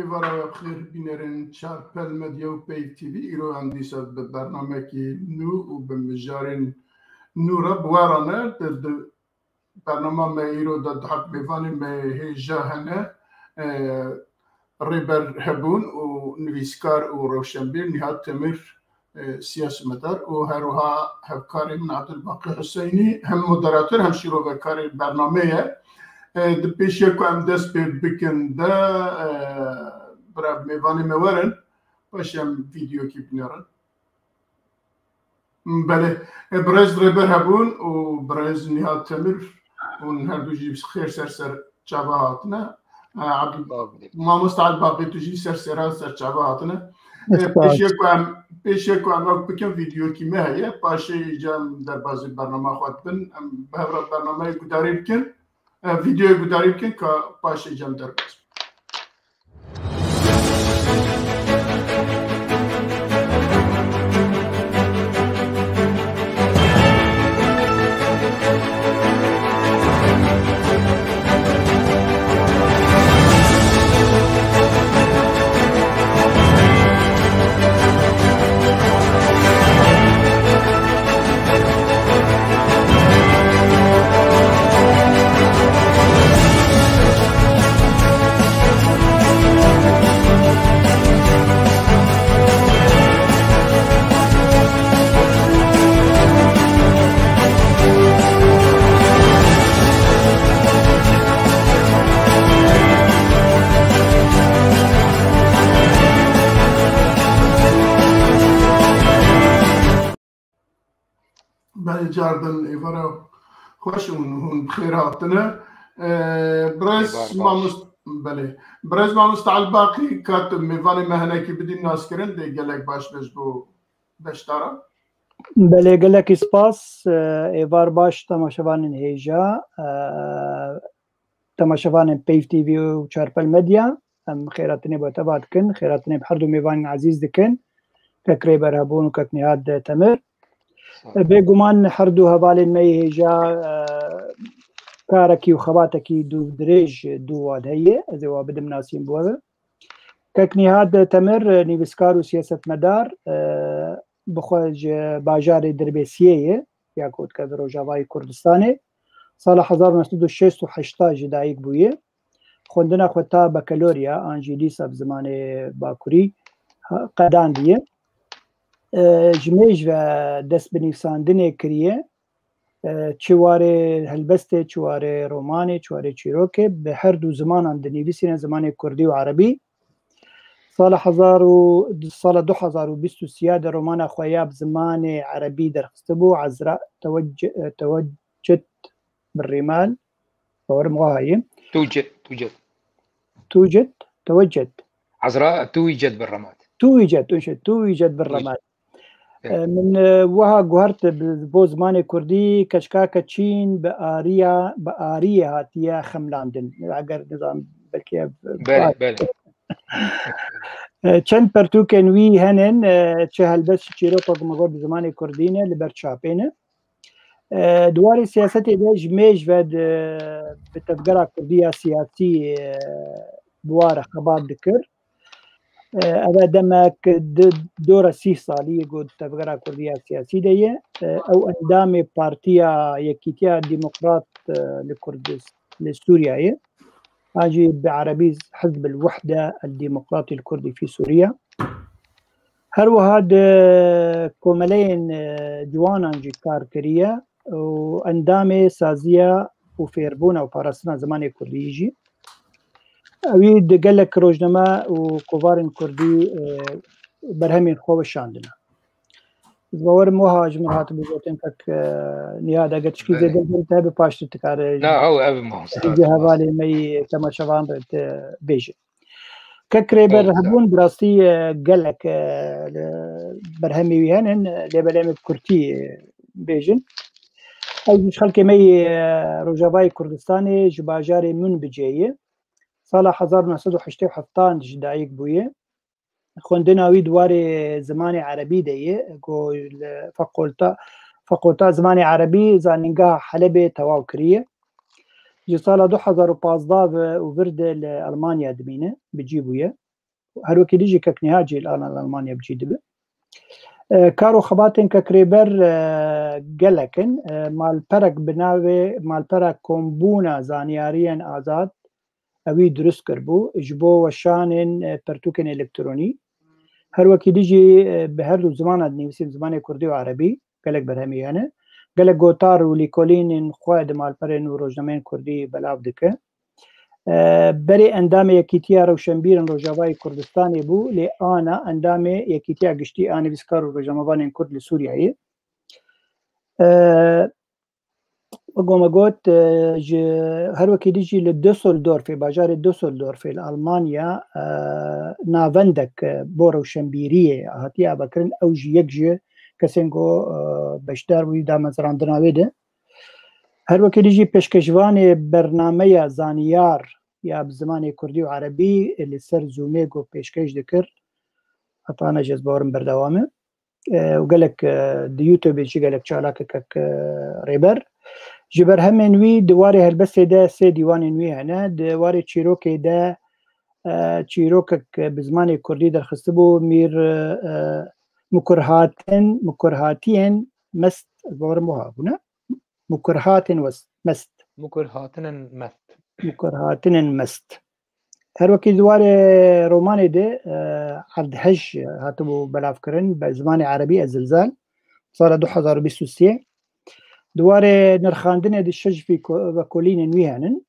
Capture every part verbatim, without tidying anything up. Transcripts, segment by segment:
Êvara xêr bînerên Çarpel Medya û Peyv T V, îro em dîsa bi bernamekî nû û bi mijarên nû re bi we re ne. Di, di bernama me îro de di heq mêvanê me hêja hene, e, Rêber Hebûn û nivîskar û rewşenbîr Nîhat Temir, e, siyasetmedar û her wiha hevkarê min Abdulbaqî Huseynî hem moderator hem şîrovekarê bernamê ye. E, di pêşiya ku em dest pê bikin de, e, bira mêvanê me werin, paşê em vîdeokî binêrin. Belê. E, birêz Rêber Hebûn û birêz Nîhat Temir hûn her du jî xêr ser ser çava hatine. E, Abdul-, Sağ olun. Mamoste Elbaqî, tu jî ser sera ser çava hatine. E, Sağ ol. Pêşiya ku em, pêşiya ku em ew bikin, vîdeokî me heye. Paşê îca em derbazî bernama xwe dibin. Em bi hev re bernameyê gudarî bikin. E, vîdeoyê gudarî bikin ka paşê cem derbas. Belê, cardin êvara xweş û hûn bi xêr hatine. Ee, birêz Êvar baş. Mamost-, belê. Birêz Mamoste Elbaqî, ka tu mêvanê me hinekî bidî naskirin, dê gelek baş be ji bo beşdaran. Belê, gelekî spas. Ee, êvar baş temaşevanên hêja. Ee, temaşevanên Peyv T V û Çarpel Medya, em xêratinê bi te va dikin, xêratinê bi her du mêvanên ezîz dikin, kek Rêber Hebûn û kek Nîhat Temir. Sağ ol. Bêguman her du hevalên me yê hêja, e, karekî û xebatekî dû dirêj dû wan heye, ez ê wa bidim nasîn bi we ve. Kek Nîhat Temir, e, nivîskar û siyasetmedar, e, bi xwe ji bajarê Dirbêsiyê ye, ya ku dikeve Rojavayê Kurdistanê. Sala hezar neh sed û şêst û heşt ji dayik bûye. Xwendina xwe ta bakalorya an jî lîsa bi zimanê bakurî ha-, qedandiye. E, ji mêj ve dest bi nivîsandinê kiriye. E, çi warê helbestê, çi warê romanê, çi warê çîrokê, bi her du zimanan dinivîsîne, zimanê kurdî û erebî. Sala hezar û, sala du hezar û bîst û sê de romana xwe ya bi zimanê erebî derxistibû, Ezra Tewec-, Tewecet bir Rimal, bawerim wiha ye. Tucet, Tucet. Tucet, Tewecet. Ezra Tucet bir Ramat. Tucet, Tucet, Tucet bir Ramat. Evet. E, min, e, wiha guhert bi, bo zimanê kurdî, keçika keçîn bi ariya, bi ariyê hatiye xemlandin. Eger nizam belkî ev Belê, belê. E, çend pertûkên wî henin, e, çi helbest, çi çîrok, wek me got, bi zimanê kurdî ne, li ber çapê ne. E, di warê siyasetê de ji mêj ve di, bi tevgera kurdî ya siyasî, e, bi wa re xebat dikir. E, ev e demek di dora sî salî ye ku di tevgera kurdî ya siyasî de ye. E, ew endamê Partiya Yekîtiya Demokrat, e, li Kurdis-, li Sûriya ye. An jî bi erebî Hizb el Wehde el Demokratî el Kurdî fî Sûriya. Her wiha di komeleyên, e, ciwanan jî kar kiriye û endamê saziya û fêrbûna û parastina zimanê kurdî jî. Ewî di gelek rojname û kovarên kurdî, e, berhemên xwe weşandine. Ez bawerim wiha ji min hatibû gotin, kek, e, Nihad, eger tişkî Belê. zêde din te bi paştî dikare Na, ew ev mamoste hêjê hatibû. hevalê me yî temaşevan re te bêje. Kek Rêber Ew, Hebûn bi rastî, e, gelek, e, li berhemê wî henin, e, lê belê em ê bi kurtî, e, bêjin. Ew jî ji xelkê me yê, e, Rojavayê Kurdistanê ji bajarê Munbicê ye. Sala hezar neh sed û heştê û heft ji dayik bûye. Xwendina wî di warê zimanê erebî de ye, ku li fakulta, fakulta zimanê erebî zanîngeha Helebê tewaw kiriye. Ji sala du hezar û pazdeh ve û vir de li Elmanya dimîne, bi cî bûye. Her wekî dî jî kek niha cî li Almanya bi cî dibe. E, kar û xebatên kek Rêber, e, gelek in. E, malperek bi navê malpera Kombûna Zanyariyên Azad, ewî dirust kiribû ji bo weşanên, e, pertûkên elektronî. Her wekî dî jî, e, bi her du zimana dinivîsî, bi zimanê kurdî û erebî, gelek berhemê hene. Gelek gotar û lîkolînên xwe di malperên û rojnameyên kurdî belav dike. E, berê endamê Yekîtiya Rewşenbîrên Rojavayê Kurdistanê bû, lê ana endamê Yekîtiya Giştî a Nivîskar û Rojnamevanên Kurd li Sûriyeyê. E, Wek me got, e, ji her wekî dî jî li Düsseldorfê, bajarê Düsseldorfê li Almanya, e, navendek, e, bo rewşenbîriyê hatiye avakirin. Ew jî yek ji kesên ku, e, beşdar bû damezrandina wê de. Her wekî dî jî pêşkêşvanê bernameya Zanyar ya bi zimanê kurdî û erebî li ser Zoomê ku pêşkêş dikir, heta ne jî ez bawerim berdewam e. E, û gelek, e, di YouTube jî gelek çalak e kek, e, Rêber. Ji berhemên wî di warê helbestê de sê dîwanên wî hene. Di warê çîrokê de, e, çîrokek bi zimanê kurdî derxistibû, Mîr, e, Mukurhatin, Mukurhatiyên Mest, ez bawerim wiha bûne. Mukurhatên West, Mest. Mukurhatinin Mest. Mukurhatinin Mest. Her wekî di warê romanê de, e, Erdhej hatibû belavkirin, bi zimanê erebî Ez Zilzal, sala du hezar û bîst û sê. Di warê nirxandinê de şeş vî ko-, vekolînên wî henin.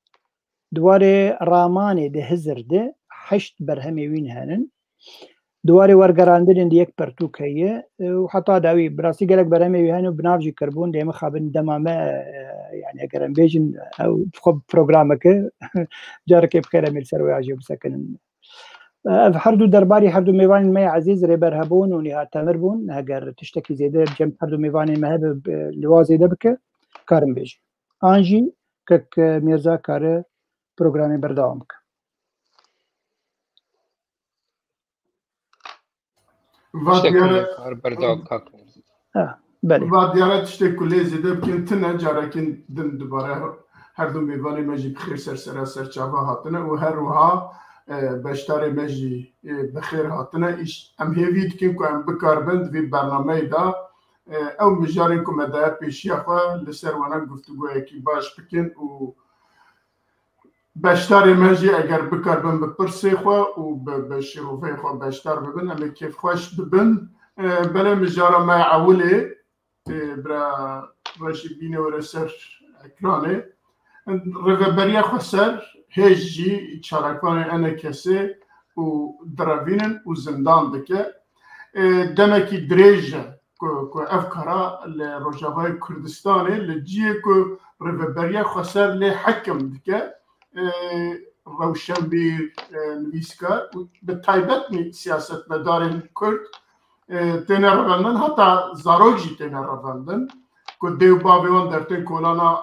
Di warê ramanê de Hizir de heşt berhemê wîn henin. Di warê wergerandinên de yek pertûk heye, e, û heta dawî. Bi rastî gelek berhemê wî hene û bi nav jî kiribûn, lê mixabin dema me, e, yani eger em bêjin, ew xwe programeke, carekê bi xêr em ê li ser wê jî bisekinin. E, ev her du derbarî her du mêvanên me yê ezîz Rêber Hebûn û Nîhat Temir bûn. Heger tiştekî zêde bi cem her du mêvanên me hebe, e, li wa zêde bike, karim bêjim. An jî kek, e, Mîrza kare programê berdewam bike. Va Teşekkür diyare, ederim. Kar berdewam kak. Ha, belê. Va diyare tiştê ku lê zêde bikin tine, carekî din dubare her du mêvanê me jî bi xêr ser sera ser çava hatine û her wiha, e, beşdarê me jî, e, bi xêr hatine. Îş, em hêvî dikin ku em bikaribin di vî bernameyê de, e, ew mijarên ku me daye pêşiya xwe li ser wana guftûgoyekî baş bikin û beşdarê me jî eger bikaribin bi pirsê xwe û bi, bi şîroveyê xwe beşdar bibin, em ê kêfxweş bibin. E, belê mijara me ewilê, e, bira Reşîd bîne were ser ekranê. Rêveberiya Xweser hêj jî çalakvanê E N K S û direvînin û zindan dike. E, demekî dirêj e ku, ku ev kara li Rojavayê Kurdistanê, li cihê ku Rêveberiya Xweser lê hekim dike, e, rewşenbîr, e, nivîskar û bi taybet mî-, siyasetmedarên Kurd, e, têne revandin, heta zarok jî têne revandin, ku dê û bavê wan dertên kolana,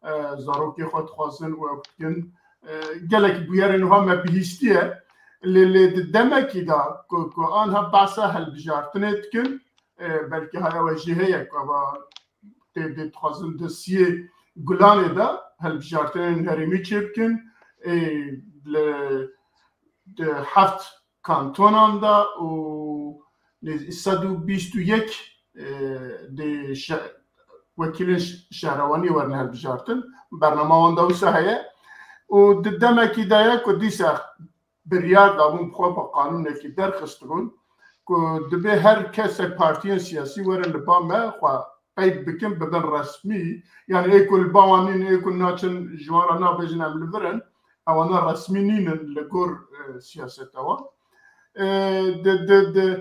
e, zarokê xwe dixwazin û ew dikin. E, gelek bûyerên wiha me bihîstiye. Lê, lê di demekî de ku, ku anha behsa hilbijartinê dikin, e, belkî haya we jî heye ku eva tê, tê dixwazin di siyê Gulanê de hilbijartinên herêmî çêbikin. E, li, di heft kantonan de û nêz-, sed û bîst û yek, e, di şe-, wekîlên ş-, şehrewaniyê werin hilbijartin. Bernama wan de wisa heye. Û di demekî de ye ku dîsa biryar dabûn, bi xwe xwe qanûnekî derxistibûn ku dibê her kesek partiyên siyasî werin li ba me xwe qeyd bikin, bibin resmî. Yani ê ku li ba wan nîn, ê ku naçin, ji wan re nabêjin em li vir in, ewana resmî nînin li gor, e, siyaseta wan. E, di, di, di,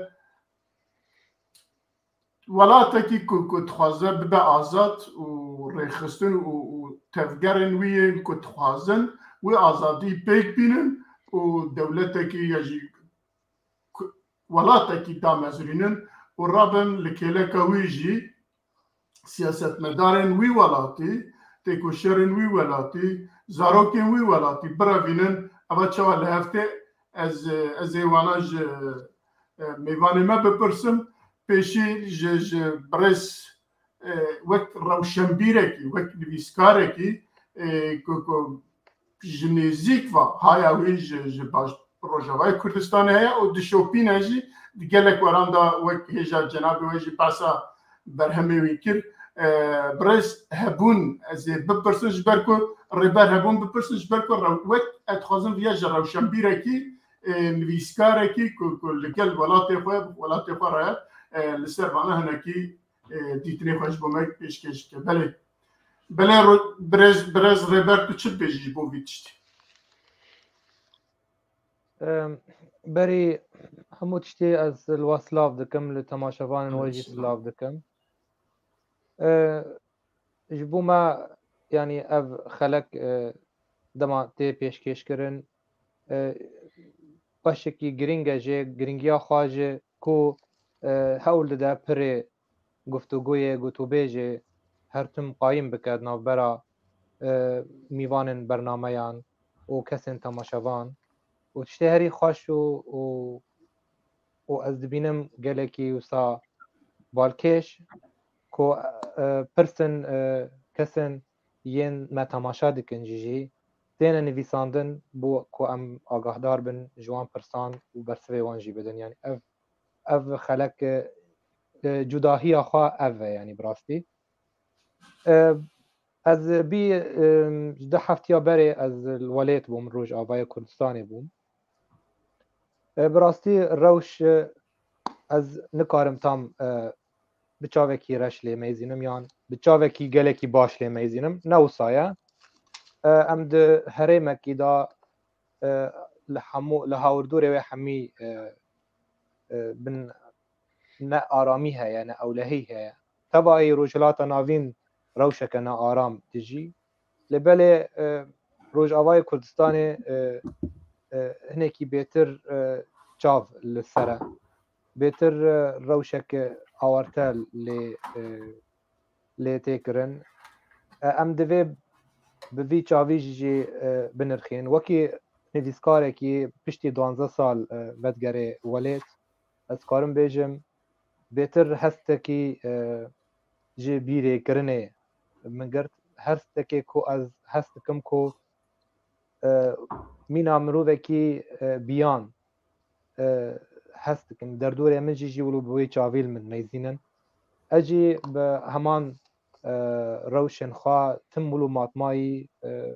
Welatekî ku, ku dixwaze bibe azad û rêxistin û, û tevgerên wî yên ku dixwazin wê azadî pêk bînin û dewletekî ya jî ku, welatekî damezrînin û rabin li kêleka wî jî siyasetmedarên wî welatî, têkoşerên wî welatî, zarokên wî welatî birevînin. Eva çawa li hev tê? Ez, ez ê wana ji, e, mêvanê me bipirsim. Pêşî ji, ji birêz, e, wek rewşenbîrekî, wek nivîskarekî, e, ku, ku ji nêzîk ve haya wî ji, ji baş-, Rojavayê Kurdistanê heye û dişopîne jî di gelek weran de wek hêja cenabê we jî behsa berhemê wî kir. E, birêz Hebûn, ez ê bipirsin ji ber ku Rêber Hebûn bipirsin ji ber ku rew-, wek ez dixwazim viya ji rewşenbîrekî, e, nivîskarekî ku, ku li gel welatê xwe, welatê xwe re, e, li ser vana hinekî, e, dîtinê xwe ji bo me pêşkêş bike. Belê. Belê ro-, birêz, birêz Rêber, tu çi dibêjî ji bo vî tiştî? Em, berî hemû tiştê ez li we silav dikim, li temaşevanên we jî silav dikim. E, ji bo me, yanî ev xelek, e, dema tê pêşkêşkirin, e, beşekî girîng e jê, girîngiya xwe ji ku, e, hewl dide pirê guftûgoyê, gotûbêjê her tim qayîm bike di navbera, e, mîvanên bernameyan û kesên temaşevan û tiştê herî xweş û, û, û ez dibînim gelekî wisa balkêş ku, e, pirsin, e, kesên yên me temaşe dikin jî, jî têne nivîsandin bo ku em agahdar bin ji wan pirsan û bersivê wan jî bidin. Yanî ev, ev xelek, e, e, cudahiya xwe ev e, yanî bi rastî. E, ez bî, e, ji du heftiya berê ez li welêt bûm, Rojavayê Kurdistanê bûm. E, bi rastî rewş, e, ez nikarim tam, e, bi çavekî reş lê meyzînim yan bi çavekî gelekî baş lê meyzînim. Ne wisa ye. E, em di herêmekî de, e, li hemû, li hawirdûrê wê hemî, e, e, bin ne aramî heye, ne ewlehî heye. Tevayî Rojhilata Navîn rewşeke ne aram dijî. Lê belê, e, Rojavayê Kurdistanê, e, e, hinekî bêtir, e, çav li ser e. Bêtir, e, rewşeke awarte lê, e, lê tê kirin. E, em divê bi vî çavî jî, jî, e, binirxîn. Wekî nivîskarekî piştî duwazdeh sal, e, vedigerê welêt, ez karim bêjim, bêtir hestekî, e, ji bîrê kirinê min girt. Hestekê ku ez hes dikim ku, e, mîna mirovekî, e, biyan, e, hes dikim. Derdorê min jî jî wilo bi wê çavî li min meyzînin. Ez jî bi heman, e, rewşên xwe tim wilo matmayî, e,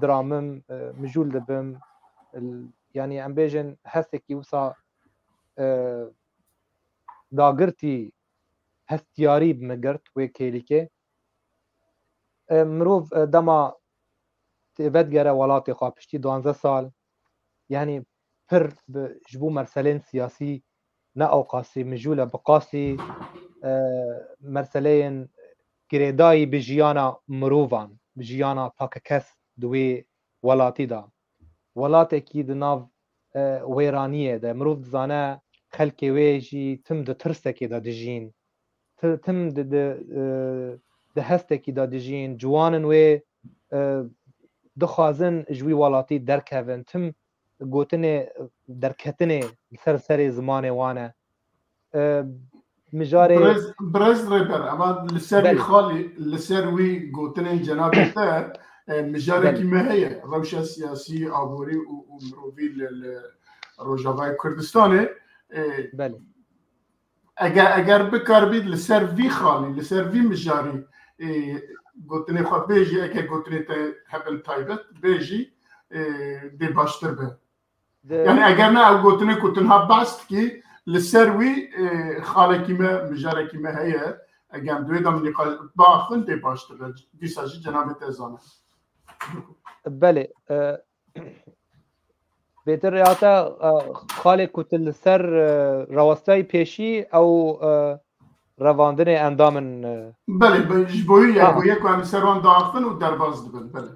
diramim, e, mijûl dibim. L-, yanî em bêjin hestekî wisa, e, dagirtî, hestiyarî bi min girt wê kêlîkê. E, mirov, e, dema tê vedigere welatê xwe piştî duwazdeh sal, yanî pir bi, ji bo merselên siyasî ne ewqasî mijûl e, bi qasî, e, merseleyên girêdayî bi jiyana mirovan, bi jiyana takekes di wê welatî de. Welatekî di nav, e, wêraniyê de. Mirov dizane xelkê wê jî tim di tirsekê de dijîn. Ti-, tim di, di, e, di hestekî de dijîn. Ciwanên wê, e, dixwazin ji wî welatî derkevin. Tim gotinê derketinê li ser serê zimanê wan e. E, mijarê Birêz, birêz Rêber, ema li ser wî Belê. Xalî, li ser wî gotinên cenabê te, e, mijarekî Belê. Me heye. Rewşa siyasî, aborî û, û mirovî li, li Rojavayê Kurdistanê, e, Belê. Eger, eger bikaribî li ser vî xalî, li ser vî mijarî, e, gotinê xwe bêjî, eger gotinê te hebin taybet bêjî, e, dê baştir be. Di Yani eger ne ew gotinê ku tu niha behs dikî, li ser wî, e, xalekî me, mijarekî me heye, eger em di wê de nîqaş biaxivin dê baştir be. Dîsa jî cenabê te zane. Belê, e, bêtir rêya te, e, xalê ku tu li ser, e, rawestayî pêşî ew, e, revandinê endam in, e, Belê, be-, ji bo wî ye, Aha. Bo yek ku em li ser wan diaxivin û derbas dibin, belê.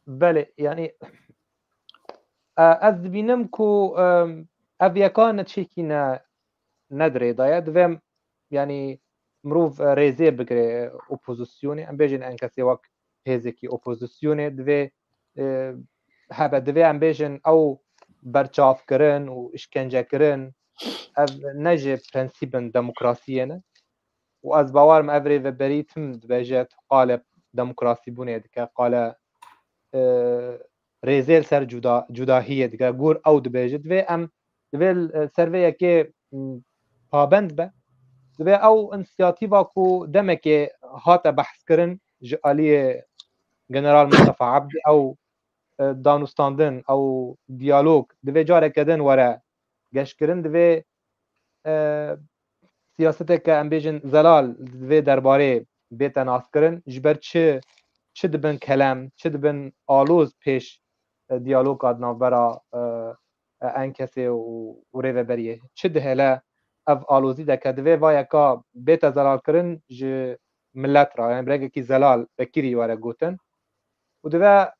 Belê, yanî, e, ez dibînim ku, e, ev yeka ne çêkî ne, ne di rê de ye. Divê, yanî, mirov, e, rêzê bigire, e, opozisyonê. Em bêjin enkesê wek hêzekî opozisyonê divê, e, hebe, divê em bêjin ew berçavkirin û îşkencekirin, ev ne ji prensîbên demokrasiyê ne. Û ez bawer im ev rêveberî tim dibêje, tu qale demokrasîbûnê dike, qale, e, rêzê li ser cuda, cudahiyê dike. Gur ew dibêje, divê em, divê, e, ser vê yekê, m, pabend be. Divê ew însiyatîva ku demekê hate behskirin ji aliyê General Mustafa Abdî, ew, e, danûstandin, ew diyalog divê careke din were geşkirin, divê, e, siyaseteke, em bêjin, zelal di vê derbarê bête naskirin, ji ber çi, çi dibin kelem, çi dibin aloz pêş, e, diyaloga di navbera, e, e, ENKSê û, û rêveberiyê. Çi dihêle ev alozî deke, divê va yeka bête zelalkirin ji millet re, yani bi rengekî zelal, vekirî were gotin. Û divê,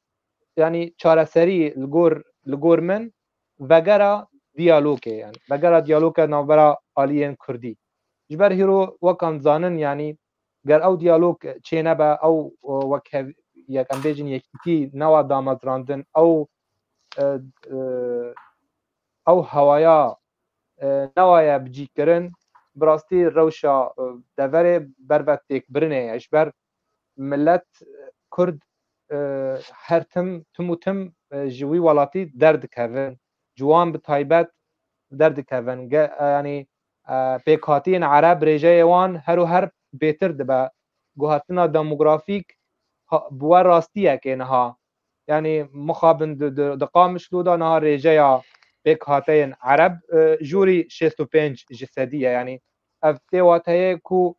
yani çareserî li gor, li gor min vegera diyalogê, yani vegera diyaloga navbera aliyên Kurdî. Ji ber hîro wek em dizanin, yani ger ew diyalog çênebe, ew, e, wek hev-, yek em bêjin yekîtî newa damezrandin, ew, e, e, ew hewaya, e, newaye bicîkirin, bi rastî rewşa, e, deverê berve têkbirinê ye. Ji ber millet, e, Kurd, e, her tim, tim û tim, e, ji wî welatî derdikevin. Ciwan bi taybet derdikevin. Ge-, e, yanî, e, pêkhatiyên Ereb rêjeyê wan her û her bêtir dibe. Guhertina demografîk ha-, bi we rastiyekê niha. Yanî mixabin di, di, di Qamişlo de niha rêjeya pêkhateyên Ereb, e, jûrî şêst û pênc ji sedî ye. Yanî ev tê wateyê ku,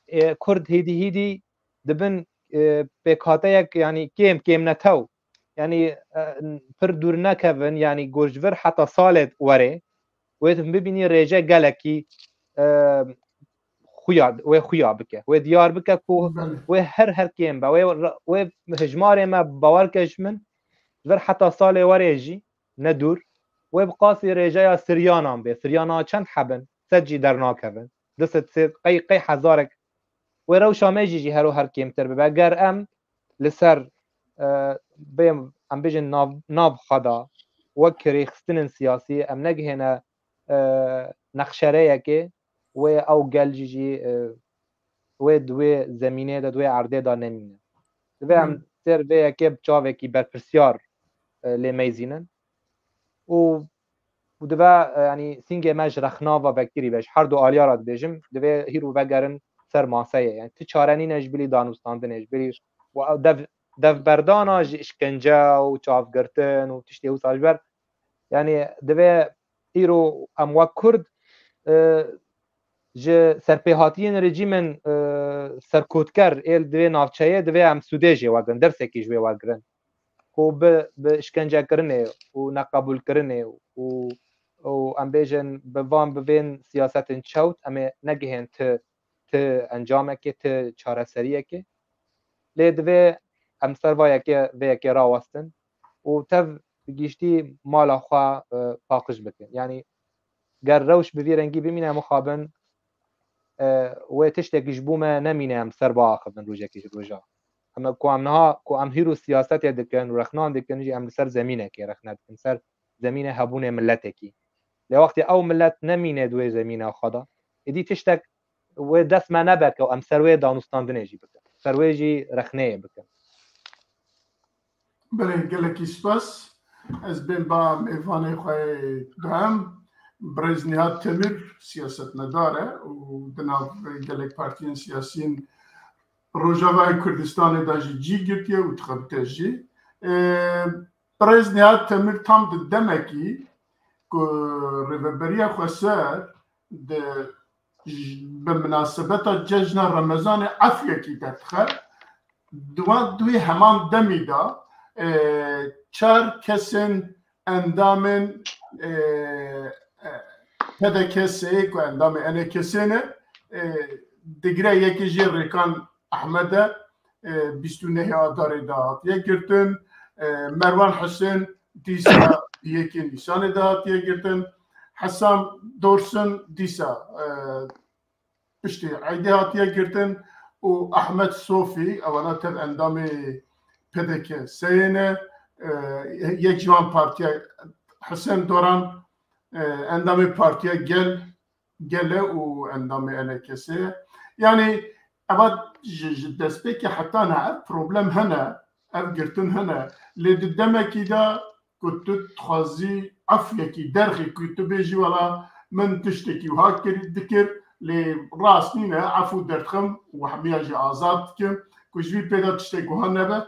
e, Kurd hêdî hêdî dibin, e, pêkhateyek, yanî kêm, kêmnetew. Yanî, e, pir dûr nekevin, yanî gor ji vir heta salê werê, wê tu bibînî rêje gelekî, e, xuya, wê xuya bike. Wê diyar bike ku Belê. wê her her kêm be. Wê ra-, wê hejmarê me bawer ke ji min, ji vir heta salê werê jî ne dûr. Wê bi qasî rêjeya Siryanan bê. Siryana çend hebin? Sed jî dernakevin. Du sed sê, qey, qey hezarek. Wê rewşa me jî jî her û her kêmtir bibe. Ger em li ser, e, bê em bêjin nav, nav xwe de wek rêxistinên siyasî em negihêne, e, nexşereyekê, wê ew gel jî jî, e, wê di wê zemînê de, di wê erdê de nemîne. Divê em Hmm. ser vê yekê bi çavekî berpirsiyar, e, lê meyzînin. Û, û divê, e, yanî sîngê me ji rexna ve vekirî be, ji her du aliya re dibêjim, divê hîro vegerin ser maseyê. Yani ti çare nîne ji bilî danûstandinê, ji bilî û ew dev, devberdana ji îşkence û çavgirtin û tiştê wisa ji ber. Yani divê îro em wek Kurd, e, ji serpêhatiyên rejîmên, e, serkotker ê li divê navçeyê divê em sûdê jê wergirin, dersekî ji wê wergirin. Ku bi, bi îşkencekirinê û neqebûlkirinê û, û em bêjin bi van, bi vên siyasetên çewt em ê negihên ti, ti encamekê, ti çareseriyekê. Lê divê em ser va yekê, vê yekê rawestin û tev bi giştî mala xwe, e, paqij bikin. Yani ger rewş bi vî rengî bimîne mixabin, e, wê tiştekî ji bo me nemîne em ser biaxivin rojekî ji roja. Em ku em niha, ku em hîro siyasetê dikin û rexnan dikin jî, em li ser zemînekê rexne dikin, ser zemînê hebûnê miletekî. Lê wextê ew milet nemîne di wê zemîna xwe de, êdî tiştek wê dest me nebe ku em ser wê danûstandinê jî bikin. Ser wê jî rexneyê bikin. Belê, gelekî spas. Ez bên ba mêvanê xwe yê duhem. Birêz Nihat Temir siyasetmedar e û di nav gelek partiyên siyasiyên Rojavayê Kurdistanê de jî cî girtiye û dixebite jî. Ê, Birêz Nihat Temir tam di demekî ku Rêveberiya Xweser di, bi minasebeta cejna Remezanê efyekî derdixe. Di wan, di wê heman demî de, e, çar kesên endamên, e, e, P D K S'ê ku endamê E N K S'ê ne, e, digire, yekê jê Rêkan Ehmed e, e, bîst û nehê Adarê de hatiye girtin. E, Merwan Husên dîsa yekê Nîsanê de hatiye girtin. Hesan Dorsun dîsa, e, piştî eydê hatiye girtin û Ahmet Sofî, ewana tev endamê P D K S'ê ne, e, yek ji wan partiya Husên Doran, e, endamê Partiya Gel, Gel e û endamê E N K S'ê ye. Yanî eva ji, ji destpêkê heta niha ev problem hene. Ev girtin hene. Lê di demekî de ku tu dixwazî efyekî derxî ku tu bêjî wela min tiştekî wiha kir, dikir, lê rast nîne, efû derdixim û hemiya jî azad dikim ku ji vî pê de tiştek wiha nebe.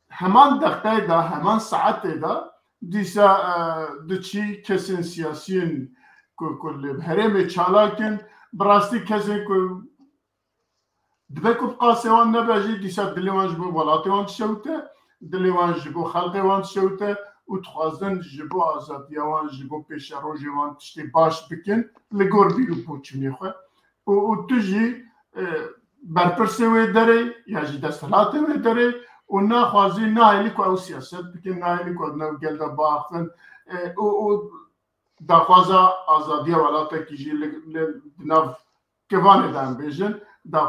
Heman deqeyê de, heman saetê de dîsa, e, diçî kesên siyasiyên ku, ku li herêmê çalak in, bi rastî kesên ku dibe ku bi qasê wan nebe jî, dîsa dilê wan ji bo welatê wan dişewite, dilê wan ji bo xelkê wan dişewite û dixwazin ji bo azadiya wan, ji bo pêşerojê wan tiştê baş bikin li gor bîr û boçûnê xwe. Û, û tu jî, e, berpirsê wê derê ya jî desthilatê wê derê û naxwazî, nahêlî ku ew siyaset bikin, nahêlî ku ew nav gel de biaxivin, e, û, û daxwaza azadiya welatekî jî li, li, di nav kivanê de em bêjin, da,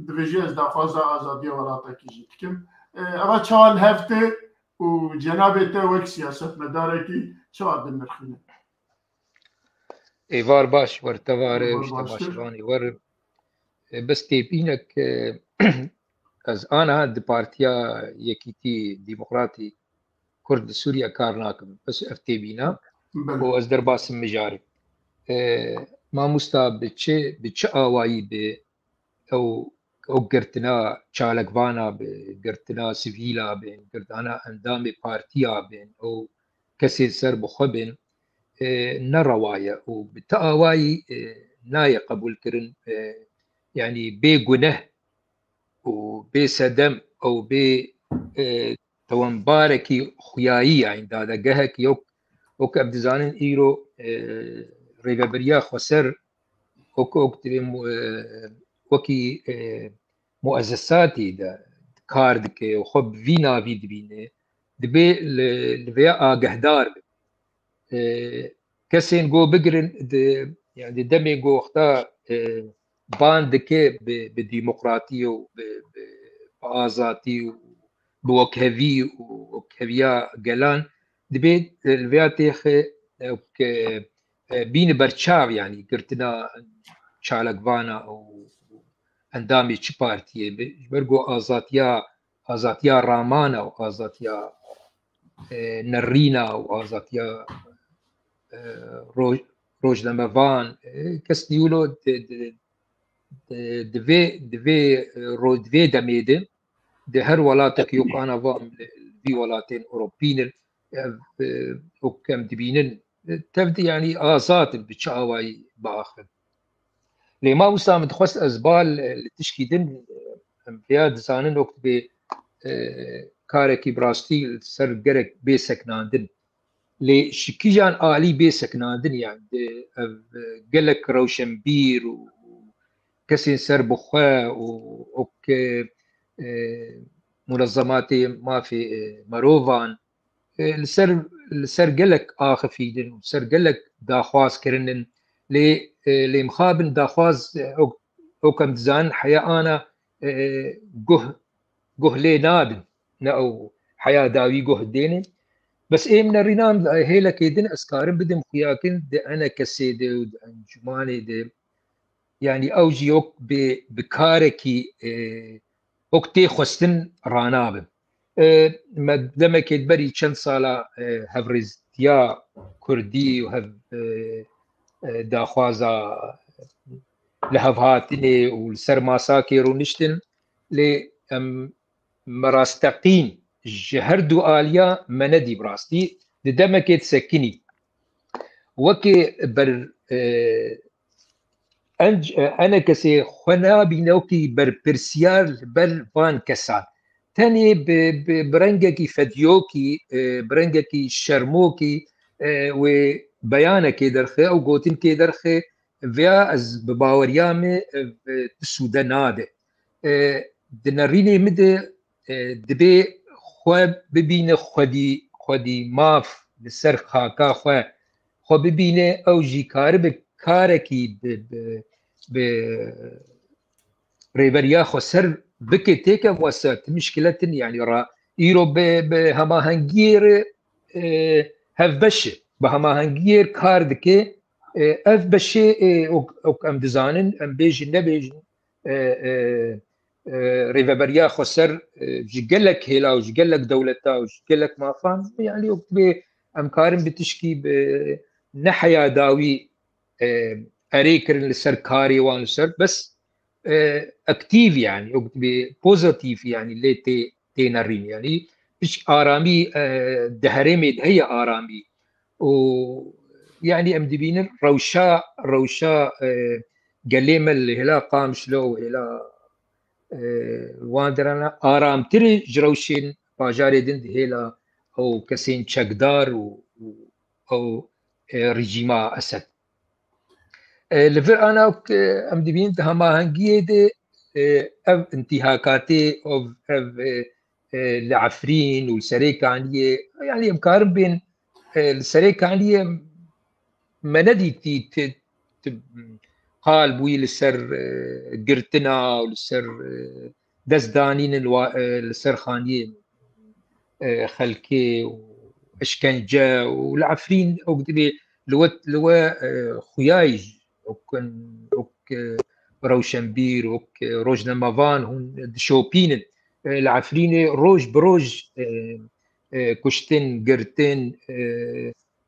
divê jî ez daxwaza azadiya welatekî jî dikim. E, eva çawa li hev tê û cenabê te wek siyasetmedarekî çawa dinirxîne? Êvar baş, wer tevare, Êvar ji baştir. Temaşevanê wer. E, bes têbînek, e, ez aniha di Partiya Yekîtî Demokratî Kurd li Sûriye kar nakim. Bes ev têbîna Belê. Û ez derbasim mijarê. E, mamosta bi çi, bi çi awayî bi ew, ew girtina çalakvana, bi girtina sivîla bin, girtina endamê partiya bin, ew kesên ser bi xwe bin, e, ne rewa ye û bi ti awayî, e, nayê qebûlkirin, e, yanî bê guneh û bê sedem ew bê, e, tewenbarekî xuyayî, yanî dadegehek yok, yok em dizanin îro, e, rêvebiriya xweser ok, ok divê mu-, e, wekî, e, muezesatî de kar dike û xwe bi vî navî dibîne, dibê li, li vêya agehdar be. E, kesên go bigirin di, yani di demê go wexta, e, ban dike bi, bi demokratî û bi, bi, bi azatî û bi wekhevî û wekheviya gelan, dibê, e, li vêya têxe, e, ke, e, bîne berçav, yani girtina çalakvana û endamê çi partiyê be, ji ber ku azatiya, azatiya ramana û azatiya, e, nerîna û azatiya, e, roj-, rojnamevan, e, kes nîwilo di, di, di, di vê, di vê, e, ro-, di vê demê de, di her welatekî yok ana van li vî welatên Ewropîn in, ev, e, ok em dibînin, e, tevdî, yanî azad in bi çi awayî biaxivin. Lê mamosta min dixwest ez bal, e, li tişkî din, e, em vêya dizanin ok dibê, e, karekî bi rastî li ser gerek bê sekinandin. Lê ji kîjan alî bê sekinandin, yani di, ev, e, gelek rewşenbîr û kesên ser bi xwe û ok, e, e, munezematê mafê, e, merovan, e, li ser, li ser gelek axifînin û ser gelek daxwaz kirinin. Lê, e, lê mixabin daxwaz, e, ok, ok em dizanin heya ana, e, guh, guh lê nadin. Ne ew heya dawî guh dêne. Bes ê min nerînan, e, hêlekê din ez karim bidim xuyakin di enekesê de û di encûmanê de. Yani ew jî yok bi, bi karekî, e, ok tê xwestin ranabin. E, me demekê berî çend sala, e, hevrêztiya Kurdî û hev, e, e, daxwaza li hev hatinê û li ser masakê rûniştin. Lê em, me rasteqîn ji her du aliya me nedî bi rastî. Di demekê disekinî. Wekê ber, e, enc-, e, enekesê xwe nabîne wekî berpirsiyar li ber van kesan. Tenê bi, bi, bi rengekî fediyokî, e, bi rengekî şermokî, e, wê beyanekê derxe û gotinkê derxe, vêya ez bi baweriya me, e, tu sûde nade. E, di nerînê min de, e, dibê xwe bibîne xwedî, xwedî maf li ser xaka xwe, xwe bibîne, ew jî karibe karekî bi, bi, bi rêveriya xweser bike, têke wesa, ti mişkiletin, yani ra, îro bi, bi hemahengiyê re, e, hevbeş e, bi hemahengiyê kar dike, e, ev beşê, e, ok, ok em dizanin, em bêjin, nebêjin, e, e, e, rêveberiya xweser, e, ji gelek hêla û ji gelek dewleta û ji gelek mafan, yanî wek dibê em karin bi tişkî bi neheya dawî, e, erê kirin li ser karê wan, li ser bes, e, aktîf, yanî wek dibê pozitîf, yanî lê tê, tê nerîn, yanî piç aramî, e, di herêmê de heye aramî. û yanî em dibînin rewşa, rewşa, e, gelê me li hêla Qamişlo û hêla, e, wan derana aramtir e ji rewşên bajarê din di hêla ew kesên çekdar û, û ew, e, rejîma Esed. E, li vir ana wek, e, em dibînin di hemahengiyê de, e, ev intîhakatê, ev, ev, e, e, li Efrîn û li Serê Kaniyê, yanî em karin bên, e, li Serê Kaniyê me nedîtî ti, ti qal bûyî li ser, e, girtina û li ser, e, destdanînin wa-, e, li ser xaniyê, e, xelkê û eşkence û li Efrîn wek dibê li we, li we, e, xuyayî wek, wek, e, rewşenbîr, wek, e, rojnamevan hûn dişopînin. E, li Efrînê roj bi roj, e, e, kuştin, girtin, e,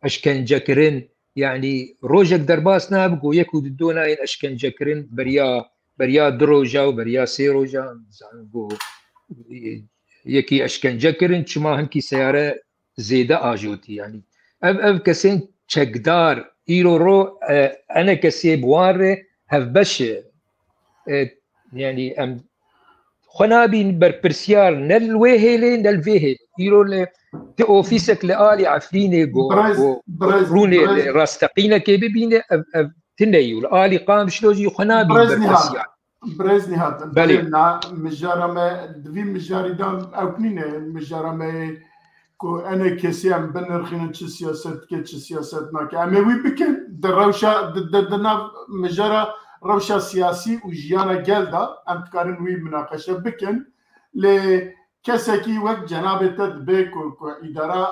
eşkencekirin, yanî rojek derbas nabe ku yek û du nayên eşkencekirin beriya, beriya du roja û beriya sê roja, zanin ku, e, yekî eşkence kirin, çima hinkî seyare zêde ajotî, yanî. Ev, ev kesên çekdar îro ro, e, ene kesê bi wan re hevbeş e. E, yanî em xwe nabîn berpirsiyar ne li wê hêlê ne li vê hêlê. Îro li ti ofîsek li alî Efrînê go, Birêz, go birêz, rûnê birêz. Li rasteqînekê bibîne, ev, ev tine yû. Li alî Qamişlo jî xwe nabîn Birêz Nihat. Berpirsiyar. Birêz Nihat, Belê. Belê, na, mijara me, di vî mijarî de ew nîne, mijara me ku ene kesî em binirxînin çi siyaset dike, çi siyaset nake. Em ê wî bikin, di rewşa, di, di, di nav mijara rewşa siyasî û jiyana gel de em dikarin wî minaqeşe bikin. Lê kesekî wek cenabê te dibe ku, ku îdara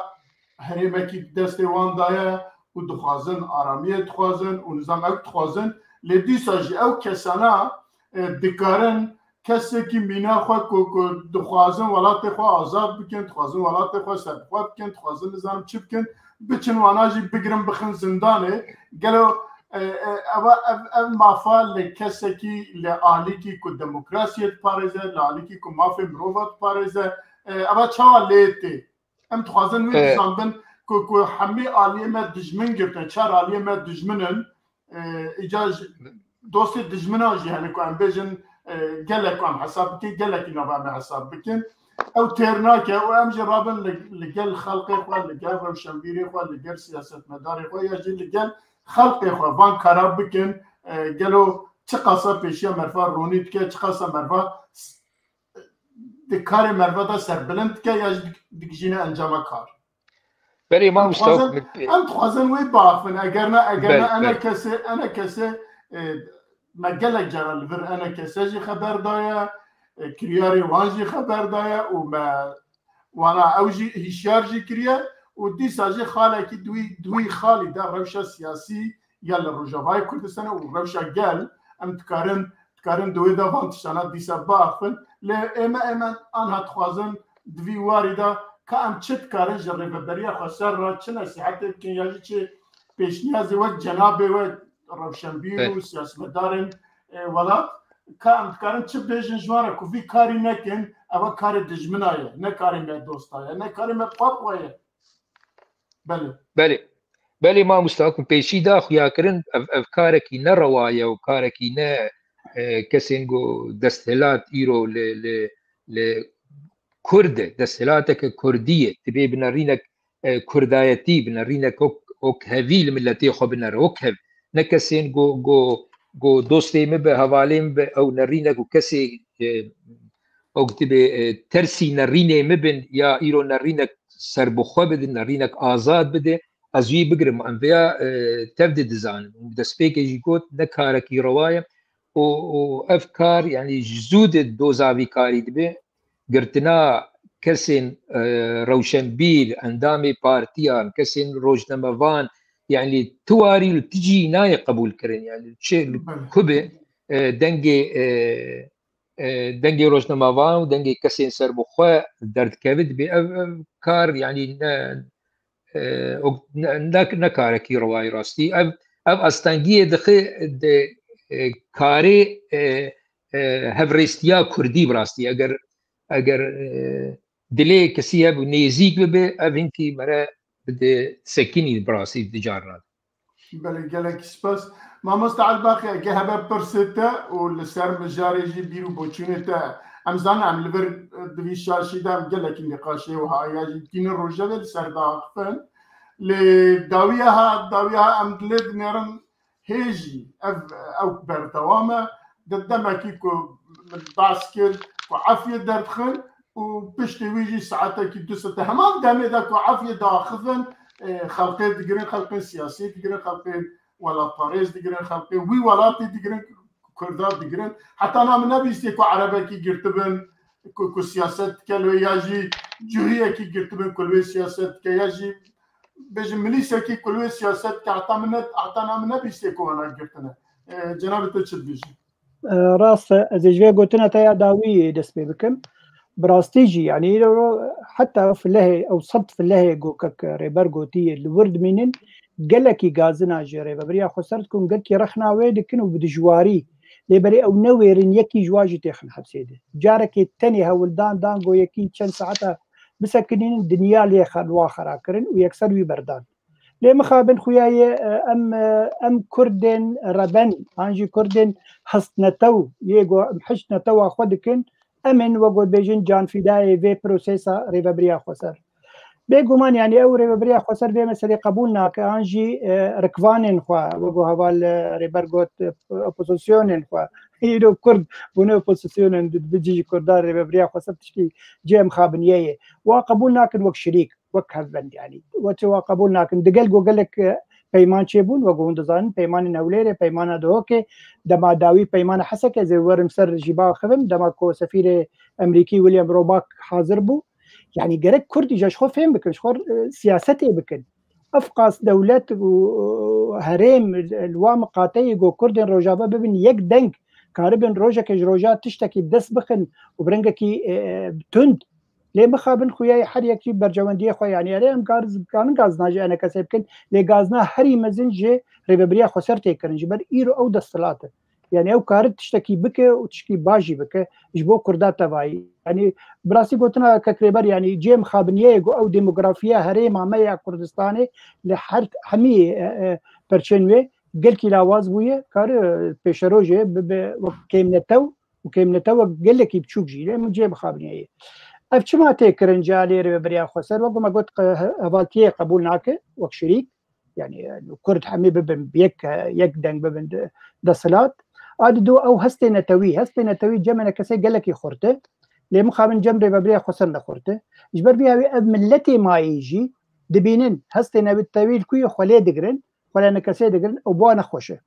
herêmekî destê wan daye û dixwazin, aramiyê dixwazin û nizam ew dixwazin. Lê dîsa jî ew kesana, e, dikarin kesekî mîna xwe ku, ku dixwazin welatê xwe azad bikin, dixwazin welatê xwe serbixwe bikin, dixwazin nizanim çi bikin, biçin wana jî bigirin bixin zindanê. Gelo, e, e, eva, ev, ev mafa li kesekî, li alîkî ku demokrasiyê diparêze, li alîkî ku mafê mirova diparêze, e, eva çawa lê tê? Em dixwazin wê E, bizanbin ku, ku hemî aliyê me dijmin girtin, çar aliyê me dijmin in. E, îca ji, dostê dijminan jî hene ku em bêjin, e, gelek ku em hesab bikin, gelekî nava me hesab bikin. Ew têr nake û em jî rabin li, li gel xelqê xwe, li gel rewşenbîrê xwe, li gel siyasetmedarê xwe ya jî li gel xelqê xwe van kara bikin. E, gelo çiqasa pêşiya merva ronî dike, çiqasa merva s-, di karê merva de serbilind dike ya jî dik-, dikijîne encama kar. Belê, Em mamosta, dixwazin, min pê- em dixwazin wê biaxivin. Eger ne, eger Belê, ne, ene belê. Kesê, ene kesê, e, me gelek cara li vir ene kese jî xeber daye, e, kiryarê wan jî xeber daye û me wana ew jî hişyar jî kiriye û dîsa jî xalekî di wî, di wî xalî de rewşa siyasî ya li Rojavayê Kurdistanê û rewşa gel em dikarin, dikarin di wê de van tiştana dîsa biaxivin. Lê ême, ême anha dixwazin di vî warî de ka em çi dikarin ji rêveberiya xweser re çi nesîhetê bikin ya jî çi pêşniyazê wek cenabê we rewşenbîr Be- û siyasetmedarên, e, welat, ka em dikarin çi bêjin ji wan re ku vî karî nekin, eva karê dijmina ye, ne karê me dosta ye, ne karê me bi xwe bi xwe ye. Belê. Belê. Belê mamosta, ku pêşî da xuya kirin, ev, ev karekî ne rewa ye û karekî ne, e, kesên ku desthilat îro li, li, li Kurd e, desthilateke Kurdî ye. Dibê bi nerînek, e, Kurdayetî, bi nerînek ok, ok hevî li miletê xwe binere, ok hev. Ne kesên ku, ku, ku dostê min be, hevalê min be, ew nerînek û kesê, e, ew dibê, e, tersî nerînê min bin ya îro nerînek serbixwe bidin, nerînek azad bide, ez wî bigirim. Em vêya, e, tev de dizanin. Û destpêkê jî got, ne karekî rewa ye. Û, û ev kar, yanî ji zû de doza vî karî dibe. Girtina kesên, e, rewşenbîr, endamê partiyan, kesên rojnamevan, yanî ti warî li ti cî nayê qebûl kirin. Yanî çi li Belê. Ku be, e, dengê, e, e, dengê rojnamevan û dengê kesên serbixwe derdikeve, dibê ev, ev kar, yanî ne, e, ok-, ne, ne, ne karekî rewayî rastî. Ev, ev astengiyê dixe di, e, karê, e, e, hevrêstiya kurdî bi rastî. Eger, eger, e, dilê kesî hev û nêzîk bibe, ev hinkî mere dide sekinî bi rastî di carna de. Belê, gelekî spas. Mamoste Elbaqî, eke hebe pirsê te û li ser mijarê jî bîr û boçûnê te, em zanin em li vir, e, di vî şaşî de em gelekî nîqaşê wiha ya jî tînin rojevê li ser diaxifin. Lê dawiya ha, dawiya ha em dilê dinêrin hê jî ev, ew berdewam e. Di demekî ku min behs kir ku efyê derdixin û piştî wî jî saetekî du sete heman demê de ku efyê diaxifin, e, xelqê digirin, xelqên siyasî digirin, xelqên welatparêz digirin, xelqên wî welatî digirin, Kurda digirin. Heta na min nebîstiye ku erebekî girtibin ku, ku siyaset dike li wê, ya jî cihiyekî girtibin ku li wê siyaset dike, ya jî bêjin milîsekî ku li wê siyaset dike, heta min ne, heta na min nebîstiye ku wana girtine. E, cenabê te çi dibêjin? E, rast e, ez ê ji vê gotina te ya dawî dest pê bikim. Bi rastî jî, yanî îro heta ew filehê, ew sed filehê ku kek Rêber gotiye li wir dimînin, gelekî gazina ji Rêvebiriya Xweser dikin, gelkî rexna wê dikin û bi dijwarî. Lê berê ew newêrin yekî ji wan jî têxin hepsê de. Carekê tenê hewldan dan ku yekî çend saeta bisekinînin, dinya lê xe-, li wan xera kirin û yekser wî berdan. Lê mixabin xuya ye, e, em, e, em Kurdên reben, an jî Kurdên hestnetew, yê ku em hişt netewa xwe dikin, em ên wek ku bêjin canfîdayê vê prosesa Rêvebiriya Xweser. Bêguman, yanî ew Rêvebiriya Xweser vê meselê qebûl nake, an jî, e, rikvanên xwe, wek ku heval, e, Rêber got, e, opozisyonên xwe. Îro Kurd bûne opozisyonên, di, di cî jî Kurdan Rêvebiriya Xweser tişkî cê em xabiniye ye. Wa qebûl nakin wek şirîk. Wek hevbend, yanî. Wek wa qebûl nakin. Digel ku gelek, e, peyman çêbûn, wek hûn dizanin, peymanên Hewlêrê, peymana Duhokê, dema dawî peymana Hesekê, ez ê werim ser jî biaxivim, dema ku sefîrê Emerîkî William Roback hazir bû. Yanî gerek Kurd îja ji xwe fêm bikin, ji xwe, e, siyasetê bikin. Ev qas dewlet û, û herêm li wa miqateyê ku Kurdên Rojava bibin yek deng, karibin rojeke ji roja tiştekî bi dest bixin û bi rengekî, e, tund. Lê mixabin xuya ye her yek jî berjewendiyê xwe, yanî erê em gaz-, kanin gazna ji enekesê bikin, lê gazna herî mezin ji Rêvebiriya Xweser tê kirin, ji ber îro ew desthilat e. Yanî ew karit tiştekî bike û tişkî baş jî bike ji bo Kurda tevayî. Yanî bi rastî gotina kek Rêber, yanî cê mixabiniyê ye ku ew demografiya herêma me ya Kurdistanê li her hemî, e, e, perçên wê gelkî lawaz bûye, kare, e, pêşerojê bibe wek kêmnetew û kêmnetewek gelekî biçûk jî, lê min cê mixabiniyê ye. Ev çima tê kirin ji alî Rêvebiriya Xweser? Wek me got, qe-, he-, hevaltiyê qebûl nake wek şirîk. Yanî, e, Kurd hemî bibin bi yek, e, yek deng bibin de-, desthilat. A dido ew hestê netewî, hestê netewî cem enekesê gelekî xurt e. Lê mixabin cem Rêvebiriya Xweser ne xurt e. Ji ber vî hawî ev miletê mayî jî dibînin hestê netewî li ku ye xwe lê digirin, xwe li enekesê digirin û bi wan nexweş e.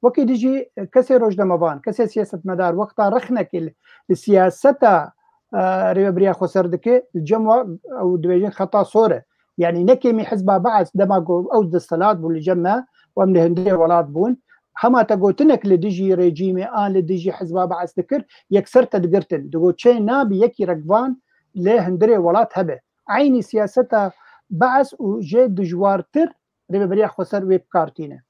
Wekî dijî kesê rojnamevan, kesê siyasetmedar wexta rexnekê li, li siyaseta, e, Rêvebiriya Xweser dike, li cem wa ew dibêjin xeta sor e. Yanî ne kêmî hizba Be'es dema ku ew desthilat bû li cem me û em li hundirê welat bûn, hema te gotinek li dijî rejîmê an li dijî hizba Be'es dikir, yekser te digirtin. Digot çê nabe yekî rek van li hundirê welat hebe. Eynî siyaseta Be'es û jê dijwartir Rêveberiya Xweser wê bi kar tîne.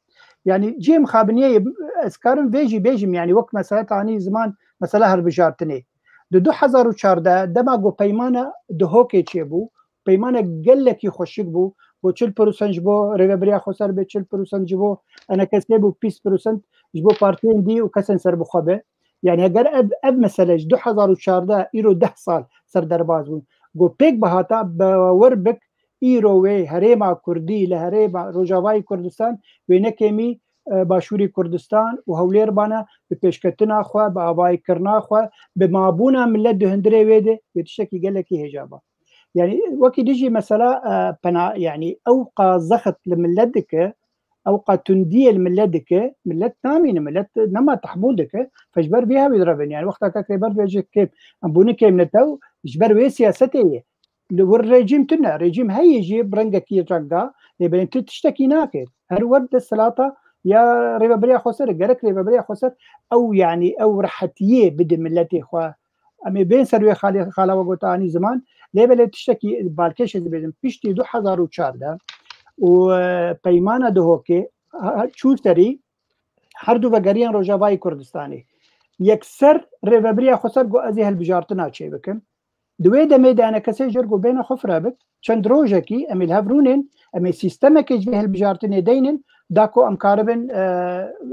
Yanî cihê mixabiniyê ye, ez karim vê jî bêjim, yanî wek mesela tanî ziman, mesela hilbijartinê. Di du hezar û çardeh dema ku peymana Duhokê çêbû, peymana gelekî xweşik bû, ku çil prosent ji bo Rêveberiya Xweser be, çil prosent ji bo Enekesê bû, bîst prosent ji bo partiyên dî û kesên serbixwe be. Yanî heger ev, ev mesele ji du hezar û çardeh îro deh sal ser derbas bûn. Ku pêk bihata, bawer bik, îro wê herêma Kurdî li herêma Rojavayê Kurdistan wê ne kêmî, e, Başûrê Kurdistan û Hewlêr bana bi pêşketina xwe, bi avayîkirina xwe, bi mabûna milet di hundirê wê de, wê tiştekî gelekî hêja ba. Yanî wekî dijî mesela, e, pena, yanî ew qa zexit li milet dike, ew qa tundiyê li milet dike, milet namîne, milet nema tehmûl dike, fe ji ber vê hawî direvin. Yanî wexta kek Rêber dibêje kêm, em bûne kêmnetew, ji ber wê siyasetê ye. Li wir rejîm tune, rejîm heye jî bi rengekî renga, lê belê tu tiştekî nake. Her wer desthilata ya Rêveberiya Xweser e. Gerek Rêveberiya Xweser ew, yanî ew rehetiyê bide miletê xwe. Em ê bên ser wê xalê, xala we got anî ziman. Lê belê tiştekî balkêş ez dibêjim. Piştî du hezar û çardeh û, e, peymana Duhokê, ha, ha, çû serî, her du vegeriyên Rojavayê Kurdistanê. Yekser Rêveberiya Xweser got, "Ez ê hilbijartina çêbikim." Di wê demê de enekesê jê re got, "Bêne xwe fireh bik. Çend rojekî em ê li hev rûnên, em ê sîstemekê ji vê hilbijartinê deynin, da ku em karibin, e,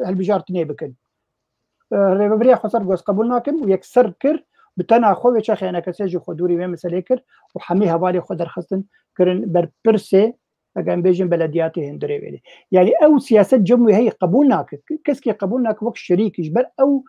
hilbijartinê bikin." E, Rêveberiya Xweser got, "Ez qebûl nakim," û yekser kir, bi tena xwe wê çaxê enekesê jî xwe dûrî wê meselê kir û hemî hevalê xwe derxistin, kirin berpirsê, heke em bêjin, belediyatê hundirê wê de. Yanî ew siyaset cem wê heye, qebûl nake. Keskî qebûl nake wek şerîk, ji ber ew,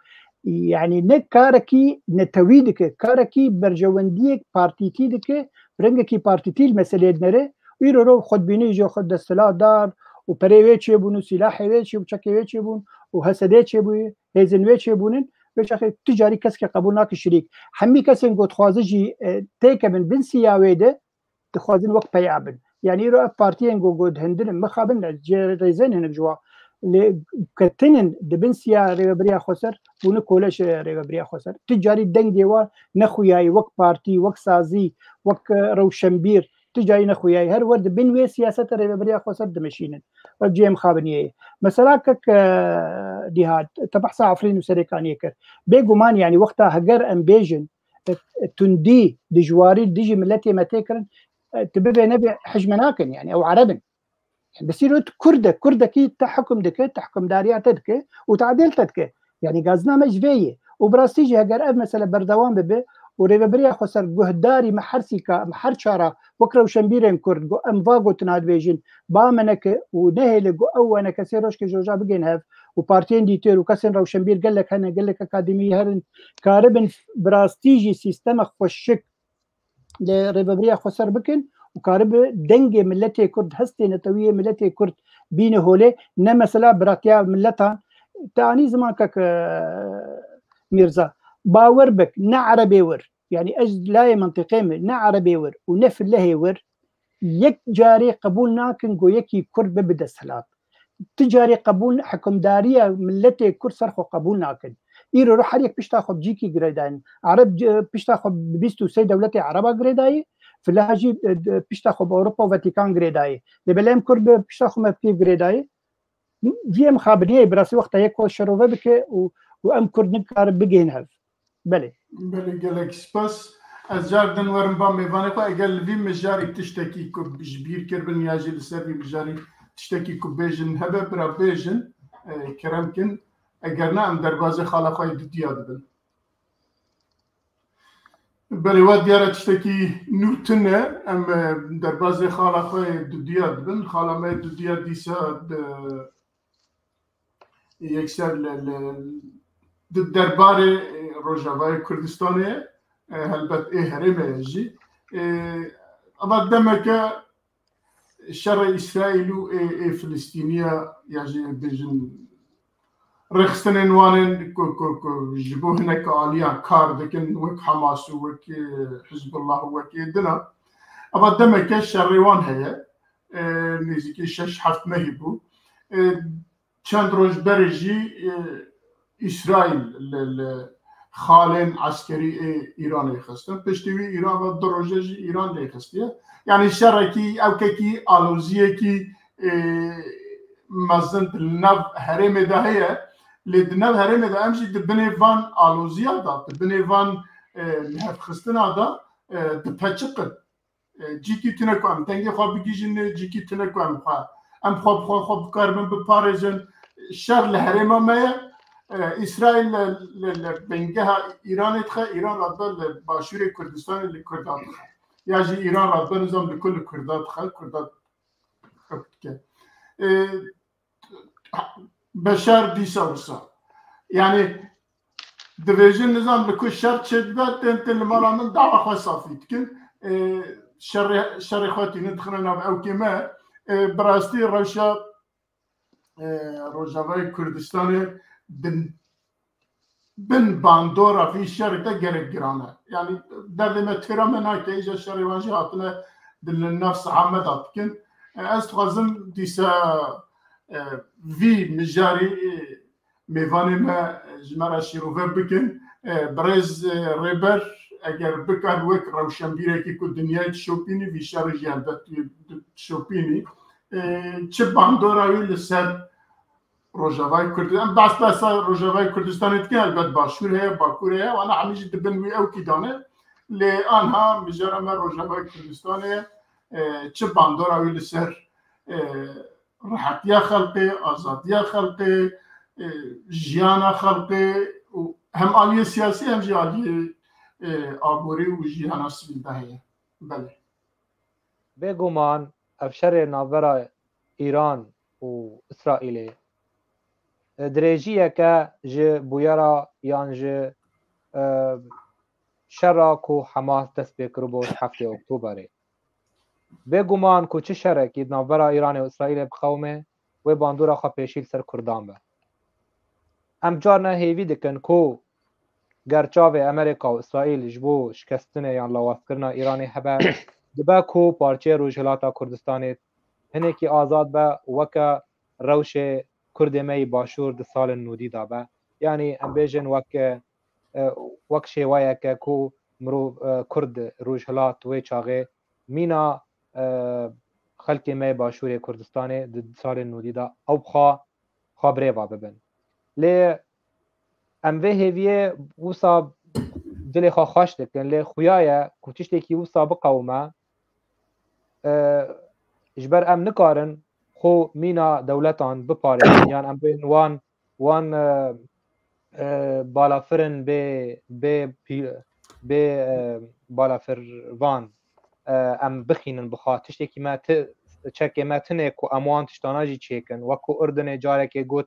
yanî ne karekî netewî dike, karekî berjewendiyek partîtî dike, bi rengekî partîtî li meseleyê dinere. Îro ro xwedbînî jî xwe desthilatdar û perê wê çêbûn û sîlahê wê çêbû, çekê wê çêbûn û hesedê çêbûyê, hêzên wê çêbûnin, wê çaxê tu carî keskî qebûl nake şirîk. Hemî kesên ku dixwaze jî, e, têkevin bin siya wê de, dixwazin wek peya bin. Yanî îro ev partiyên ku, ku dihindin in, mixabin ne, cê rêzên hinek ji wan. Lê ketinin di bin siya Rêveberiya Xweser, bûne koleşê Rêveberiya Xweser. Tu carî dengê wan nexuyayî wek partî, wek sazî, wek, e, rewşenbîr, tu carî nexuyayî. Her wer di bin wê siyaseta Rêveberiya Xweser dimeşînin. Ev cihê mixabiniyê ye. Mesela kek, e, Nîhat, te behsa Efrîn û Serêkaniyê kir. Bêguman, yanî wexta heger em bêjin, e, tundî, dijwarî dijî miletê me tê kirin, e, tu bibê nebê hej me nakin, yanî ew Ereb in. Bi sîrot Kurd e, Kurdekî te hukm dike, te hukmdariya te dike û tadêl te dike. Yanî gazina me ji vê ye. Û bi rastî jî heger ev mesele berdewam bibe û Rêveberiya Xweser guhdarî me her sîka, me her çara wek rewşenbîrên Kurd, got, em va gotina dibêjin, ba me neke û nehêle, got, ew enekesê rojkê ji roja bigên hev û partiyên dîtêr û kesên rewşenbîr gelek hene, gelek akademî herin, karibin bi rastî jî sîstemek xweşik li Rêveberiya Xweser bikin û karibe dengê miletê Kurd, hestê netewî yê miletê Kurd bîne holê, ne mesela biratiya miletan. Te anî ziman kek, e, Mîrza, bawer bik, ne Erebê wir, yanî ez layê mentiqê min, ne Erebê wir û ne filehê wir, yek carê qebûl nakin ku yekî Kurd bibe desthilat. Ti carê qebûl, hikimdariya miletê Kurd ser xwe qebûl nakin. Îro ro her yek pişta xwe bi cîkî girêdayîn. Ereb, e, pişta xwe bi bîst û sê dewletê Ereba girêdayî, Filah jî, e, d-, pişta xwe bi Ewropa û Vatikan girêdayî. Lê belê em Kurd bi pişta xwe me bi kî girêdayî. Cihê mixabiniyê bi rastî wexta yek xwe şerove bike û, û em Kurd nikarin bigihên hev. Belê. Belê, gelek spas. Ez car din werim ba mêvanê xwe. Eger li vî mijarî tiştekî ku ji bîr kiribin ya jî li ser vî mijarî tiştekî ku bêjin hebe, bira bêjin, e, kerem kin. Eger na, em derbazê xala xwe yê dudiya dibin. Belê, we diyar e tiştekî nû tune. Em, e, derbazê xala xwe yê dudiya dibin. Xala me yê dudiya dîsa di, yekser li, li, di derbarê, e, Rojavayê Kurdistanê ye. E, helbet ê herêmê ye jî. E, eva demeke şerê Îsraîl û ê, ê Filistîniya ya jî bêjin rêxistinên wan ên ku, ku, ku ji bo hinek aliyan kar dikin, wek Hamas û wek, e, Hizbullah û wek ê dina. Eva demeke şerê wan heye. E, nêzîkî şeş heft mehî bû. E, çend roj berê jî, e, Îsraîl li, li xalên eskerî ê Îranê xistin. Piştî wî Îran ve du roje jî Îran lê xistiye. Yanî şerekî, ewkekî, aloziyekî, e, mezin li nav herêmê de heye. Lê di nav herêmê de em jî di binê van aloziya de, di binê van, e, lihevxistina de, e, dipeçiqin. E, cîkî tune ku em dengê xwe bigihîjin, cîkî tune ku em xwe, em xwe bi xwe, xwe bikaribin biparêzin. Şer li herêma me ye. E, Îsraîl li, li, li bingeha Îranê dixe, Îran radibe li başûrê Kurdistanê li Kurdan dixe. Ya jî Îran radibe nizam li ku li Kurdan dixe, Kurdan dike. E, Beşar dîsa wisa. Yanî divêjin nizam li ku şer çêdibe, tên tên li mala min dawa xwe safî dikin. Ê, şerê, şerê xwe tînin dixine nav ewkê me. Ê, bi rastî rewşa, ê, Rojavayê Kurdistanê din bin bandora vî şerê de gelek giran e. Yanî derdê me têra me nake, îja şerê wan jî hatine di li nav siha me de dikin. Ez dixwazim dîsa e, vî mijarî, e, mêvanê me ji me re şîrove bikin. E, birêz, e, Rêber, eger bikar wek rewşenbîrekî ku dinyayê dişopînî, vî şerî jî helbet dişopînî. E, çi bandora wî li ser Rojavayê Kurdistan, em behs behsa Rojavayê Kurdistanê dikin, helbet Başûr heye, Bakur heye, wana hemî jî dibin wî ewkî dane. Lê anha mijara me Rojavayê Kurdistanê, e, çi bandora wî li ser, e, rehetiya xelkê, azadiya xelkê, e, jiyana xelkê û hem aliyê siyasî hem jî aliyê, e, aborî û jiyana sivîl de heye. Belê. Bêguman ev şerê navbera Îran û Îsraîlê, e, dirêjiyeke ji bûyera yan ji, e, şera ku Hamas dest pê kiribû ji heftê Oktoberê. Bêguman ku çi şerekî di navbera Îranê û Îsraîlê biqewime, wê bandora xwe pêşî li ser Kurdan be. Em carna hêvî dikin ku ger çavê Amerîka û Îsraîl ji bo şikestinê yan lawazkirina Îranê hebe, dibe ku parçeyê Rojhilata Kurdistanê hinekî azad be û weke rewşê Kurdê me yî Başûr di salên nodî de be. Yanî em bêjin wek, e, wek şêweyeke ku mirov, e, Kurd Rojhilat wê çaxê mîna, e, xelkê me yê Başûrê Kurdistanê di salên nodî de ew bi xwe, xwe birêva bibin. Lê em vê hêviyê wisa dilê xwe xweş dikin, lê xuya ye ku tiştekî wisa biqewime, e, ji ber em nikarin xwe mîna dewletan biparêzin, yan em bên wan, wan, e, e, balafirin bê, bê pî-, bê, e, balafirvan, e, em bixînin bi xwe. Tiştekî me ti, çekê me tune ku em wan tiştana jî çêkin. Wek ku Urdunê carekê got,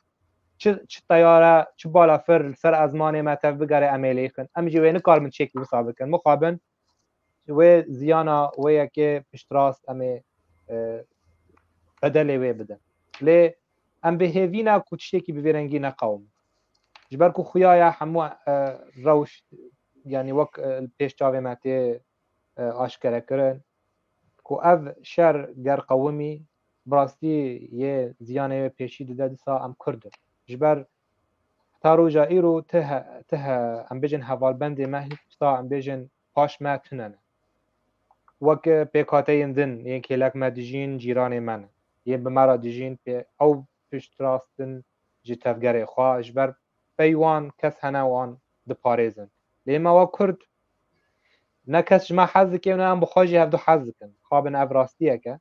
çi, çi teyare, çi balafir li ser ezmanê me tev bigere, em ê lêxin. Em jî wê nikarin çekî wisa bikin. Mixabin wê ziyana wê yekê piştrast em ê, e, bedelê wê bidin. Lê em bi hêvî ne ku tiştekî bi vê rengî neqewim. Ji ber ku xuya ye hemû, e, rewş, yanî wek, e, li pêş çavê me tê, e, aşkere kirin ku ev şer ger qewimî, bi rastî yê ziyanê wê pêşî dide, dîsa em Kurd in. Ji ber ta roja îro ti he-, ti he-, em bêjin hevalbendê me, hîn wisa em bêjin paş me tune ne. Wek pêkhateyên din yên kêlek me dijîn cîranê me ne. Yên bi me re dijîn pê ew piştrast in ji tevgerê xwe, ji ber pey wan kes hene wan diparêzin. Lê me wek Kurd ne kes ji me hez dike û ne em bi xwe jî hevdu hez dikin. Xabin ev rastiyek e.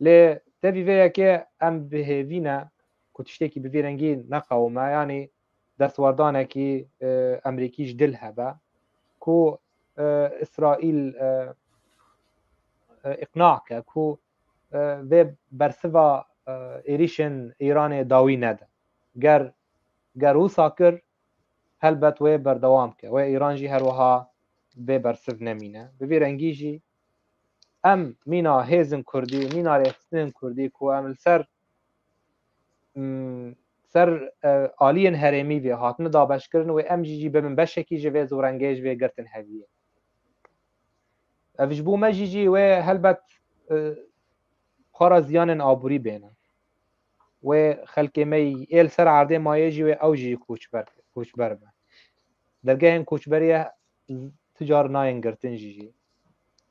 Lê tevî vê yekê em bi hêvî ne ku tiştekî bi vî rengî neqewime, yanî destwerdanekî, e, Emerîkî ji dil hebe ku, e, Îsraîl, e, e, îqna ke ku, e, vê bersiva, e, êrîşên Îranê dawî nede. Ger, ger wisa kir, helbet wê berdewam ke. Wê Îran jî her wiha vê bersiv nemîne. Bi vî rengî jî em mîna hêzin Kurdî, mîna rêxistinên Kurdî ku em li ser, mm, ser, e, aliyên herêmî vê hatine dabeşkirin, wê em jî jî bibin beşekî ji vê zorengê, ji vê girtin heviyê. Ev ji bo me jî jî wê helbet, e, xwe re ziyanên aborî bêne. Wê xelkê me yî ê li ser erdê maye jî wê ew jî koçber, koçber be. Dergehên koçberiyê tu car nayên girtin jî jî.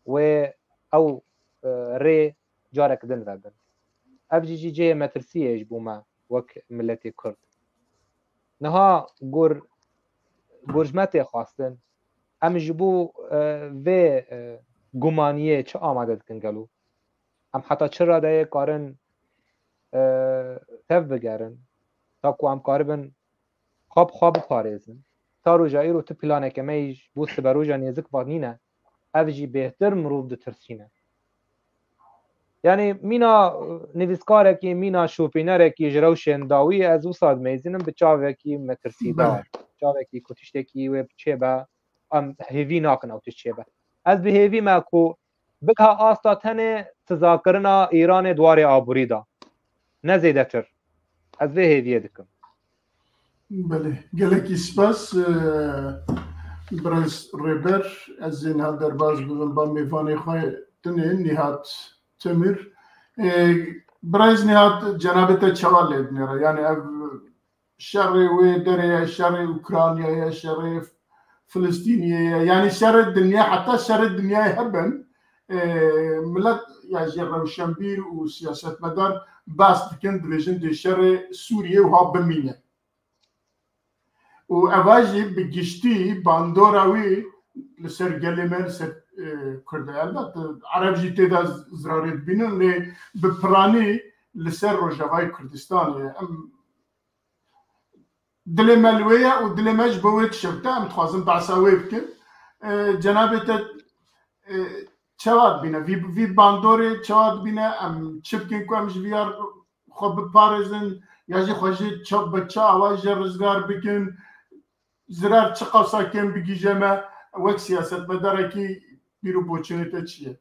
Wê ew, e, rê carek din vebin. Ev jî jî cihê metirsiyê ji bo me wek miletê Kurd. Niha gor, gor ji me tê xwestin. Em ji bo, e, vê, e, gumaniyê çi amade dikin gelo? Em heta çi radeyê karin, e, tev bigerin? Ta ku em karibin xwe bi xwe biparêzin. Ta roja îro tu planeke me yî ji bo siberoja nêzik va nîne. Ev jî bêhtir mirov ditirsîne. Yanî mîna nivîskarekî, mîna şopînerekî ji rewşên dawî ez wisa dimeyzînim bi çavekî metirsîdar, çavekî ku tiştekî wê çêbe, em hêvî nakin ew tişt çêbe. Ez bi hêvî me ku bigha asta tenê sizakirina Îranê di warê aborî de. Ne zêdetir. Ez vê hêviyê dikim. Belê, gelekî spas, e, birêz Rêber, ez ê niha derbas bibim ba mêvanê xwe dinê Nîhat Temir. E, Birêz Nihat, cenabê te çawa lê dinêre? Yani ev şerê wê derê ye, şerê Ukraynayê ye, şerê Filistîniyê ye. Yani şerê dinya, heta şerê dinyayê hebin, e, millet ya jî rewşenbîr û siyasetmedar behs dikin, dibêjin dê şerê Sûriyê wiha bimîne. Û eva jî bi giştî bandora wî li ser gelê me, li ser, e, Kurd e. Elbet, e, Ereb jî tê de zirarê dibînin, lê bi piranî li ser Rojavayê Kurdistanê ye. Em, dilê me li wê ye û dilê me ji bo wê dişewite. Em dixwazin behsa wê bikin. E, cenabê te, e, çawa dibîne? Vî, vî bandorê çawa dibîne? Em çi bikin ku em ji vî ya xwe biparêzin? Ya jî xwe jî ça-, bi çi awa jê rizgar bikin? Zirar çi qasa kêm bigihîje me? Wek siyasetmedarekî bîr û boçûnê te çi ye?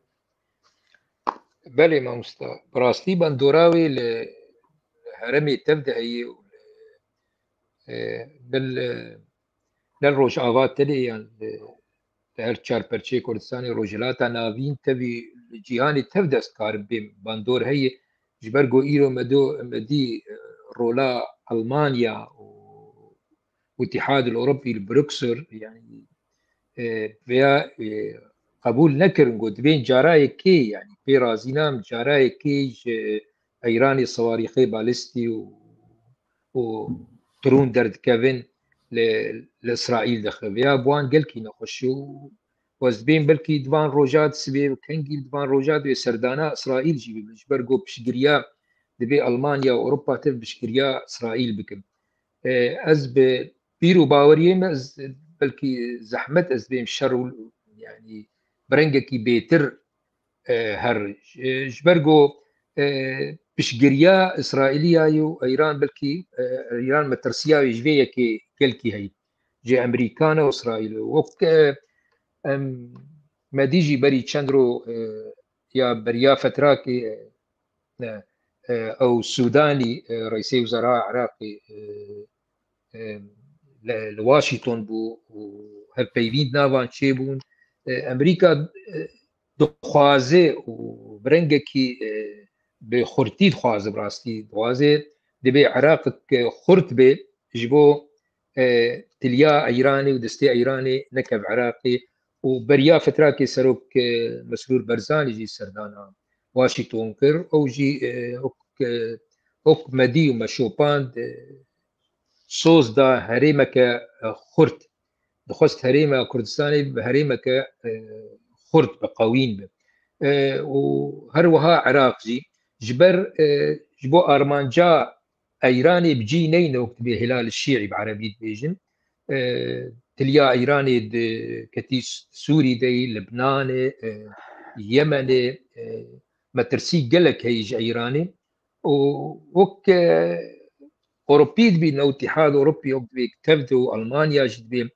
Belê mamosta, bi rastî bandora wê li herêmê tev de heye û li, e, bil, e, ne li Rojava tenê yan li, li her çar perçeyê Kurdistanê, Rojhilata Navîn tevî li cîhanê tev de dikarin bê bandor heye. Ji ber ku îro me do, me dî, e, rola Almanya û Îtîhadul Ewropî li Bruksel, yani, e, veya, e, qebûl nekirin, got, dibên cara yekê, yani, pê razî nam, cara yekê ji Îranê siwarîxê balistî û, û drûn derdikevin li, li Îsraîl dixe. Veya bi wan gelkî nexweş û ez dibêm belkî di van roja di sibê û kengî di van roja di serdana Îsraîl jî bibe. Ji ber ku piştgiriya dibê Almanya û Ewropa tev piştgiriya Îsraîl bikin. E, ez bi bîr û baweriyê me, ez, belkî zehmet ez bêm şer û, yani, bi rengekî bêtir, e, her, e, ji ber ku, e, piştgiriya Îsraîliyayê û Îran belkî, e, Îran metirsiya wê ji vê yekê gelkî heyî. Ji Amerîkan û Îsraîl. Wek, e, em, me dî jî berî çend ro, e, ya beriya fetrakê, e, e, ew Sûdanî, e, Reîsê Wizara Iraqê, e, e, li, li Washington bû û hevpeyvîn di navan çêbûn. E, Amerîka, e, dixwaze û bi rengekî, e, bi xurtî dixwaze, bi rastî dixwaze, dibê Iraqek, e, xurt be ji bo, e, tiliya Îranê û destê Îranê nekev Iraqê û beriya fetrakê serok, e, Mesrûr Barzanî jî serdana Washington kir. Ew jî, e, wek, e, wek me dî û me şopand, e, soz da herêmeke, e, xurt. Dixwest herêma Kurdistanê bi herêmeke, e, xurt bi, qewîn bi. E, û her wiha Iraq jî ji ber, e, ji bo armanca Îranê bi cî neyne, wek dibê Hilal Şîî bi erebî dibêjin. E, tiliya Îranê di ketî Sûrî de yî, Libnanê, e, Yemenê, e, metirsî gelek heyî ji Îranê. Û wek, e, Ewropî dibîn, ew Îtîhad Ewropî wek dibê tev de û Almanya jî dibê,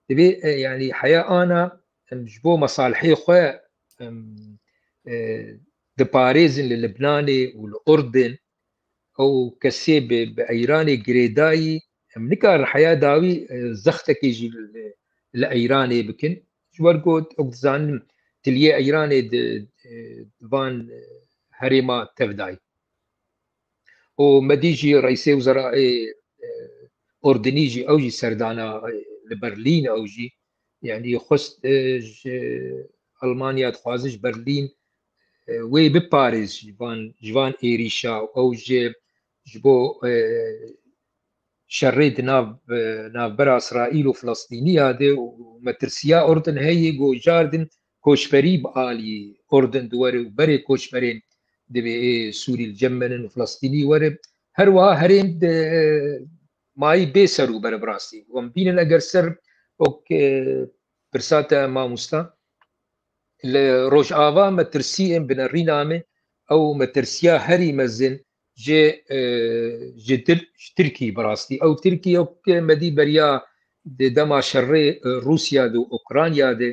dibê, e, yani heya ana, em, ji bo mesalihê xwe, em, e, diparêzin li Libnanê û li Urdin, ew kesê bi, bi Îranê girêdayî, em nikarin heya dawî, e, zextekê jî li, li Îranê bikin. Ji wer ku, wek dizanin, tiliyê Îranê di, e, di van, e, herêma tev dayî. Û me dî jî Reîsê Wizara, e, e, Urdinî jî, ew jî serdana, e, li Berlîn, ew jî, yani, xwest, e, ji Almanya dixwaze ji Berlîn, e, wê biparêz ji van, ji van êrîşa, ew jî ji bo, e, şerê di nav, e, navbera Îsraîl û Filistîniya de û metirsiya Urdin heye, ku cardin koçberî bi alî Urdin di were û berê koçberên divê ê Sûrî li cem menin û Filistînî were. Her wiha herêm de, e, mayî bê ser û ber bi rastî. Em bînin eger ser wek, e, pirsa te mamosta, li Rojava metirsiyên binerîna me, ew metirsiya herî mezin ji, e, ji Tir-, ji Tirkî bi rastî. Ew Tirkî, ew ke me dî beriya di dema şerê, e, Rûsya de û Ukrayna de,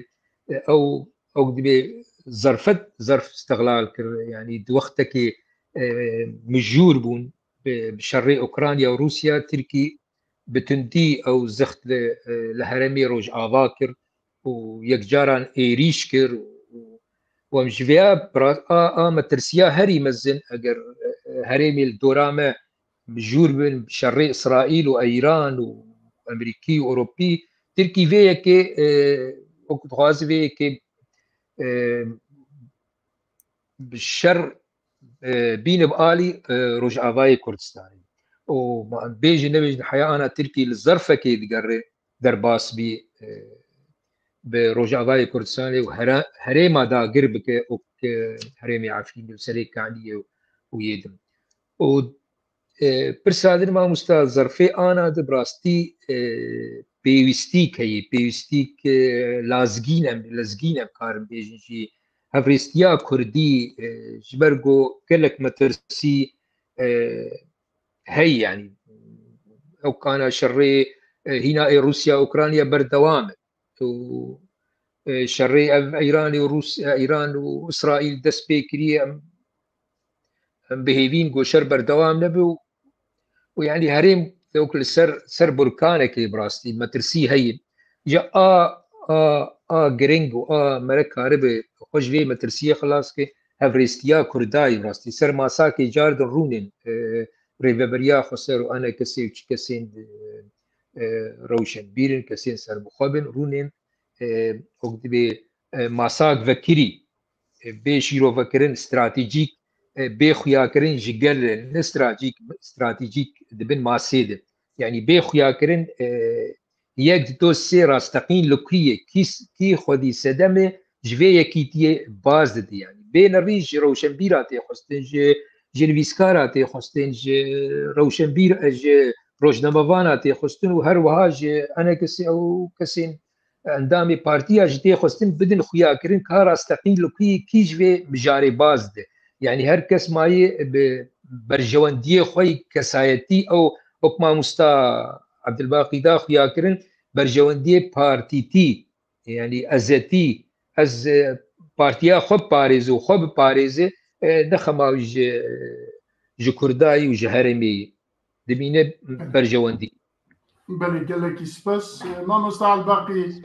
e, ew, ew dibê zerfet, zerf istiqlal kir. Yani di wextekê, e, mijûr bûn bi, bi şerê Ukrayna û Rûsya, Tirkî bi tundî ew zixt li, e, li herêmê Rojava kir û yekcaran êrîş kir û, û em ji vêya bi ra-, a, a metirsiya herî mezin eger, e, e, herêmê li dora me jûr bin şerê Îsraîl û Eyran û Emerîkî û Ewropî. Tirkî vê yekê, e, wek dixwaze vê yekê, e, bi şer, e, bîne bi alî, e, Rojavayê Kurdistanê. Û ma em bêjin nebêjin heya ana Tirkî li zerfekê digere derbas bî, e, bi Rojavayê Kurdistanê û here-, herêma dagir bike û, e, herêmê Efrînê û Serê Kaniyê û, û yê din. Û, e, pirsa din mamosta zerfê ana de bi rastî, e, pêwîstîk heye, pêwîstîk, e, lazgîn em, lezgîn em karin bêjin jî hevrêstiya Kurdî, e, ji ber ku gelek metirsî, e, hey, yani, ew kana şerê, e, hîna ê Rûsya, Ukrayna berdewam e. Û, e, şerê ev Îranê û Rûs-, e, Îran û Îsraîl dest pê kiriye, em, em bi hêvîn ku şer berdewam nebe û, û yani herêm wek li ser, ser burkanekê bi rastî metirsî heye. Ji a, a, a giring û a mere karibe xwe ji vê metirsiyê xilas ke, hevrêstiya Kurdayê bi rastî ser masakê car din rûnên, e, rêveberiya Xweser û enekesê û çi kesên, e, e, rewşenbîr in, kesên serbixwe bin, rûnên, e, wek dibê, e, masak vekirî, e, bê şîrovekirin stratejîk, e, bê xuyakirin ji gel re, ne stratejîk, stratejîk di bin masê de. Yani bê xuyakirin, e, yek, du, sê rasteqîn li ku ye, kî s-, kî xwedî sedem e, ji vê yekîtiyê baz dide. Yani bê nerî ji rewşenbîra tê xwestin, ji, ji nivîskara tê xwestin, ji rewşenbîr, ji rojnamevana tê xwestin û her wiha ji enekesê û kesên endamê partiya jî tê xwestin bidin xuyakirin ka rasteqîn li ku ye, kî ji vê mijarê baz dide. Yani her kes mayê bi berjewendiyê xwe yê kesayetî ew wek mamosta Ebdilbaqî da xuyakirin, berjewendiyê partîtî, yani ezetî, ez, e, partiya xwe biparêze û xwe biparêze, e, ne xema ji, ji Kurdayî û ji herêmê yî. Dimîne berjewendî. Belê, gelekî spas. E, mamosta Elbaqî,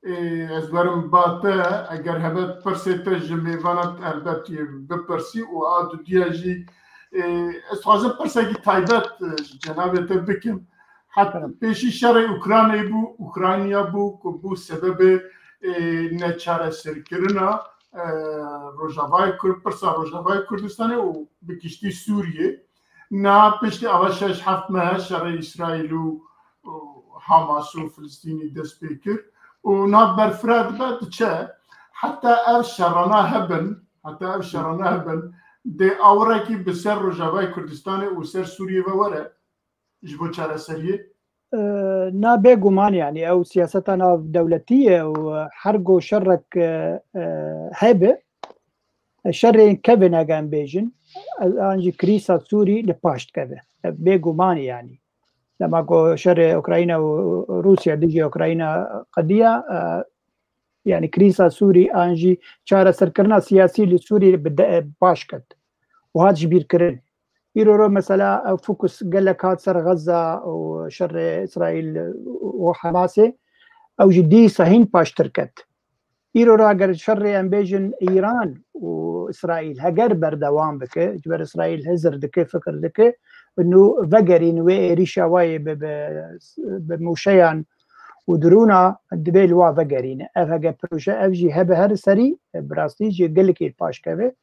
e, ez werim ba te, eger hebe pirsê te ji mêvana te helbet yê bipirsî û a dudiya jî, e, ez dixwazim pirsekî taybet, e, ji cenabê te bikim. Hat pêşî şerê Ukraynayê bû, Ukrayna bû ku bû sebebê, e, neçareserkirina, e, Rojavayê Kurd, pirsa Rojavayê Kurdistanê û bi giştî Sûriyê. Na piştî ava şeş heft meh şerê Îsraîl û, û Hamas û Filistînî dest pê kir û na berfira dibe diçe. Heta ev şerana hebin, heta ev şerana hebin, dê awirekî bi ser Rojavayê Kurdistanê û ser Sûriyê ve were ji bo çareseriyê? E, na bêguman, yani ew siyaseta navdewletî ye û her go şerrek, e, e, hebe, şerên kevin hege em bêjin, an jî krîsa Sûrî li paş dikeve. Ev bêguman e yani. Dema ku şerê Ukrayna û Rûsya dijî Ukrayna qediya, e, yani krîsa Sûrî an jî çareserkirina siyasî li Sûrî bi de-, baş ket û hat jibîrkirin. Îro ro mesela ew fokus gelek hat ser Xezza û şerê Îsraîl û Hamasê, ew jî dîsa hîn paştir ket. Îro ra ger şerê em bêjin Îran û Îsraîl heger berdewam bike, ji ber Îsraîl hizir dike, fikir dike, nû vegerîn wê êrîşa wayê bi, bi, bi mûşeyan û dirûna dibê li wa vegerîne. Ev hege proje ev jî hebe her serî, bi rastî jî gelekî paş keve.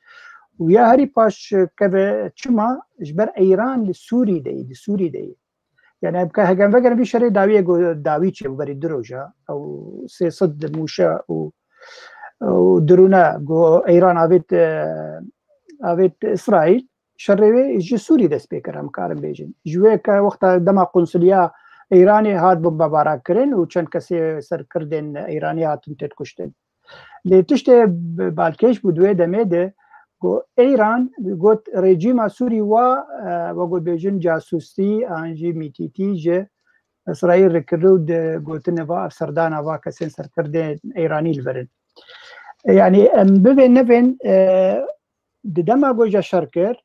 Û ya herî paş keve çima? Ji ber Îran li Sûrî de yî, di Sûrî de yî. Yani em ka hegen vegerin vî şerê dawiyê ku dawî çêbû berî du roja, ew sê sed mûşe û, û dirûne ku Îran avêt, e, avêt Îsraîl, şerê wê ji Sûrî dest pê kir, em karin bêjin. Ji wê ke wexta dema qunsuliya Îranê hat bombebaran kirin û çend kesê ser Kirdên Îranî hatin têt kuştin. Lê tiştê bi-, balkêş bû di wê demê de ku Îran got rejîma Sûrî wa, e, wek got bêjin casûsî an jî mîtîtî ji Îsraîl re kirî û di gotinê va ev serdana va kesên serkirdên Îranî li vir in. E, yani em bivên nevên, e, di dema ku ja şer kir,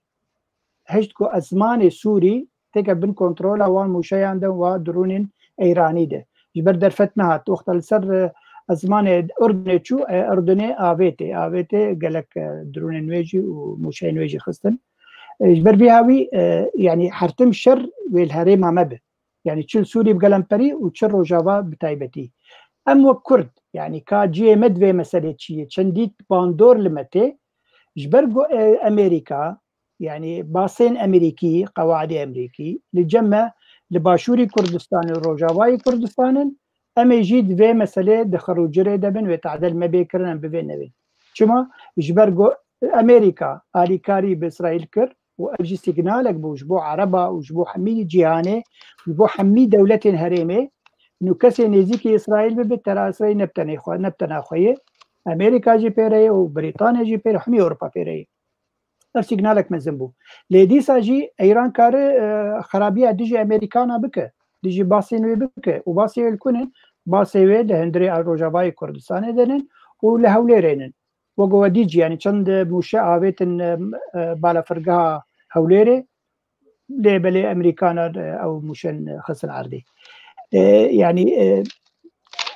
hişt ku ezmanê Sûrî têke bin kontrola wan mûşeyan de wa dirûnên Îranî de. Ji ber derfet nehat. Wexta li ser, e, ezmanê Urdunê çû, e, Urdunê avêtê. Avêtê gelek, e, dirûnên wê jî û mûşeyên wê jî xistin. E, ji ber vê hawî, e, yanî hertim şer wê li herêma me bi. Yanî çi li Sûrî bi gelemperî û çi Rojava bi taybetî. Em wek Kurd, yanî ka cihê me di vê meselê çi ye, çendî bandor li me tê, ji ber ku, e, Amerîka, yanî basên Amerîkî, qewaidê Amerîkî, li cem me li Başûrî Kurdistanê û Rojavayê Kurdistanê, em ê jî di vê meselê di xir û cirê de bin, wê tade li me bê kirin, em bi vê nebin. Çima? Ji ber ku Amerîka alîkarî bi Îsraîl kir û ev jî sîgnalek bû ji bo Ereba û ji bo hemî cîhanê, ji bo hemî dewletên herêmê, nû kesê nêzîkî Îsraîl bibe, tera Îsraîl ne bi tenê xwe, ne bi tena xwe ye. Amerîka jî pê re ye û Brîtanya jî pê re, hemî Ewropa pê re ye. Ev sîgnalek mezin bû. Lê dîsa jî Îran kare, e, xerabiya dijî Amerîkana bike, dijî basên wê bike û basê wê li ku nin? Basê wê li hundirê Rojavayê Kurdistanê de nin û li Hewlêrê nin. Wek we dî jî, yanî çend mûşe avêtin, e, e, balafirgeha Hewlêrê, lê belê Amerîkana, e, ew mûşên xistin erdê. E, yanî, e,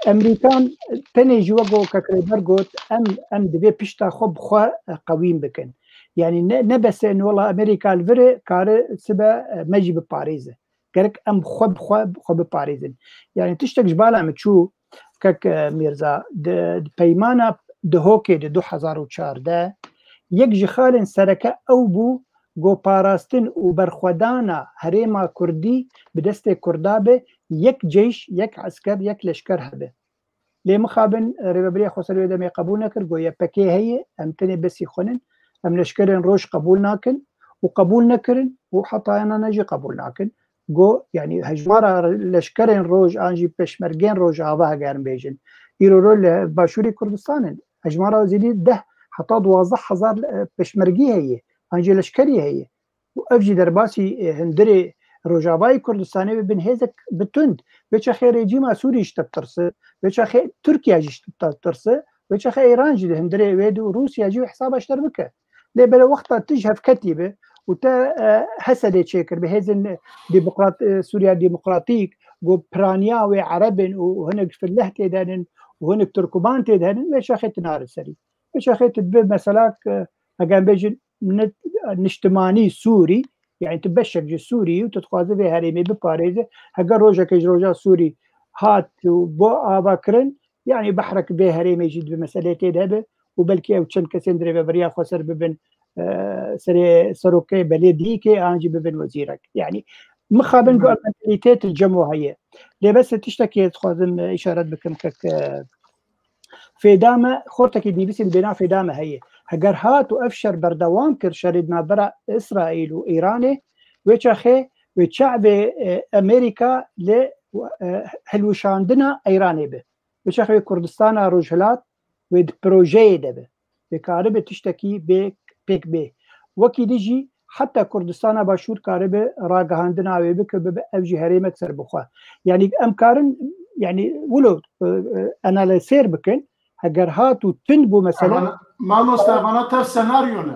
Amerîkan tenê ji we got, kek Rêber got, em, em divê pişta xwe bi xwe, e, qewîn bikin. Yanî ne, ne bes e, wela Amerîka li vir e, kare sibe, e, me jî biparêze. Gerek em xwe bi xwe, xwe biparêzin. Yanî tiştek ji bala min çû, kek, e, Mîrza, di, di peymana Duhokê di du hezar û çardeh, yek ji xalên sereke ew bû, ku parastin û berxwedana herêma Kurdî bi destê Kurda be, yek ceyş, yek esker, yek leşker hebe. Lê mixabin, e, Rêveberiya Xweser wê demê qebûl nekir, got Y P G heye, em tenê besî xwe nin, em leşkerên roj qebûl nakin û qebûl nekirin û heta yanane jî qebûl nakin. Got, yanî hejmara leşkerên roj an jî pêşmergên roj ava heger em bêjin, îro ro li Başûrê Kurdistanê hejmara zêdî deh heta duwazdeh hezar, e, pêşmergî heye, an jî leşkerî heye. Û ev jî derbasî, e, hundirê Rojavayê Kurdistanê bi bin hêzek bi tund. Vê çaxê rejîma Sûrî ji te ditirse, vê çaxê Tirkiye jî ji te ditirse, vê çaxê Îran jî di hundirê wê de û Rûsya jî wê hesaba ji te bike. Lê belê wexta tu ji hev ketî bi û te, e, Hesedê çêkir bi hêzên demokrat, e, Sûriya Demokratîk, ku piraniya wê Ereb in û hinek Fileh tê de nin û hinek Tirkuman tê de nin, vê çaxê tu nari serî. Vê çaxê tu bi mesela, e, hege em bêjin, nit-, niştimanî Sûrî, yanî tu beşek ji Sûrî yî û tu dixwaze vê herêmê biparêze, heger rojeke ji roja Sûrî hat û bo avakirin, yanî behrek vê herêmê jî di meselê tê de hebe û belkî ew çend kesên di Rêveberiya Xweser bibin, e, serê serokê belediyekê, an jî bibin wezîrek. Yanî mixabin ku, hmm, ev mentalîtêt li cem we heye. Lê bes tiştekê dixwazim, e, îşaret bikim, kek, e, Fêda me, xortekî nivîsî li bêna fêda me heye. Heger hat û ev şer berdewam kir, şerê di navbera Îsraîl û Îranê, wê çaxê, wê çavê, e, Amerîka li, e, hilwişandina Îranê be. Wê çaxê wê Kurdistana Rojhilat wê di projeyê de be. Wê karibe tiştekî bê, pêk bê. Wekî dî jî heta Kurdistana Başûr karibe ragihandina wê bike, bibe ev jî herêmek serbixwe. Yanî em karin, yanî wilo, e, e, analîzêr bikin, heger hat û tund bû mesela. Evana, mamoste, evana tev senaryo ne?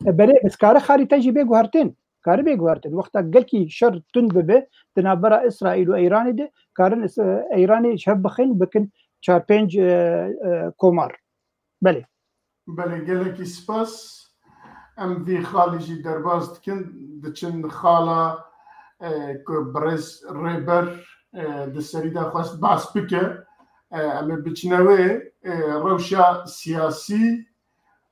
E, belê, bes kare xarîte jî bê guhertin. Kare bê guhertin. Wexta gelkî şer tund bibe, di navbera Îsraîl û Îranê de, karin Îs-, e, Îranê ji hev bixin, bikin çar pênc, e, e, komar. Belê. Belê, gelekî spas. Em vî xalî jî derbas dikin, diçin xala, e, ku birêz Rêber, e, di serî de xwest behs bike. E, em ê biçine wê, e, rewşa siyasî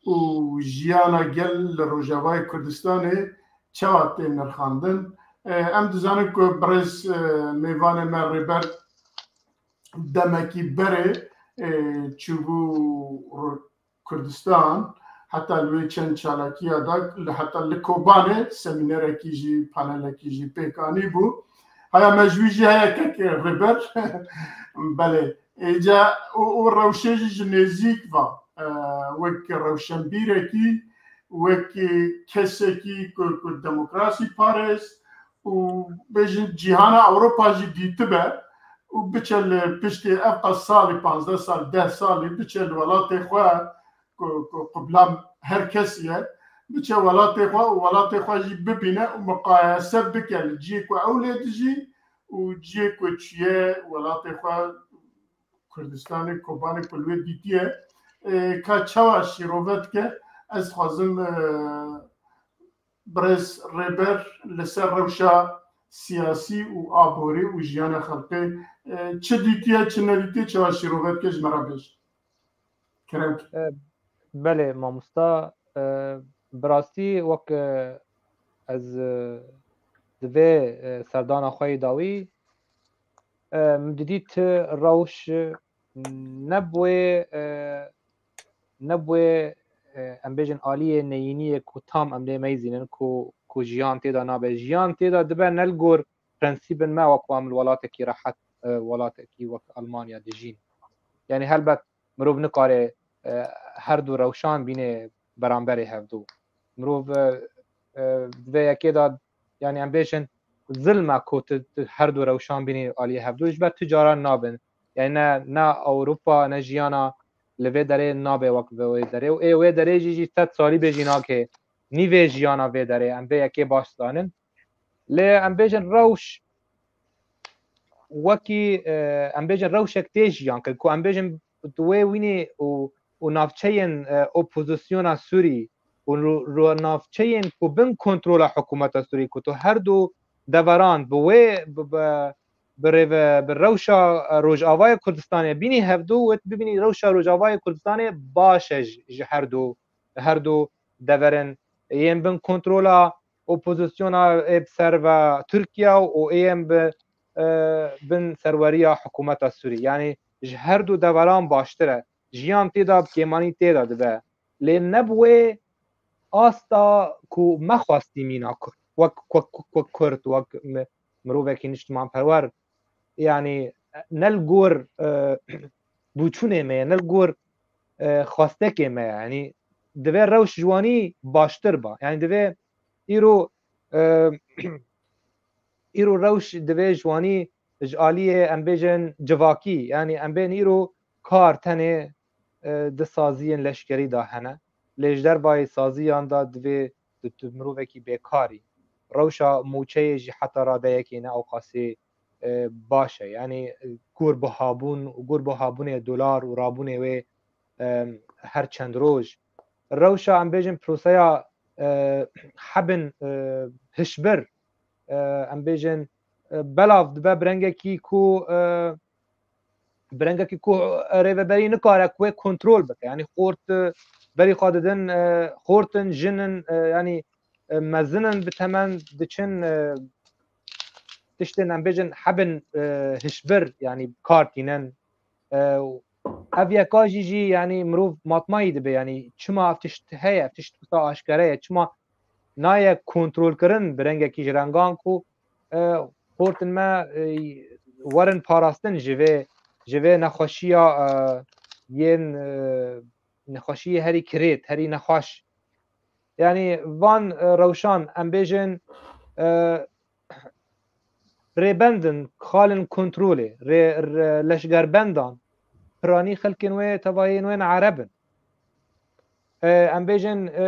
û jiyana gel li Rojavayê Kurdistanê çawa tê nirxandin. E, em dizanin ku birêz, e, mêvanê me Rêber demekî berê, e, çûbû Ru-, Kurdistan, heta li wê çend çalakiya de, li, heta li Kobanê semînerekî jî, panelekî jî pêk anî bû. Haya me ji wî jî heye kek Rêber. Belê. Êca û, û rewşê jî ji nêzîk va, e, wek rewşenbîrekî, wek kesekî ku, ku demokrasî parêz û bêjin cîhana Ewropa jî dîtibe û biçe li piştê ev qas salî, panzdeh sal, deh salî biçe li welatê xwe ku, ku qibla her kesî ye, biçe welatê xwe û welatê xwe jî bibîne û miqayese bike li cihê ku ew lê dijî û cihê ku çûye welatê xwe Kurdistanê, Kobanê ku li wê dîtiye, e, ka çawa şîrove dike, ez dixwazim, e, birêz rêber li ser rewşa siyasî û aborî û jiyana xelkê, e, çi dîtiye, çi nedîtiye, çawa şîrove dike, ji me re bêje. Kerem. E, belê mamosta, e, bi rastî wek, e, ez, e, di vê, e, serdana xwe yê dawî, e, min didît rewş, e, ne bi wê, e, ne bi wê, e, em bêjin aliyê neyîniyê ku tam em lê meyzînin ku, ku jiyan tê de nabe. Jiyan tê de dibe ne li gor prensîbên me wek ku em li welatekî rehet, e, welatekî wek Almanya dijîn. Yani helbet mirov nikare, e, her du rewşan bîne beramberê hevdu. Mirov, e, e, di vê yekê de, yani em bêjin zilm e ku tu, tu her du rewşan bînî aliyê hevdu, ji ber tu caran nabin. Yani ne, ne Ewropa, ne jiyana li vê derê nabe wek vê wê derê. Û ê wê derê jî, jî sed salî bê jî nake. Nîvê jiyana vê derê. Em vê yekê baş zanin. Lê em bêjin rewş wekî, e, em bêjin rewşek tê jiyan kir, ku em bêjin di wê wînê û, û navçeyên, e, opozisyona Sûrî û ro-, ro-, navçeyên ku bin kontrola hikûmeta Sûrî, ku tu her du deveran bi wê, bi, bi, bi rêve, bi rewşa, e, Rojavayê Kurdistanê bînî hevdu, wê tu bibînî rewşa Rojavayê Kurdistanê baş e ji, ji her du, her du deverin yên bin kontrola opozisyona ê bi ser ve Tirkiye û ê yên bi, e, bin serweriya hikûmeta Sûrî. Yani ji her du deveran baştir e. Jiyan tê de bi kêmanî tê de dibe. Lê ne bi wê asta ku me xwestî mîna Kurd. Wek, wek, wek Kurd, wek mi-, mirovekî niştimanperwer. Yani ne li gor, e, bûçûnê me ye, ne li gor, e, xwestekê me ye. Yani divê rewş ji wanî baştir ba. Yani divê îro, e, îro rewş divê ji wanî ji aliyê em bêjin civakî. Yani em bên îro kar tenê, e, di saziyên leşkerî de hene. Lê ji dervayê saziyan de divê tu, tu mirovekî bêkarî. Rewşa mûçeyê jî heta radeyekê ne ewqasî, e, baş e. Yani, e, gor bi habûn û gor bi habûnê dolar û rabûnê wê, e, her çend roj. Rewşa em bêjin proseya, e, hebin, e, hişbir, e, em bêjin, e, belav dibe bi rengekî ku, e, bi rengekî ku rêveberî nikare ku wê kontrol bike. Yani xort, e, berî xwe didin, e, xort in, jin in, e, yani, e, mezin in bi temen diçin, e, tiştên em bêjin hebin, e, hişbir, yani kar tînin. E, ev yeka jî jî yani mirov matmayî dibe, yani çima ev tişt heye, ev tişt wisa aşkere ye, çima nayek kontrolkirin bi rengekî ji rengan ku, e, xortin me, e, werin parastin ji vê, ji vê nexweşiya, e, yên, e, nexweşiyê herî kirêt, herî nexweş. Yani van, e, rewşan em bêjin, e, rêbendin, xalin kontrolê, rê, rê, leşgerbendan, piranî xelkên wê, tevayên wê ne Ereb in. E, em bêjin, e,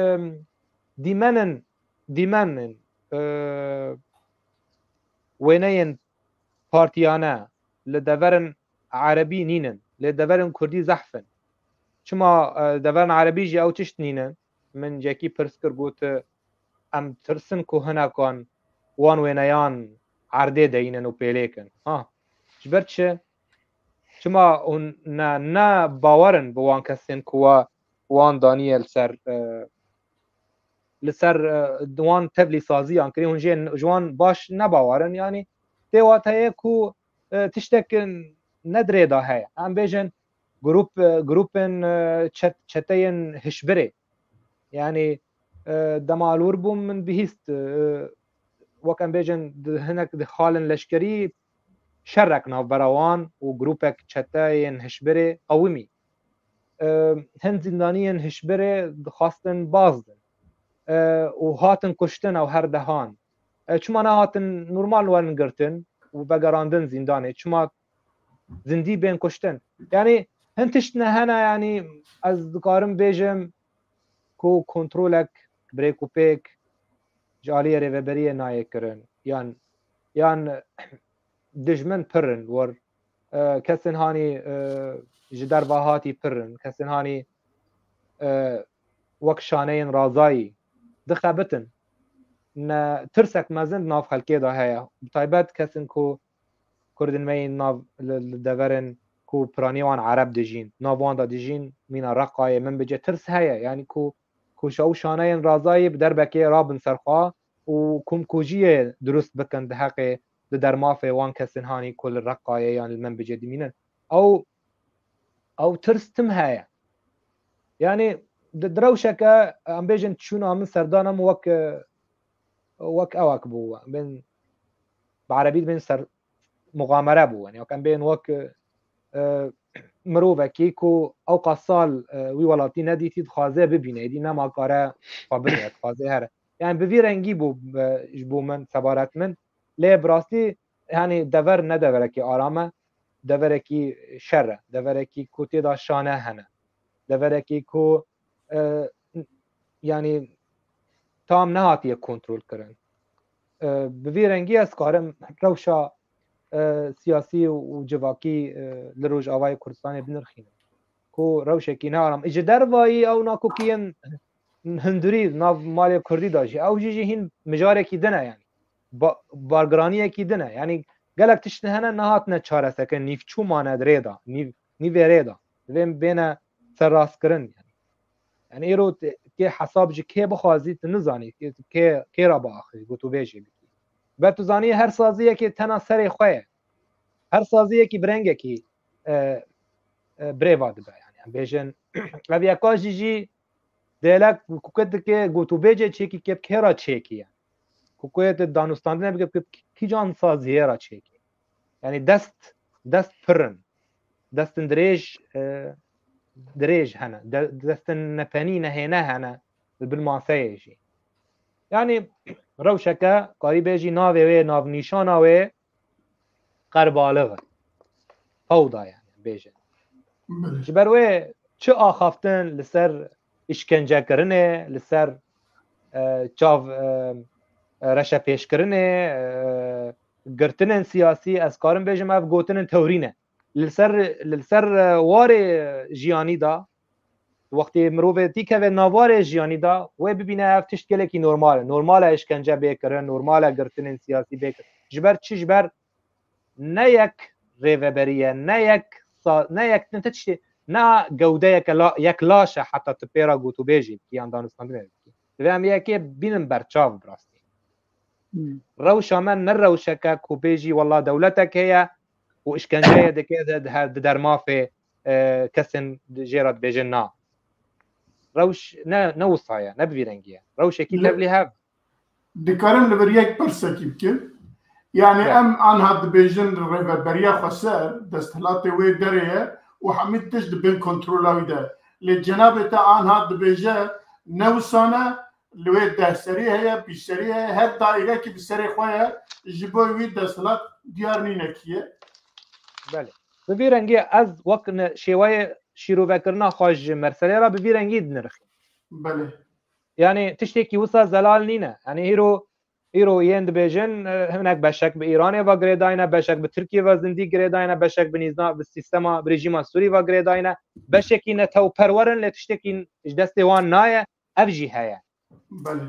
dîmenin, dîmenin, e, wêneyên partiyane li deverin Erebî nînin, lê deverin Kurdî zehf in. Çima, e, deverin Erebî jî ew tişt nînin? Min cekî pirs kir, got, em tirsin ku hinekan wan wêneyan erdê deyînin û pêlêkin. Ha, ji ber çi? Çima hûn ne, ne bawer in bi wan kesên ku wa, wan daniye li ser, e, li ser, e, wan tevlî saziyan kirî, hûn jê, ji wan baş ne bawer in. Yani tê wateyê ku, e, tiştek ne di rê de heye. Em bêjin grup, e, grûpên, e, çet-, çeteyên hişbirê. Yani, e, dema li wir bûm min bihîst, e, wek em bêjin di hinek di xalên leşkerî şerek navbera wan û grûpek çeteyên hişbirê qewimî. E, hin zîndaniyên hişbirê dixwastin baz din. E, û hatin kuştin ew her dehan. E, çima nehatin normal werin girtin û vegerandin zîndanê? Çima zindî bên kuştin? Yani hin tişt ne hene, yani ez dikarim bêjim ku kontrolek, birêk û pêk ji aliyê rêveberiyê nayê kirin. Yan, yan dijmin pir in, wir, e, kesên hanî, e, ji derva hatî pir in, kesên hanî, e, wek şaneyên razayî dixebitin. ne tirsek mezin di nav xelkê de heye. Bi taybet kesên ku Kurdên me yên nav li, li deverên ku piranî wan Ereb dijîn, nav wan de dijîn, mîna Reqayê, Minbicê tirs heye. Yanî ku, ku şa û şaneyên razayî bi derbekê rabin ser xwe û komkujiyê dirust bikin di heqê, di dermafê wan kesên hanî ku li Reqayê yan li Minbicê dimînin. Ew, ew tirs tim heye. Yanî di, di rewşeke, em bêjin çûna min serdana min wek, wek ewek bû. Em bên bi erebî dibên ser muxamere bû. Yanî wek em bên wek, e, mirovekî ku ewqas sal, e, wî welatî nedîtî, dixwaze bibîne, êdî nema kare xwe bibîne, dixwaze here. Yani bi vî rengî bû, e, ji bo min, sebaret min. Lê bi rastî, yani dever ne deverekî aram e, deverekî şer e, deverekî ku tê de şane hene. Deverekî ku, e, yani tam nehatiye kontrol kirin. E, bi vî rengî ez karim rewşa, e, siyasî û civakî, e, li Rojavayê Kurdistanê binirxînim. Ku rewşekî ne aram. Ji dervayî ew nakokiyên hundirî nav malê Kurdî de jî. Ew jî jî hîn mijarekî din e yani. Ba-, bargiraniyekî din e. Yani gelek tişt hene nehatine çareserkirin. Nîvçû mane di rê de. Nîv-, nîvê rê de. Divê bêne serrastkirin yani. Yani îro te-, kê hesab ji kê bixwazî tu nizanî, kê, kê, kê re biaxivî, gotûbêjê bikî. Ber tu zanî her saziyekê tena serê xwe ye. Her saziyekî bi rengekî, e, e, birêva dibe. Yani em bêjin, ev yeka jî jî dêlek ku ke dike gotûbêjê çêkî kê bi kê re çêkî ye. Ku ke tu danûstandine bike, kîjan saziyê re çêkî. Yani dest, dest pir in. Destin dirêj, e, dirêj hene. De-, destin nepenî nehêne hene li bin maseyê jî. Yani rewşeke karî bêjî navê wê, navnîşana wê qerbalix e. Fewda yani bêjin. Belê. Ji ber wê çi axaftin li ser îşkencekirinê, li ser, e, çav, e, e, reşepêşkirinê, e, girtinên siyasî, ez karim bêjim ev gotinên tewrî ne. Li ser, li ser, e, warê jiyanî de, wextê mirovê tîkeve nav warê jiyanî de, wê bibîne ev tişt gelekî normal e. Normal e îşkence bê kirin, normal e girtinên siyasî bê kirin. Ji ber çi? Ji ber ne yek rêveberî ye, ne yek sa-, ne yek, ne tiştê, ne gewdeyeke la-, yek laş e heta tu pê re gotûbêjê bikî yan danûstandinê bikî. Divê em yekê bînin berçav bi rastî. Hmm. Rewşa me ne rewşeke ku bêjî wela dewletek heye û îşkenceyê dike di, di, di dermafê, e, kesên jê re dibêjin na. Rewş ne, ne wisa ye, ne bi vî rengî ye. Rewşekî tevlî hev. Dikarin li vir yek pirsekî bikim? Yani em anha dibêjin rêveberiya xweser, desthilatê wê derê ye û hemî tişt di bin kontrola wî de. Lê cenabê te anha dibêje ne wisa ne, li wê deh serî heye, bîst serî heye, her daîrekî bi serê xwe ye, ji bo wî desthilat diyar nîne kî ye. Belê. Bi vî rengî ez wek ne-, şêweyê şîrovekirina xwe ji merselê re bi vî rengî dinirxîm. Belê. Yani tiştekî wisa zelal nîne. Yani îro, îro yên dibêjin, e, hinek beşek bi Îranê ve girêdayne, beşek bi Tirkiye ve zindî girêdayne, beşek bi nîzna-, bi sîstema, bi rejîma Sûrî ve girêdayne. Beşekî netewperwer in, lê tiştekî ji destê wan naye, ev jî heye. Belê.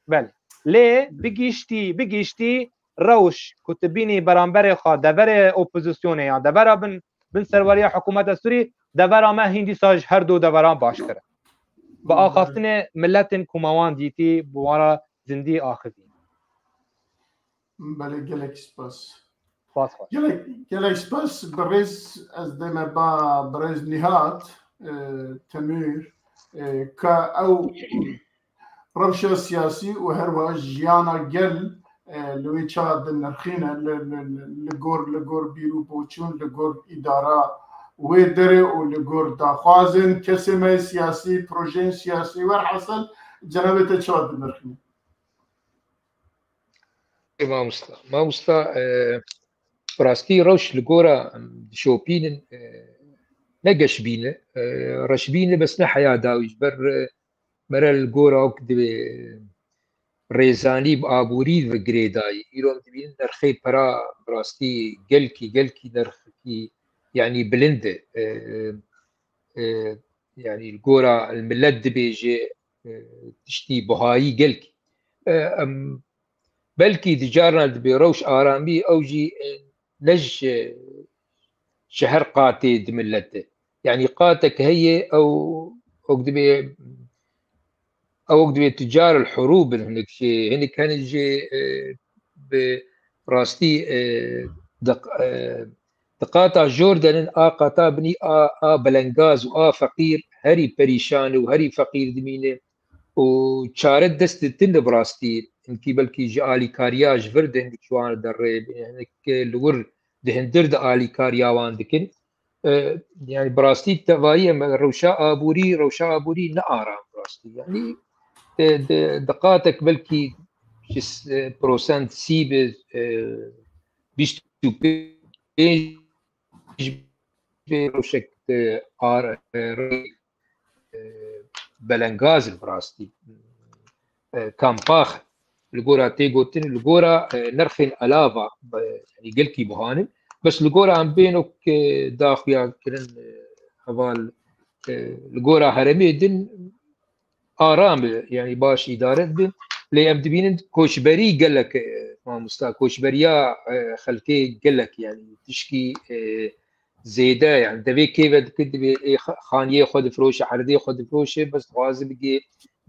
Belê. Lê bi giştî, bi giştî rewş ku tu bînî beramberê xwe deverê opozisyonê ya devera bin, bin serweriya hikûmeta Sûrî, devera me hîn dîsa ji her du deveran baştir e. Bi Belê. Axaftinê miletên ku me wan dîtî, bi wan re zindî axivî. Belê, gelek spas. Spas xwe. Gelek, gelek spas. Birêz, ez dême ba birêz Nihat, e, Temür, e, ka ew rewşa siyasî û her wiha jiyana gel, e, li wê ça dinirxîne, li, li, li, li gor, li gor bîr û boçûn, li gor îdara wê derê û li gor daxwazên kesê me siyasî, projeyên siyasî, werhasil cenabê te ça dinirxîne? Ê mamosta. Mamosta, e, bi rastî rewş li gora, em, dişopînin, e, ne geşbîn e, e, reşbîn e, bes ne heya dawî ji ber, e, mere li gora wek divê, e, rêzanî bi aborî ve girêdayî. Îro em dibînin nerxê pera bi rastî gelkî, gelkî nerxekî, yanî bilind e. E, e, yanî li gora milet dibêje, e, tiştî buhayî gelkî. e, em, belkî di carna dibê rewş aramî ew jî, e, ne ji, ji her qatê di millet de. Yanî qatek heye ew, ew dibê, ew dibê tu car el hurû bin hinek jê, hinek hene jê, e, bi rastî, e, di, e, di qata jor de nin, a qata binî a, a belengaz û a feqîr herî perîşan û herî feqîr dimîne û çare dest ditin de bi rastî, hinkî belkî ji alîkariya ji vir de hindik ji wan derê, hinek li wir di hindir de alîkariya wan dikin. E, yani bi rastî tevayî em rewşa aborî, rewşa aborî ne aram bi rastî. Yani, e, di, di qatek belkî ji s-, e, prosent sî bi, e, bîst û pênc bi rewşek, e, ar-, e, e, belengaz in bi rastî. E, kampax li gora tê gotin, li gora, e, nirxên elava, e, yani gelkî buhan in. Bes li gora em bên wek, e, daxuya kirin, e, heval, e, li gora heremê din aram e, yani baş îdare dibe. Lê em dibînin koçberî gelek, e, mamosta, koçberiya, e, xelkê gelek, yani tişkî, e, zêde, yani devê kê ve dike, divê ê xa-, xaniyê xwe difroşe, erdê xwe difroşe, bes dixwaze bigê,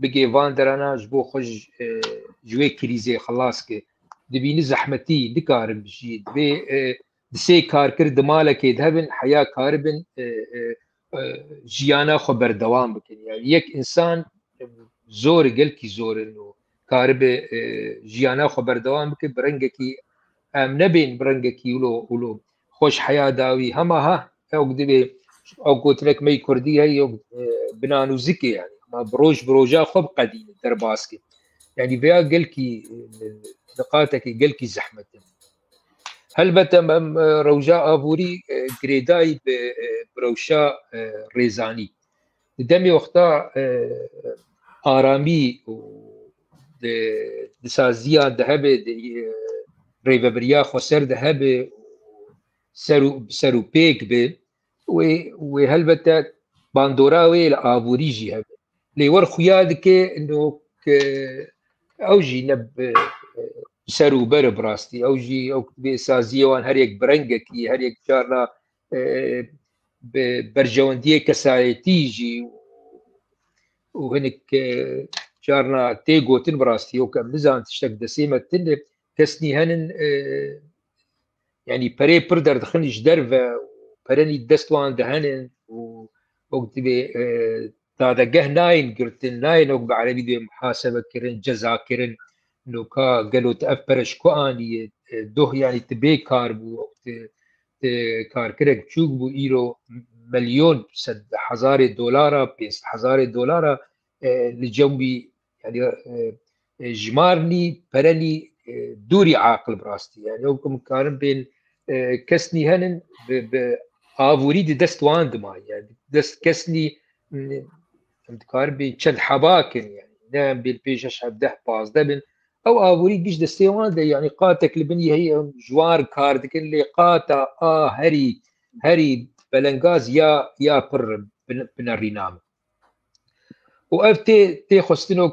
bigê van derana ji bo xwe ji, e, ji wê krîzê xilas ke. Dibîni zehmetî, nikarin bijî. Divê, e, di sê karkir di malekê de hebin, heya karibin, e, e, e, jiyana xwe berdewam bikin. Yani yek insan zor, gelkî zor in û karibe, e, jiyana xwe berdewam bike, bi rengekî em nebên bi rengekî wilo, wilo xweş heya dawî. Hema ha, ew divê, ew gotinek me yî kurdî heye, ew, e, bi nan û zikê yani. Hema bi roj, bi roja xwe biqedîne, derbas ke. Yani vêya gelkî, e, niqatekî gelkî zehmet in. Helbet em, em, e, rewşa aborî, e, girêdayî bi, e, bi rewşa, e, rêzanî. Di demê wexta, e, aramî û di, di saziya de hebe, di, e, rêvebiriya xweser de hebe, ser û, ser û pêk be, wê, wê helbete bandora wê li aborî jî hebe. Lê wer xuya dike, nok, e, ew jî ne bi, bi ser û ber bi rastî. Ew jî, ew bê saziyê wan her yek bi rengekî, her yek carna, e, bi berjewendiyê kesayetî jî û hinek, e, carna tê gotin bi rastî. Yok em nizan tiştek destê me tinde kesnî henin, e, Yanî perê pir derdixin ji derve û perenî dest wan de henin û wek divê, e, dadegeh nayên girtin, nayên wek bi erebî divê muhasebe kirin, ceza kirin. Noka gelo tu ev pere ji ku anî? E, doh yanî tu bê kar bû, wek tu, tu karkirek biçûk bû, îro melyon sed hezarê dolara, pênc sed hezarê dolara, e, li cem wî, yani, e, e, jimarnî, perenî, e, dûrî aqil bi rastî. Yani, ew ku min karin bên, e, kesnî henin bi, bi avûrî di dest wan dimayî. Yani, dest kesnî, m, em dikarin bên çend heba kin, yani, ne em bên pêş şeş, hevdeh, pazdeh bin. Ew avûrî giş destê wan de, yani, qatek li binî heye, em ji wan re kar dikin, lê qata a herî, herî belengaz ya, ya pir bi, bi nerîna min. Û ev tê, tê xwestin û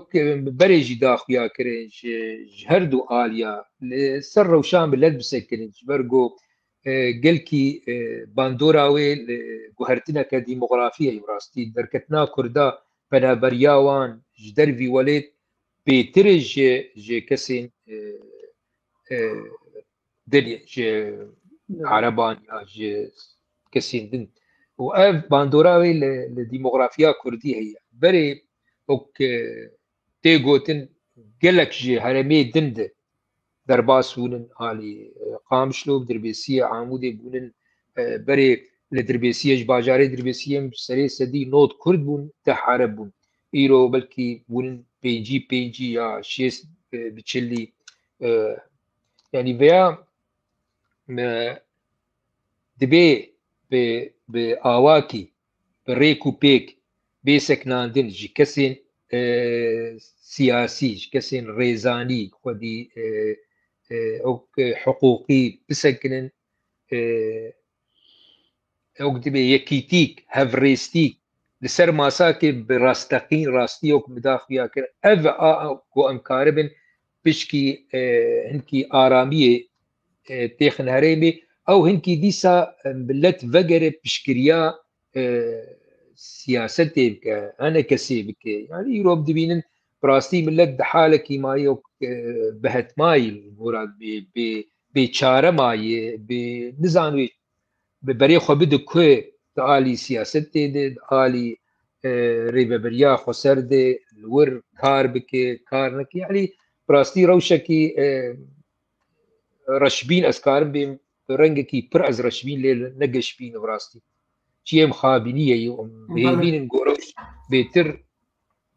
berê jî daxuya kirin ji, ji her du aliya li ser rewşa milet bisekirin, ji ber ku, e, gelkî, e, bandora wê li guhertineke demografî ye, rastî derketina Kurda, penaberiya wan ji dervî welêt bêtir e ji, ji kesên, e, e, din, ji Ereban ya ji kesên din. Û ev bandora wê li, li demografiya Kurdî heye. Berê wek, e, tê gotin, gelek ji herêmê din de derbas bûnin alî, e, Qamişlo, Dirbêsiyê, Amûdê bûnin, e, berê li Dirbêsiyê, ji bajarê Dirbêsiyê em serê sedî nod Kurd bûn, deh Ereb bûn. Îro belkî bûnin pêncî pêncî ya şêst, e, bi çilî, e, Yanî vêya me dibê bi, bi awakî, bi rêk û pêk bê seknandin ji kesên, e, siyasî, ji kesên rêzanî, xwedî, e, e, ew, e, hiqûqî bisekinin, e, ew dibê yekîtîk, hevrêstîk, li ser masakê bi rasteqîn, rastî wek min daxuya kir. Ev a, a, ku em karibin pişkî, e, hinkî aramiyê, e, têxin herêmê, ew hinkî dîsa, e, millet vegere piştgiriya, e, siyasetê bike, enekesê bike. Yani îro dibînin bi rastî millet di halekî maye, e, bi hetmayî, gora bê, bê, bê çare maye, bê nizan wê bi berê xwe bide ku di alî siyasetê de, di alî, e, rêveberiya xweser de li wir kar bike, kar neke. Yani bi rastî rewşekî, e, reşbîn ez karim bêm, rengekî pir ez reşbîn lê negeşbînim rastî. Çiyê mixabînî ye, em bihêvînin ku rewş bêtir,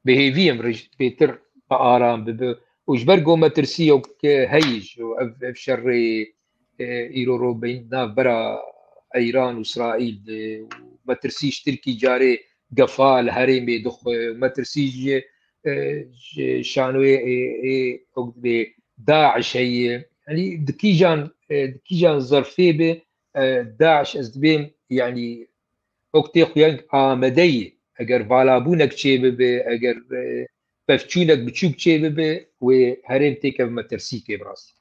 bihêvî em rij-, bêtir bi aram bibe. Û ji ber ku metirsiyek heye ji ev, ev şerê, e, îro ro beyn navbera Eyran û Îsraîl de û metirsî ji Tirkî carê gefa li herêmê dixwe, metirsî ji, e, ji şanoyê ê, ê, wek dibê DAIŞ heye. Yanî di kîjan, e, di kîjan zerfê be, e, DAIŞ ez dibêm, yanî wek tê xuya amade ye. Eger valabûnek çê bibe, eger, e, pevçûnek biçûk çê bibe, wê herêm têkeve metirsîkê bi rastî.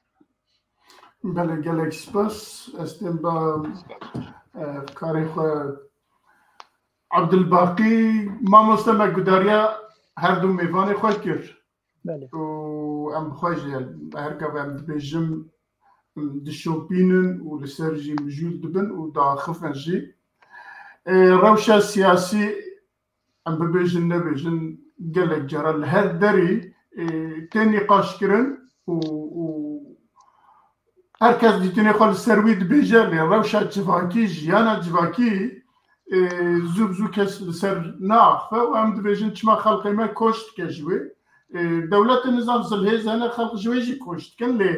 Belê, gelek spas. Ez tên ba, e, karê xwe Abdulbaqî. Mamoste me gudariya her du mêvanê xwe kir. Belê. Û em bi xwe jî, her ka em dibêjin, dişopînin û li ser jî mijûl dibin û diaxifin jî. E, rewşa siyasî em bibêjin nebêjin, gelek cara li her derî, e, tê nîqaşkirin û, û her kes dîtinê xwe li ser wî dibêje, lê rewşa civakî, jiyana civakî, e, zû bi zû kes li ser naaxife û em dibêjin çima xelkê me koç dike ji wê. E, dewletê nizam zilhêz hene, xelk ji wê jî koç dikin, lê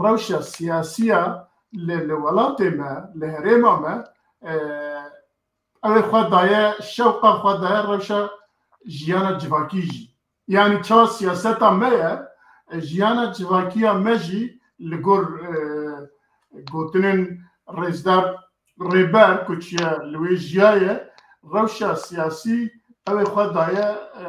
rewşa siyasiya li, li welatê me, li herêma me, e, ew ê xwe daye, şewqa xwe daye rewşa jiyana civakî jî. Yanî çawa siyaseta me ye, e, jiyana civakiya me jî li gor, e, gotinên rêzdar Rêber ku çiye li wê jiyaye, rewşa siyasî ew ê xwe daye, e,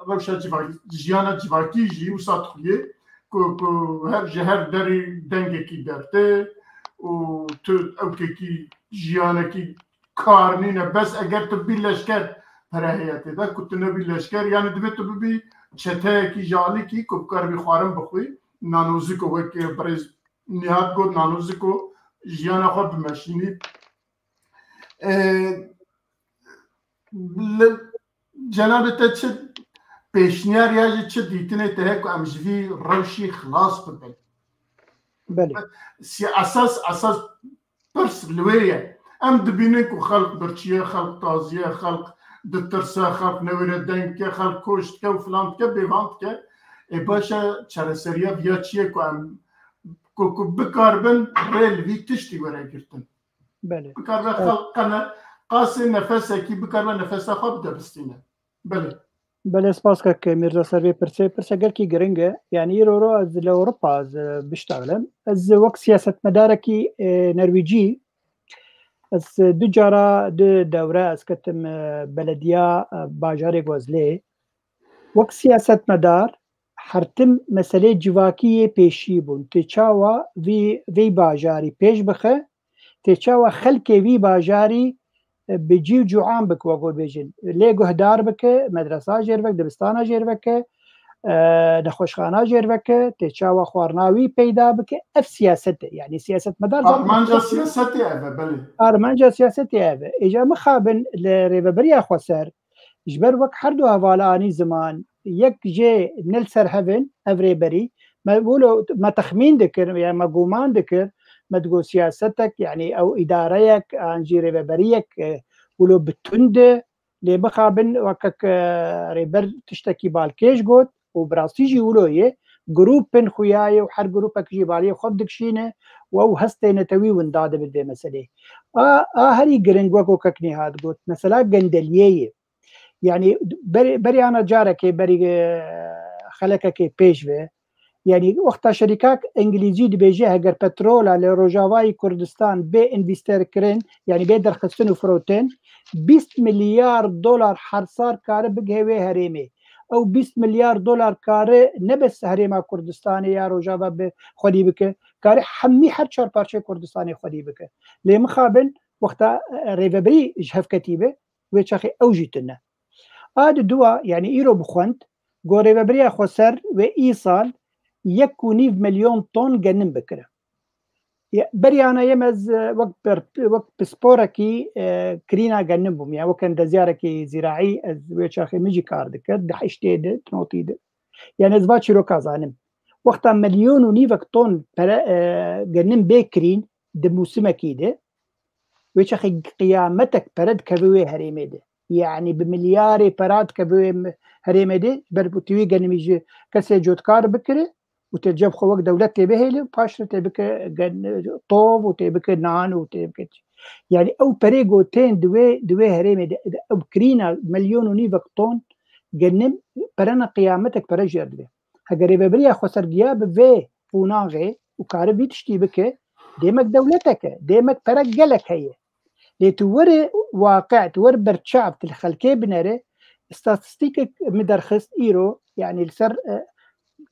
rewşa civakî, jiyana civakî jî wisa dixuye ku, ku her, ji her derî dengekî dertê û tu ewkekî jiyanekî kar nîne. Bes eger tu bî leşker pere heye tê de, ku tu nebî leşker, yani divê tu bibî çeteyekî ji alîkî ku bikaribî xwarin bixwî. Nanoziko wek birêz Nihat got, nanoziko jiyana xwe bimeşînî. E, li cenabê te çi pêşniyar ya jî çi dîtinê te heye ku em ji vî rewşî xilas bibin? Belê. Si-, esas, esas pirs li wê ye. Em dibînin ku xelk birçî ye, xelk tazî ye, xelk ditirse, xelk newêre deng dike, xelk koç dike û filan dike, bêvan dike. Ê baş e, çareseriya viya çi ye ku em, ku, ku bikaribin rê li vî tiştî were girtin? Belê. Bikaribe, evet, xelk qene, qasê nefesekî bikaribe nefesa xwe bide bistîne. Belê. Belê, spas kek Mîrza ser vê pirsê. Pirse gelkî giring e. Yanî îro ro ez li Ewropa ez, e, biştaxlim. Ez wek siyasetmedarekî, e, Norwêcî, ez, e, du cara, du dewre ez ketim, e, belediya, e, bajarê Gozlê. Wek siyasetmedar her tim meselê civakî yê pêşî bûn. Tê çawa vî, vî bajarî pêş bixe, tê çawa xelkê vî bajarî, e, bi cî û ciwan bike, wek bêjin. Lê guhdar bike, medresa jêr veke, dibistana jêr veke, e, nexweşxana jêr veke, tê çawa xwarina wî peyda bike. Ev siyaset e. Yanî siyasetmedar zaten armanca siyasetê ev e, belê. Armanca siyasetê ev e. Îca mixabin li rêveberiya xweser, ji ber wek her du hevala anî ziman, yek jê ne li ser hev in, ev rêberî, me wilo me texmîn dikir, ya me guman dikir, me digot siyasetek, yanî ew îdareyek, an jî rêveberiyek, e, wilo bi tund e, lê mixabin wekek, e, rêber tiştekî balkêş got û bi rastî jî wilo ye, grûp in xuya ye û her grûpek jî baliyê xwe dikişîne û ew hestê netewî winda dibin vê meseleyê. A, a herî giring wek ku kek Nîhat got, mesela gendeliyê ye. Yanî ber-, berî ana carekê, berî, e, xelekekê pêş ve, yanî wexta şerîkak îngilîzî dibêje, heger petrola li Rojavayê Kurdistan bê învîster kirin, yanî bê derxistin û firotin, bîst milyar dolar her sal kare bigihe wê herêmê. ew bîst milyar dolar kare ne bes herêma Kurdistanê ya Rojava bi xwedî bike, kare hemî her çar parçeyê Kurdistanê xwedî bike. Lê mixabin wexta, e, rêvebirî ji hev ketî be, wê çaxê ew jî tune. A di dua, yanî îro bixwend, go rêvebiriya xweser wê îsal yek û nîv milyon ton genim bikire. Ya, beriyana yem ez, e, wek ber-, wek pisporekî, e, kirîna genim bûm. Ya, wek endezyarekî zîraî ez wê çaxê min jî kar dikir. Di heştê de, di notî de. Yani ez va çîroka zanim. Wexta milyon û nîvek ton pere, e, genim bê kirîn di mûsimekî de, wê çaxê qiyametek pere dikeve wê herêmê de. Yani bi milyarê pera dikeve wê me-, herêmê de, ber ku tu wî genimî ji kesê cotkar bikire û te cem xwe wek dewlet tê bihêle, paş re tê bike gen-, tov û tê bike nan û tê bike çi. Yani ew perê go tên di wê, di wê herêmê de, ew kirîna milyon û nîvek ton genim perena qiyametek pere jêr dibe. Heger rêvebiriya xweser giya bi vê qonaxê û kare vî tiştî bike, dêmek dewletek e, dêmek pere gelek heye. Lê tu were waqe, tu were berçav, tu li xelkê binere, statistîkek min derxist îro, yani li ser, e,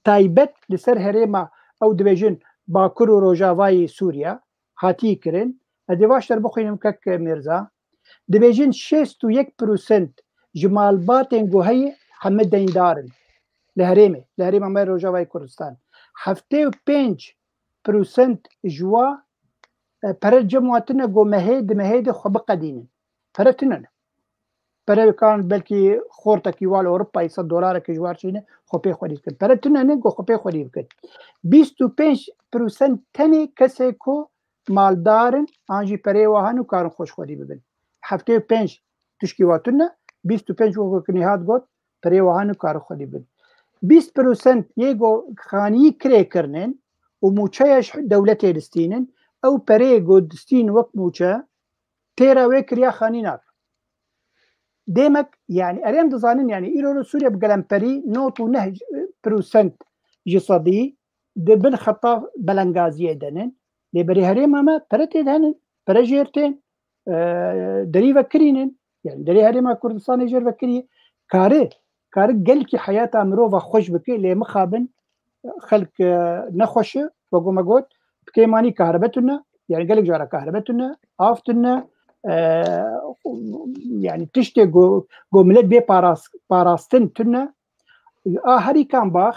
taybet li ser herêma, ew dibêjin Bakur û Rojavayê Sûriya, hatî kirin. Ez ê vaşter bixwînim kek Mîrza. Dibêjin şêst û yek prosent ji malbatên ku heye heme deyndar in. Li herêmê, li herêma me Rojavayê Kurdistan. Heftê û pênc prosent ji wa, e, pere cem wa tune ku mehê, di mehê de xwe biqedînin. Pere tune ne. Pere kan belkî xortekî wa li Ewropayê sed dolarek ji war çîne xwe pê xwedî bikin. Pere tune ne ku xwe pê xwedî bikin. Bîst û pênc prosent tenê kesê ku maldar in, an jî perê wa hene û karin xwe ji xwedî bibin. Heftê û pênc tişkî wa tune, bîst û pênc wekî Nîhat got, perê wa hene û karin xwedî bibin. Bîst prosent yê ku xanî kirê kirinin û mûçeya ji dewletê distînin, ew perê ku distîn wek mûçe, têra wê kiriya xanî nake. Demek, yani, erê em dizanin, yani, îro li Sûriye bi gelemperî nod û neh prosent ji sedî di bin xeta belengaziyê de ne. Lê berê herêma me pere tê de henin, pere jêr tên, e, derî vekirînin. Yani, derê herêma Kurdistanê jêr vekirî. Kare, kare gelkî heyata mirova xweş bike, lê mixabin xelk, e, nexweş e, wek me got, bi kêmanî kahrebe tune, yani gelek cara kahrebe tune, av tune, e, yani tiştê go, go millet bê paras-, parastin tune. A herî kan bax,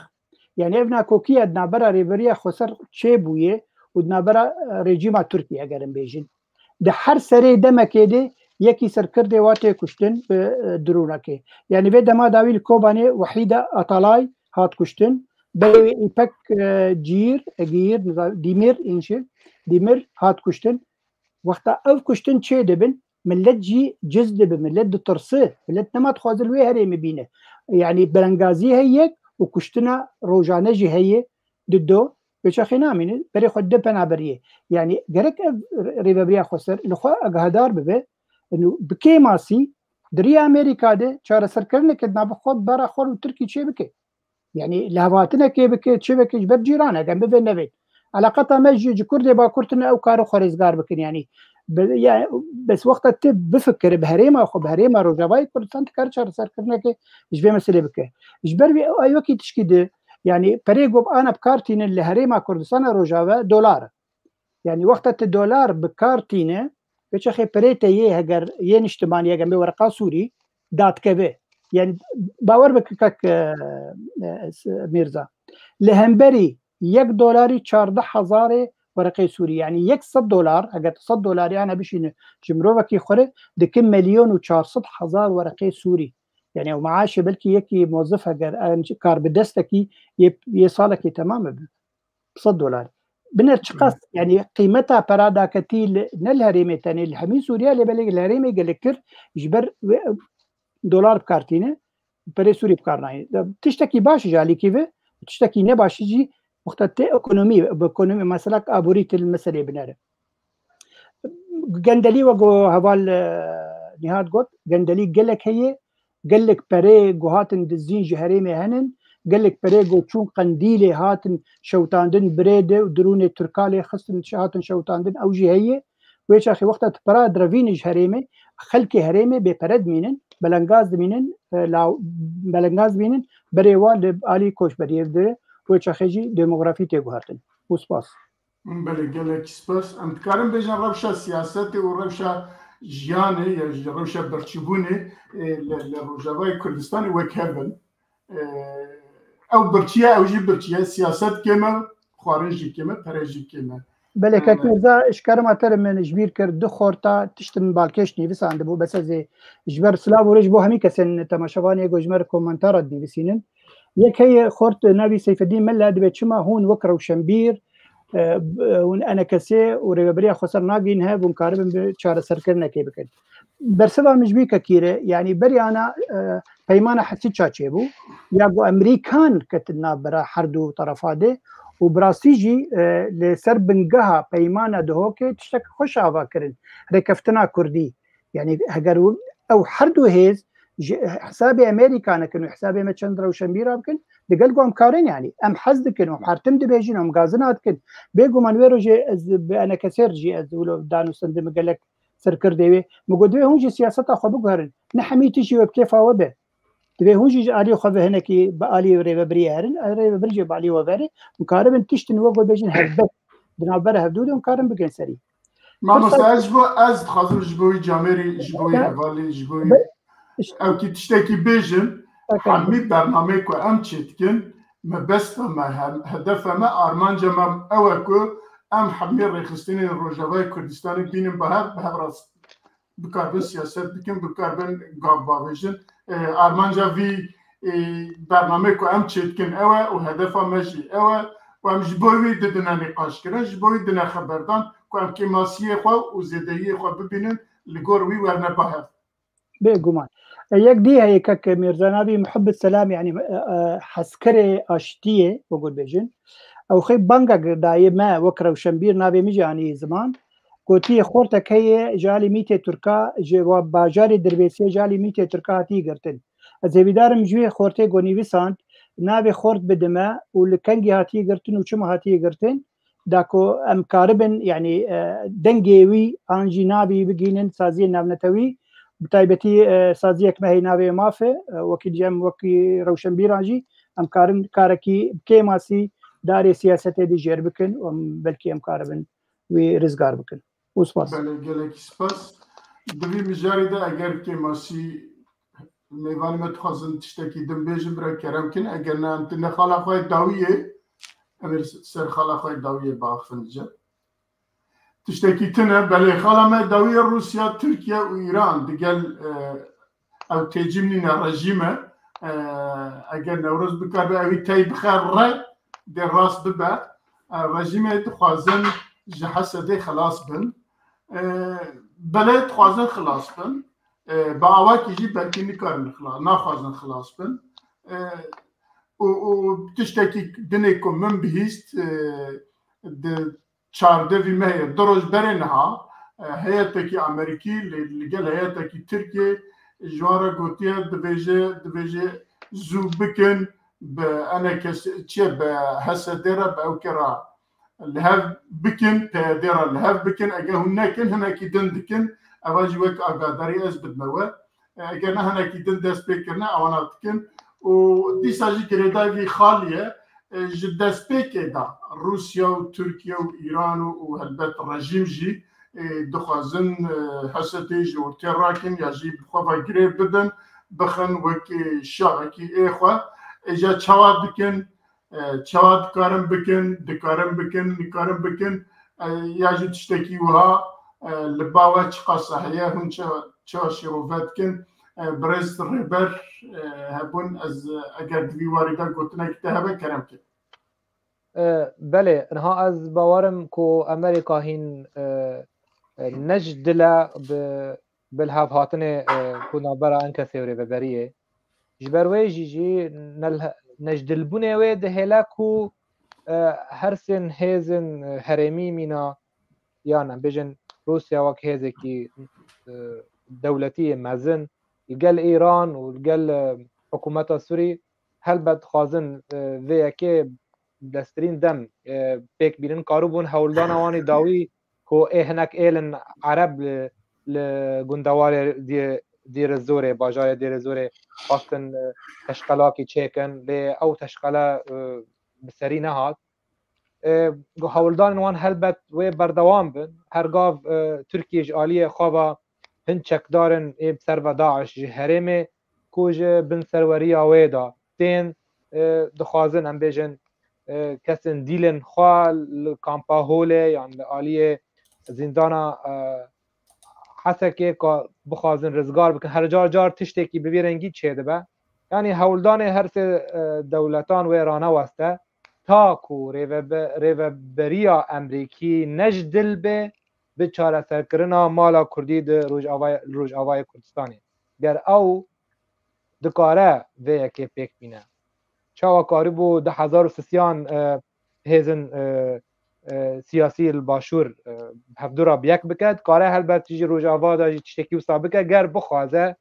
yani ev nakokiya di navbera rêveriya xweser çêbûye û di navbera, e, rejîma Tirkiye, eger em bêjin. Di her serê demekê de yekî serkirdê wa tê kuştin bi, e, dronekê. Yani vê dema dawî li Kobanê Wehîda Atalay hat kuştin. Berê wê Îpek, e, Cîr, e, Gîr, niza-, Dîmir, înşi, Dîmir hat kuştin. Wexta ev kuştin çê dibin, millet jî ciz dibe, millet ditirse, millet nema dixwaze li wê herêmê bîne. Yani belengazî heye yek û kuştina rojane jî heye di do, wê çaxê namîne, berê xwe dide penaberiyê. Yani gerek ev rêvebiriya xweser li xwe agahedar bibe, û bi kêmasî di riya Amerîka de çareserkirineke di nava xwe, bera xwe û Tirkî çê bike. Yani lihevhatinekê bike, çi bike, ji ber cîranek em bivên nevên. Eleqeta me jî ji Kurdê Bakur tune ew karin xwe rêzgar bikin. Yani, be-, ya, bes wexta tu bifikire bi herêma xwe, bi herêma Rojavayê Kurdistan, tu kare çareserkirinekê ji vê meselê bike. Ji ber vê ew wekî tişkî di, yani perê ku ana bi kar tînin li herêma Kurdistana Rojava dolar e. Yani wexta tu dolar bi kar tîne, wê çaxê perê te yê heger yê niştimanî, heger bê wereqa Sûrî, dadkeve. Yani bawer bike kek, e, e, Mîrza. Li hemberî yek dolarî çardeh hezarê wereqê Sûrî. Yani yek sed dolar, heger tu sed dolarî ana bişîne ji mirovekî xwe re, dike milyon û çar sed hezar wereqê Sûrî. Yani ew maaşê belkî yekî mozif heger, em, karbidestekî yê, yê salekî temam e. Sed dolar. Biner çiqas, yani qîmeta pera daketî li, ne li herêmê tenê, li hemî Sûriye, lê belê li herêmê gelektir ji ber wê dolar bi kar tîne, perê Sûrî bi kar nayê. Tiştekî baş ji alîkî ve, tiştekî ne baş jî wexta te ekonomî, bi ekonomî, mesela aborî te li meselê binere. Gendelî wek ku heval, e, Nîhat got, gendelî gelek heye, gelek perê ku hatin dizîn ji herêmê henin, gelek perê ku çûn Qendîlê hatin şewtandin birê de û dirûnê Tirkalê xistin hatin şewtandin, ew jî heye. Wê çaxê wexta tu pera direvînî ji herêmê, xelkê herêmê bê pere dimînin. belengaz dimînin, e, la, belengaz dimînin, berê wa li alî koçberiyê di wê çaxê jî demografî tê guhertin. Û spas. Belê, gelekî spas. Em dikarin bêjin rewşa siyasetê û rewşa jiyanê ya jî rewşa birçîbûnê, e, li, li Rojavayê Kurdistanê wek hev in. E, ew birçî ye, ew jî birçî ye. Siyaset kêm e, xwarin jî kêm e, pere jî kêm e. Belê, kek Mirza, ji kerema te re min ji bîr kir, du xorta tiştin balkêş nivîsandibû, bes ez ê ji ber silav û rêz ji bo hemî kesên temaşevanê ku ji me re komentara dinivîsînin. Yek heye xort navî Seyfeddîn Mele, dibê çima hûn wek rewşenbîr, e, hûn E N K S û rêveberiya xweser nagihîn hev, hûn karibin bi çareserkirinekê bikin. Bersiva min ji bî kekî re, yanî berî ana, e, peymana Hesî ça çêbû, ya ku Emerîkan ketin navbera her du terefa de û bi rastî jî, e, li ser bingeha peymana Duhokê tiştek xweş ava kirin, rêkeftina Kurdî. Yanî heger ew her du hêz ji hesabê Amerîka nekin û hesabê me çend rewşenbîra bikin, digel ku em karin, yanî em hez dikin, em her tim dibêjin, em gazina dikin. Bêguman wê rojê ez bi E N K S jî ez wilo danûstin di min gelek serkirdê wê. Min got, divê hûn jî siyaseta xwe biguherin. Ne hemî tişt jî wê bi kêfa we be. Divê hûn jî ji alî xwe ve hinekî bi alî rêvebiriyê herin. Rêvebir jî bi alî we vere. Hûn karibin tiştin wek we bêjin helbet. Di navbera hevdû de hûn karin bigên serî. Mamoste, ez ji bo, ez dixwazim ji bo wî camêrî, ji bo wî hevalî, ji bo wî ewkî tiştekî bêjim. Hemî bernameyê ku em çêdikin, mebesta me, hedefa me, armanca me ew e ku em hemî rêxistinên Rojavayê Kurdistanê bînin bi hev, bi hev re bikaribin siyaset bikin, bikaribin gav bavêjin. E, armanca vî, e, bernameyê ku em çêdikin ew e û hedefa me jî ew e û em ji bo wî didine nîqaşkirin, ji bo wî dine xeberdan ku em kêmasiyê xwe û zêdeyiyê xwe bibînin, li gor wî werne ba hev. Bêguman. E, yek dî heye kek Mîrza, navî Muhibbet Selam, yanî, e, e, hezkerê aştiyê, wek bêjin. Ew xê bangek daye me wek rewşenbîr, navê min jî anî ziman. Gotiye xortek heye ji alî mîtê Tirka, ji wa bajarê Dirbêsiyê ji alî mîtê Tirka hatî girtin. Ez hêvîdar im ji wê xortê ku nivîsand, navê xort bidime û li kengî hatî girtin û çima hatî girtin. Da ku em karibin, yanî, e, dengê wî an jî navê wî bigihînin saziyên navnetewî, bi taybetî, e, saziyek me heye navê Maf e, e, wekî cem, wekî rewşenbîran jî em karin karekî bi kêmasî darê siyasetê de jêr bikin û em belkî em karibin wî rizgar bikin. Û spas. Belê, gelekî spas. Di vî mijarê de eger kêmasî mêvanê me dixwazin tiştekî din bêjin, bira kerem kin. Eger ne, em tine xala xwe yê dawiyê, em ê ser xala xwe yê dawiyê biaxivin. Tiştekî tune, belê, xala me dawiyê Rûsya, Tirkiye û Îran digel, e, ew têcîm nîne, rejîm e. E, eger Newroz bikaribe ewî tey bixe re, dê rast bibe. E, rejîmê dixwazin ji Hesedê xilas bin. E, belê dixwazin xilas bin. E, bi awakî jî belkî nikarin xilas, naxwazin xilas bin. E, û, û tiştekî dinê ku min bihîst, e, di çardevî mehê, du roj berê niha, e, heyetekî Amerîkî li, li gel heyetekî Tirkiyê ji wan re gotiye, divêje, divêje zû bikin bi enekes, çiye, bi H S D re, bi ewkê re li hev bikin, P Y D re li hev bikin, eger hûn nekin, hinekî din dikin, eva jî wek agadarî ez bidime we. E, eger ne hinekî din dest pê kirine, ewana dikin. Û dîsa jî girêdayî vî xalî ye. E, ji destpêkê de Rûsya û Tirkiye û Îran û, û helbet rejîm jî, e, dixwazin, e, H S D jî ortê rakin ya jî bi xwe ve girê bidin, bixin wekî şahekî ê xwe. Ê, ca çawa dikin, e, çawa dikarin bikin, dikarin bikin, nikarin bikin, e, ya jî tiştekî wiha, e, li ba we çiqas heye, hûn çi, çi şîrove dikin? E, birêz rêber, e, hebûn, ez, e, eger di vî warî de gotinekî te hebe, kerem ke. E, belê, niha ez bawerim ku Amerîka hîn, e, e, ne ji dile bi, bi lihevhatinê, e, ku navbera Enkesê û Rêveberiyê. Ji ber wê jî jî ne lih-, ne ji dilbûnê wê dihêle ku, e, her sên hêzên, e, herêmî mîna, yan em bêjin Rûsya wek hêzekî, e, dewletî yê mezin, li gel Îran û li gel, e, hikûmeta Sûrî helbet dixwazin, e, vê yekê destirîn dem, e, pêk bînin. Karibûn hewldana wan ê dawî ku ê hinek êlin Ereb li, li gundewarê di-, Dêrizorê, bajarê Dêrizorê xwestin, e, teşqelakî çêkin, lê ew teşqele, e, bi serî nehat. E, hewldanên wan helbet wê berdewam bin. Her gav, e, Tirkiye ji aliyê xwe ve hin çekdarên ê bi ser ve DAIŞ ji herêmê ku ji bin serweriya wê de tên, e, dixwazin, em bêjin, e, kesên dîlên xwe li kampa Holê yan li aliyê zîndana, e, Hesekê ka bixwazin rizgar bikin. Her car car tiştekî bi vî rengî çêdibe. Yanî hewldanê her sê, e, dewletan wê raneweste ta ku rêvebe-, rêveberiya Emrîkî ne ji dil be bi çareserkirina mala Kurdî di Rojavayê, Rojavayê Kurdistanê. Ger ew dikare vê yekê pêk bîne. Çawa karîbû du hezar û sisiyan, e, hêzin, e, e, siyasî li Başûr, e, hevdû re bi yek bike, dikare helbet jî Rojava de jî tiştekî wisa bike, ger bixwaze,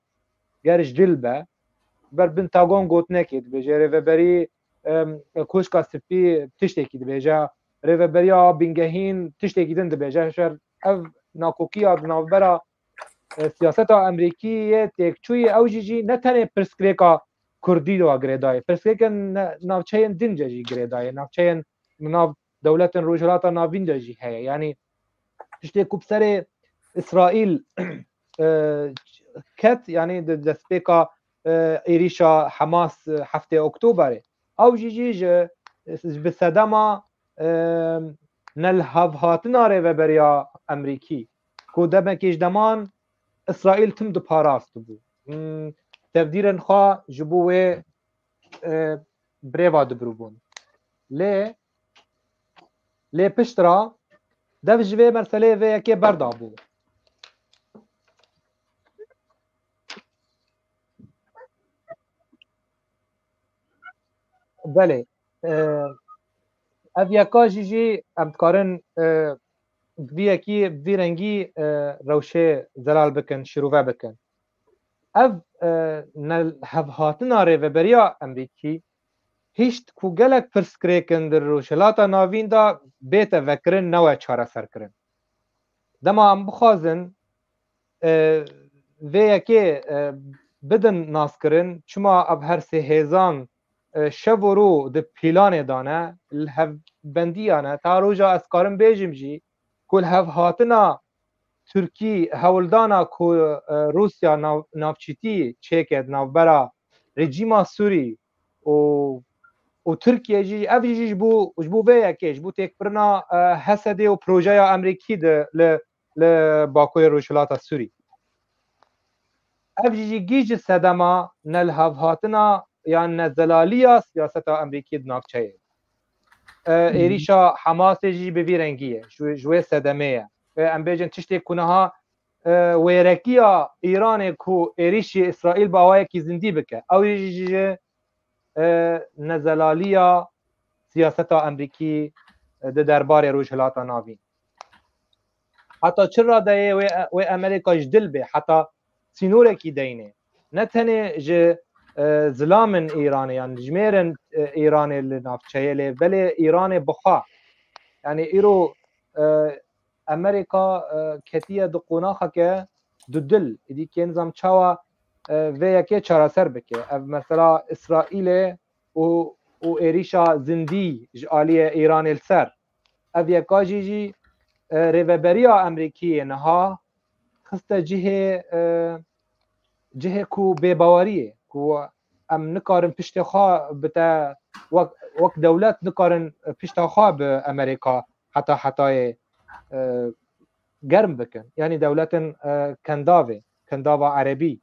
ger ji dil be. Ber bin Tagon gotinekê dibêje, rêveberî, em, Koşka Spî tiştekî dibêje, rêveberiya Bingehîn tiştekî din dibêje. Şer ev nakokiya di navbera, e, siyaseta Amerîkî yê têkçûyî, ew jî jî ne tenê pirsgirêka Kurdî wa girêdayê. Pirsgirêkên ne-, navçeyên din de jî girêdayê. Navçeyên nav dewletên Rojhilata Navîn de jî heye. Yanî tiştê ku bi serê Îsraîl, e, ket, yanî di destpêka, e, êrîşa Hamas, e, heftê Oktoberê. Ew jî jî ji, bi sedema, e, nelhevhatina rêveberiya Amerîkî, ku demekê ji deman Îsraîl tim diparastibû. Hmm, tevdîrên xwe ji bo wê, e, birêva dibirûbûn. Lê, lê pişt re dev ji vê meseleyê vê yekê berdabû. Belê. E, ev yeka jî jî em dikarin, e, bi vî yekî, bi vî rengî, e, rewşê zelal bikin, şirove bikin. Ev, e, nelhevhatina rêveberiya Amerîkî hişt ku gelek pirsgirêk in di Rojhilata Navîn de bête vekirin, newe çareserkirin. Dema em bixwazin, e, vê yekê, e, bidin naskirin, çima ev her sê hêzan, e, şev û rû di pîlanê de ne, li hevbendiya ne. Ta roja ez karim bêjim jî, ku li hevhatina Tirkî hewldana ku, e, Rûsya nav-, navçîtî çêke di navbera rejîma Sûrî û, û Tirkiye jî, ev jî ji bo, ji bo vê yekê, ji bo têkbirina, e, Hesedê û projeya Amerîkî di, li, li Bakurê Rojhilata Sûrî. Ev jî jî gî ji sedema nelhevhatina yan nezelaliya siyaseta Amerîkî di navçeyê. E, êrîşa Hamasê jî bi vî rengî ye. Ji, ji wê sedemê ye. E, em bêjin tiştê ku niha, e, wêrekiya Îranê ku êrîşî Îsraîl bi awayekî zindî bike. Ew jî ji, e, nezelaliya siyaseta Amerîkî, e, di derbarê Rojhilata Navîn. Heta çi radeyê wê, wê Amerîka ji dil bê, heta sînorekî deynê. Ne tenê ji, e, zilamên Îranê yan jimêrin, e, Îranê li navçeyê lê, belê Îranê bixwe. Yanî îro, e, Amerîka, e, ketiye di qonaxeke dudil. Îdî kê nizam çawa, e, vê yekê çareser bike. Ev mesela Îsraîlê û, û êrîşa zindî ji aliyê Îranê li ser. Ev yeka jî jî, e, rêveberiya Amerîkiyê niha xiste cihê, e, cihê ku bêbaweriyê, ku em nikarin piştê xwe bi te, wek, wek dewlet nikarin pişta xwe bi Amerîka heta hetayê, e, germ bikin. Yanî dewletên, e, kendavê, kendava erebî.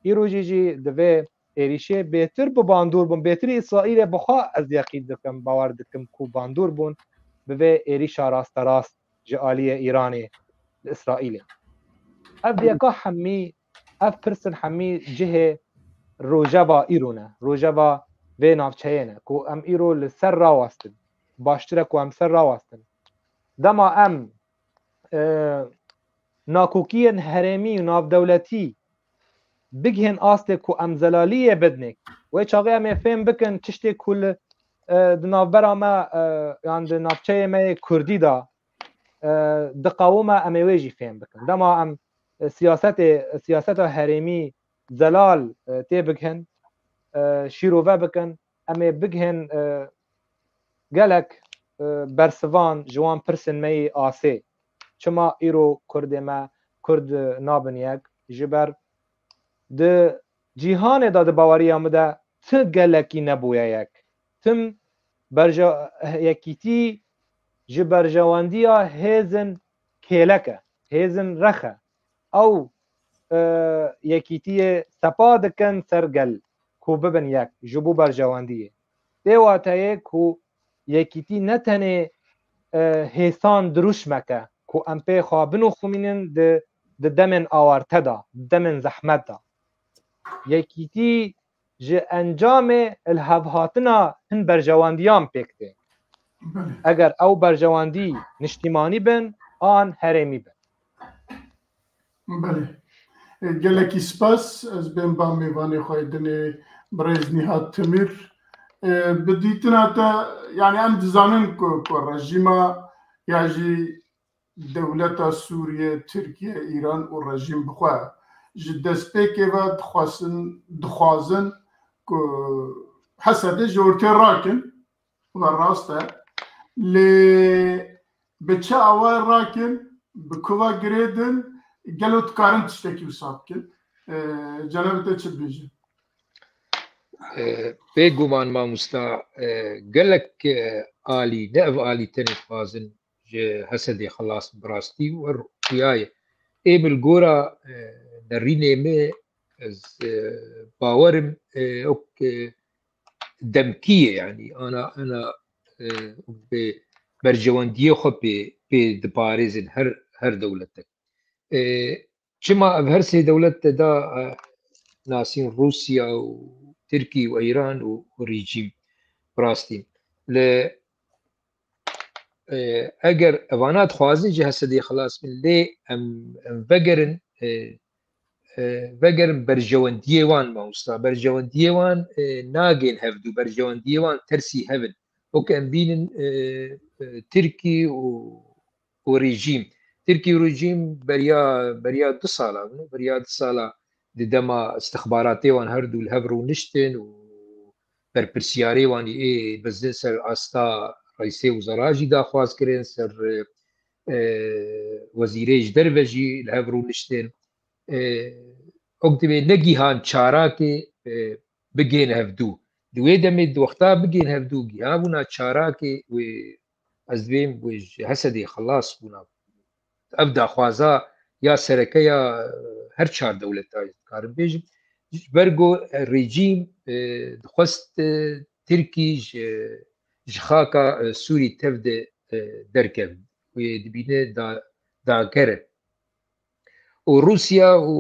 Îro jî jî divê êrîşê bêtir bi bandor bûn, bêtir Îsraîlê bixwe ez yeqîn dikim, bawer dikim ku bandor bûn bi vê êrîşa rasterast ji aliyê Îranê li Îsraîlê. Ev yeka hemî, ev pirsên hemî cihê rojeva îro ne, rojeva vê navçeyê ne, ku em îro li ser rawestin, baştir e ku em ser rawestin. Dema em, e, nakokiyên herêmî û navdewletî bigihên astê ku em zelaliyê bidinê, wê çaxê em ê fêm bikin tiştê ku li, e, di navbera me, e, yan di navçeyê me yê Kurdî de, e, diqewime, em ê wê jî fêm bikin. Dema em, e, siyasetê, siyaseta herêmî zelal, e, tê bigihin, e, şîrove bikin, em ê bigihên, e, gelek, e, bersivan ji wan pirsên me yê asê. Çima îro Kurdê me Kurd, e, nabin yek? Ji ber di cîhanê de, di baweriya min de ti gelekî nebûye yek. Tim berje-, yekîtî ji berjewendiya hêzin kêlek e, hêzin rex e. Ew, e, yekîtiyê sepa dikin ser gel ku bibin yek ji bo berjewendiyê. Tê wateyê ku yekîtî ne tenê, e, hêsan dirûşmek e ku em pê xwe binûxumînin di, di demên awarte de, di demên zehmet de. Yekîtî ji encamê lihevhatina hin berjewendiyan pêk tê. Belê. Eger ew berjewendî niştîmanî bin, an herêmî bin. Belê. E, gelekî spas. Ez bên ba mêvanê xwe yê dinê birêz Nîhat Timîr. E, bi dîtina te, yani em dizanin ku, ku rejîma ya jî dewleta Sûriye, Tirkiye, Îran û rejîm bi xwe ji destpêkê ve dixwazin, dixwazin ku Hesedê ji ortê rakin. Ve rast e. Lê bi çi awa rakin, bi kuva girêdin, gelo dikarin tiştekî wisa bikin? E, cenabê te çi dibêje? E, bêguman mamosta, e, gelek, e, alî, ne ev alî tenê dixwazin ji Hesedê xilas bin, bi rastî û xuya ye. Ê min li gora, e, nerînê min, ez, e, bawerim, e, ok, e, demkî ye, yanî ana, ana, e, bê berjewendiyê xwe pê, pê diparêzin her, her dewletek. E, çima ev her sê dewlet te da, e, nasîn Rûsya û Tirkî û Îran û, û rejîm bi rastî. Li, e, eger evana dixwazin ji Hesedê xilas bin, lê em, em vegerin, e, e, vegerin berjewendiyê wan, mamosta. Berjewendiyê wan, e, nagên hevdû, berjewendiyê wan tersî hev in. Wek em bînin, e, e, Tirkî û, û rejîm. Tirkî û rejîm beriya, beriya du sala, beriya du sala di dema istixbaratê wan her du li hev rûniştin û berpirsiyarê wan ê mezin ser asta reîsê wizara jî daxwaz kirin, ser, e, wezîrê ji derve jî li hev rûniştin. E, ok divê negihan çarakê, e, bigên hevdû. Di wê demê di wexta bigên hevdû, gihabûna çarakê wê, ez divêm wê ji Hesedê xilas bûna. Ev daxwaza ya sereke ya her çar dewleta, dikarim bêjim. Ji ber ku rejîm, e, dixwest, e, Tirkî ji, ji xaka, e, Sûrî tev de, e, derkeve. Wê dibîne da-, dagere. Û Rûsya û,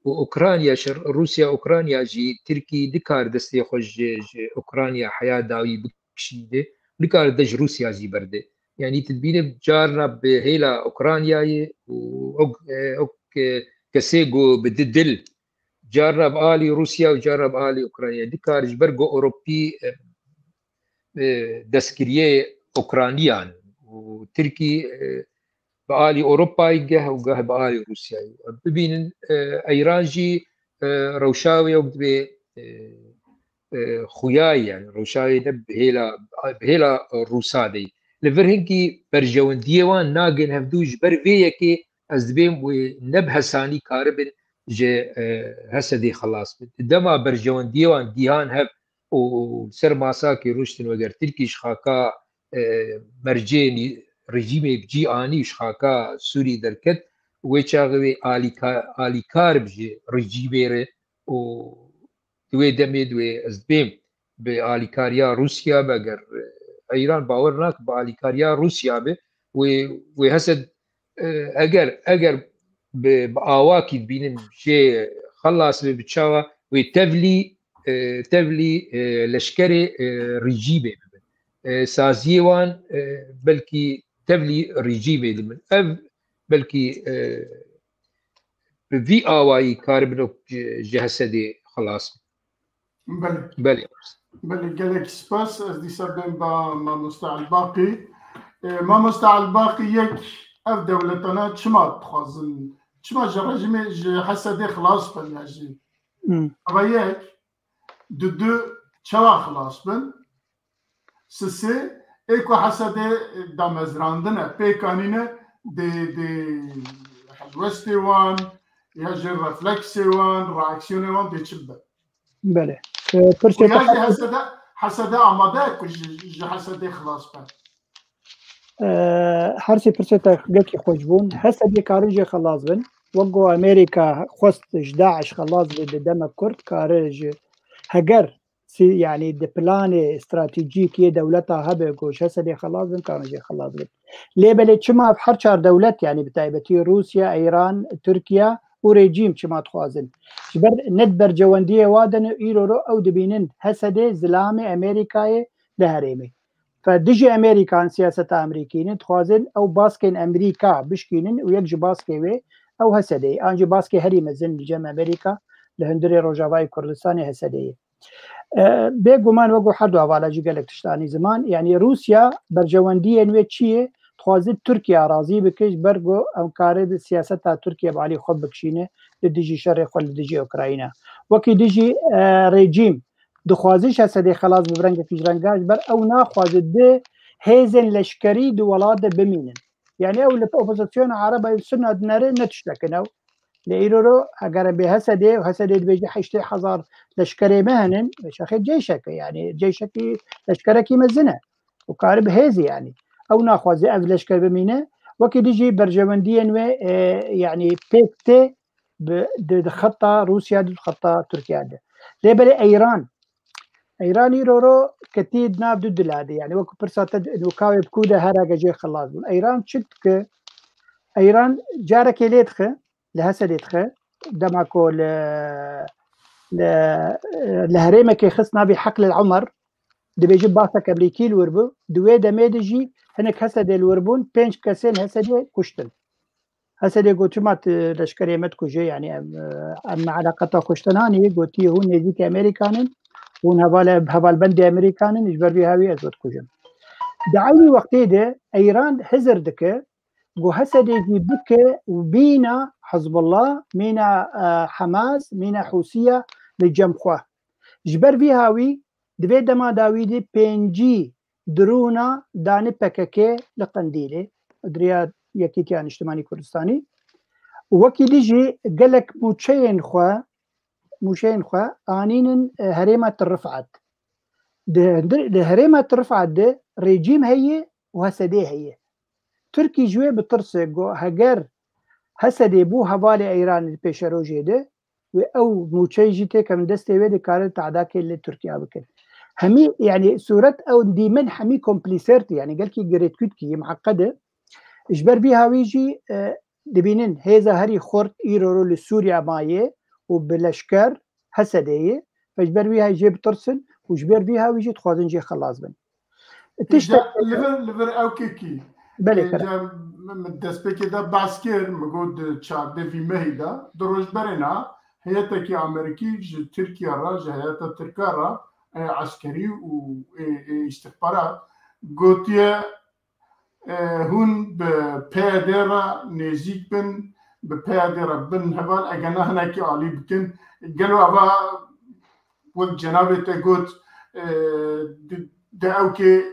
û Ukrayna, şer Rûsya, Ukrayna jî Tirkî nikar destê xwe ji, ji Ukrayna heya dawî bikişîne, nikare dest ji Rûsya jî berde. Yanî tu dibîne carna bi hêla Ukraynayê û ok, e, ok, e, kesê ku bi di dil, carna bi alî Rûsya û carna bi alî Ukraynayê. Nikare ji ber ku Ewropî, e, e, destgiriyê Ukraynayan û Tirkî, e, bi alî Ewropayê geh û geh bi alî Rûsyayê. Bibînin, e, Îran jî, e, rewşa wê wek divê, e, e, xuya ye, yani rewşa wê ne bi hêla, bi hêla Rûsa de ye. Li vir hinkî berjewendiyê wan nagên hevdû, ji ber vê yekê ez dibêm wê ne bi hesanî karibin ji, e, Hesedê xelas bin. Dema berjewendiyê wan gihan hev û ser masakê rûniştin, weger Tirkî ji xaka, e, mercê nî-, rejîmê bi cî anî û ji xaka Sûrî derket, wê çaxê wê alîka-, alîkar bi ji rejîmê re û di wê demê di wê ez dibêm bi alîkariya Rûsya be, eger, e, Îran bawer nake bi alîkariya Rûsya be, wê, wê Hesed, e, eger, eger bi, bi awakî dibînin jê xelas be, bi çawa wê tevlî, e, tevlî, e, leşkerê, e, rejîmê bibin. E, saziyê wan, e, belkî tevlî rejîmê dibin. Ev belkî, e, bi vî awayî karibin ji, ji Hesedê xelas bin. Belê. Belê. Belê, gelek spas. Ez dîsa bên ba mamoste Elbaqî. E, mamoste Elbaqî, yek, ev dewletana çima dixwazin? Çima ji rejîmê, ji Hesedê xilas bin ya jî? Hmm. Eva yek, di du çawa xilas bin? Sisê, ê ku Hesedê damezrandine, pêk anîne dê, dê helwestê wan, ya jî refleksê wan, reaksiyonê wan dê çi bibe? Belê. E, pirsê Û ya te jî Hesede, Hesede amade ye ku ji, ji Hesedê xilas be. E, her sê pirsê te gelkî xweş bûn. Hesedê karin jê xelas bin. Wek ku Amerîka xwest ji DAIŞ xelas be di demek kurt, kare ji heger sî-, yanî di planê stratejîk yê dewleta hebe ku ji Hesedê xelas bin, karin jê xelas bin. Lê belê çima her çar dewlet, yanî bi taybetî Rûsya, Îran, Tirkiye û rejîm çima dixwazin? Ji ber ne di bercewendiyê wa de ne, îro ro ew dibînin Hesedê zilamê Amerîkayê li herêmê. Fe dijî Amerîkan siyaseta Amerîkî ne, dixwazin ew baskên Amerîka bişkînin û yek ji baskê wê ew Hesedê ye. An jî baskê herî mezin li cem Amerîka li hundirê Rojavayê Kurdistanê Hesedê ye. E, bêguman wek ku her du hevala jî gelek tişt anî ziman, yanî Rûsya berjewendiyên wê çi ye? Dixwaze Tirkiye razî bike ji ber ku em kare bi siyaseta Tirkiye bi alî xwe bikişîne li dijî şerê xwe li dijî Ukrayna. Wekî dijî, e, rejîm dixwaze ji Hesedê xelas bi, bi rengekî ji renga, ji ber ew naxwaze di hêzên leşkerî di welat de bimînin. Yanî ew li opozisyona Ereba Sunna dinere ne tiştek in ew. Lê îro ro eger em bê Hesedê, û Hesedê dibêje heştê hezar leşkerê me henin, şexê ceyşek e, yanî ceyşekî, leşkerekî mezin e. Û kare bi hêzî yanî. Ew naxwaze ev leşker bimîne. Wekî dijî berjewendiyên wê, e, yanî pêk tê bi, di, di xeta Rûsya, di xeta Tirkiye de. Lê belê Eyran, Eyran îro ro ketî di nav du dila de. Yanî wekî pirsa te di nûka wê bi ku de her age jê xilas bûn. Eyran çi dike? Eyran carekê lê dixe, li Hesedê dixe. Dema ku li, li, li herêmekê xist navê Heqlil Umer, dibêje basek Amerîkî li wir bû. Di wê demê de jî hinek Hesedê li wir bûn, pênc kesên Hesedê kuştin. Hesedê got, çima tu leşkerê me dikuje? Yanî em, em me eleqeta kuştinan ye. Gotiye, hûn nêzîkî Amerîkan in, hûn heval, hevalbendê Amerîkan in, ji ber vî hawî ez we dikujim. Di eynî wextê de Eyran hizir dike, ku Hesedê jî bike û mîna Hizbullah, mîna, e, Hamas, mîna Hûsiya li cem xwe. Ji ber vî hawî di vê dema dawî de pêncî drona dane P K K li Qendîlê, di riya Yekîtiya Niştimanî Kurdistanî. Wekî dî jî gelek mûçeyên xwe, mûçeyên xwe anînin, e, herêma Til Rifat. Di, di, di herêma Til Rifat de rejîm heye û Hesedê heye. Tirkî ji wê bitirse, got, heger Hesedê bû hevalê Eyranê di pêşerojê de, wê ew mûçeyê jî têkevin destê wê, dikare tadakê li Tirkiya bikin. Hemî, yanî sûret ew dîmin hemî komplîsertî, yanî gelkî girêdkûtkî ye, miheqed e. Ji ber vî hawî jî, e, dibînin hêza herî xurt îro ro li Sûriye maye û bi leşker Hesedê ye. Ve ji ber vî hawî jê bitirsin û ji ber vî hawî jî dixwazin jê xelas bin. Tiştek Îca li vir, li vir ewkekî, Belê, e, kere. Îca min destpêkê de behs kir, min got di çardevî mehî de, du roj berê na, heyetekî Amerîkî ji Tirkiye re, ji heyeta Tirka re, e, eskerî û, e, e, îstixbarat, gotiye, e, hûn bi P Y D re nêzîk bin, bi P Y D re bin heval, eger ne hinekî alî bikin. Gelo eva wek cenabê te got, e, di, di ewkê,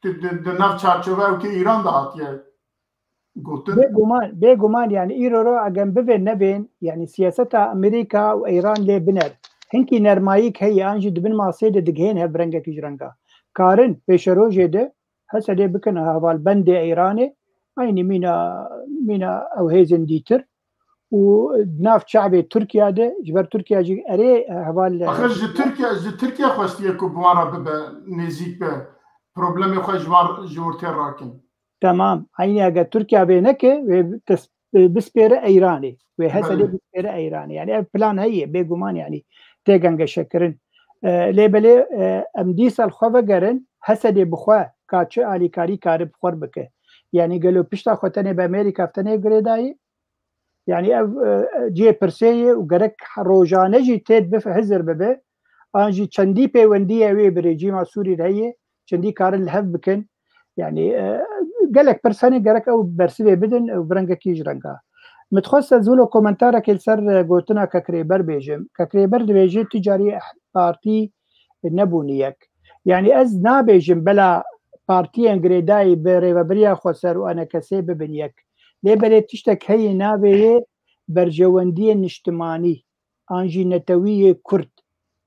di, di, di nav çarçove ewkê Îran de hatiye gotin. Bêguman, bêguman, yanî îro ro eger bivên nevên, yanî siyaseta Amerîka û Îran lê biner. Hinkî nermayîk heye, an jî di bin masê de digihên hev bi rengekî ji renga. Karin pêşerojê de Hesedê bikin hevalbendê Îranê, eynî mîna, mîna ew hêzên dîtir û di nav çavê Tirkiye de, ji ber Tirkiye jî erê heval Axir ji Tirkiye, ji Tirkiye xwestiye ku bi wan re bibe nêzîk be. Problemê xwe ji wan, ji ortê rakin. Temam. Eynî eger Tirkiye vê neke, wê tes-, bispêre Îranê. Wê Hesedê Belê. bispêre Îranê. Yanî ev plan heye, bêguman, yanî tê gengeşekirin. E, lê belê, e, em dîsa li xwe vegerin, Hesedê bi xwe ka çi alîkarî kare bi xwe bike. Yanî gelo pişta xwe tenê bi Amerîka, tenê girêdayî? Yanî ev, e, cihê pirsê ye û gerek rojane jî tê bife hizir bibe. An jî çendî pêwendiyê wê bi rejîma Sûrî re heye, çendî karin li hev bikin. Yanî, e, gelek pirs hene gerek ew bersivê bidin û bi rengekî ji renga. Min dixwest ez wilo komentarekê li ser, e, gotina Kek Rêber bêjim. Kek Rêber dibêje tu carî partî nebûne yek. Yanî ez nabêjim bela partiyên girêdayî bi Rêvebiriya Xweser û E N K S'ê bibin yek. Lê belê tiştek heye navê yê berjewendiyên niştimanî an jî netewî yê Kurd.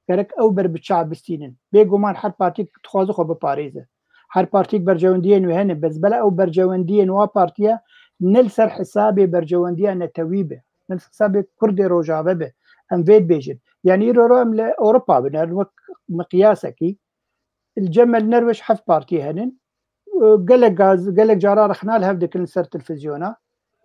Gerek ew ber bi çav bistînin. Bêguman her partîk dixwaze xwe biparêze. Her partîk berjewendiyên wê hene, bes bela ew berjewendiyên wa partiya ne li ser hesabê berjewendiya netewî be, ne li ser hesabê Kurdê Rojave be. Em vê dibêjin. Yanî îro ro em li Ewropa biner, wek miqyasekî, li cem me li Nerwêj heft partî henin. Gelek gaz, gelek cara rexna li hev dikin li ser televîzyona.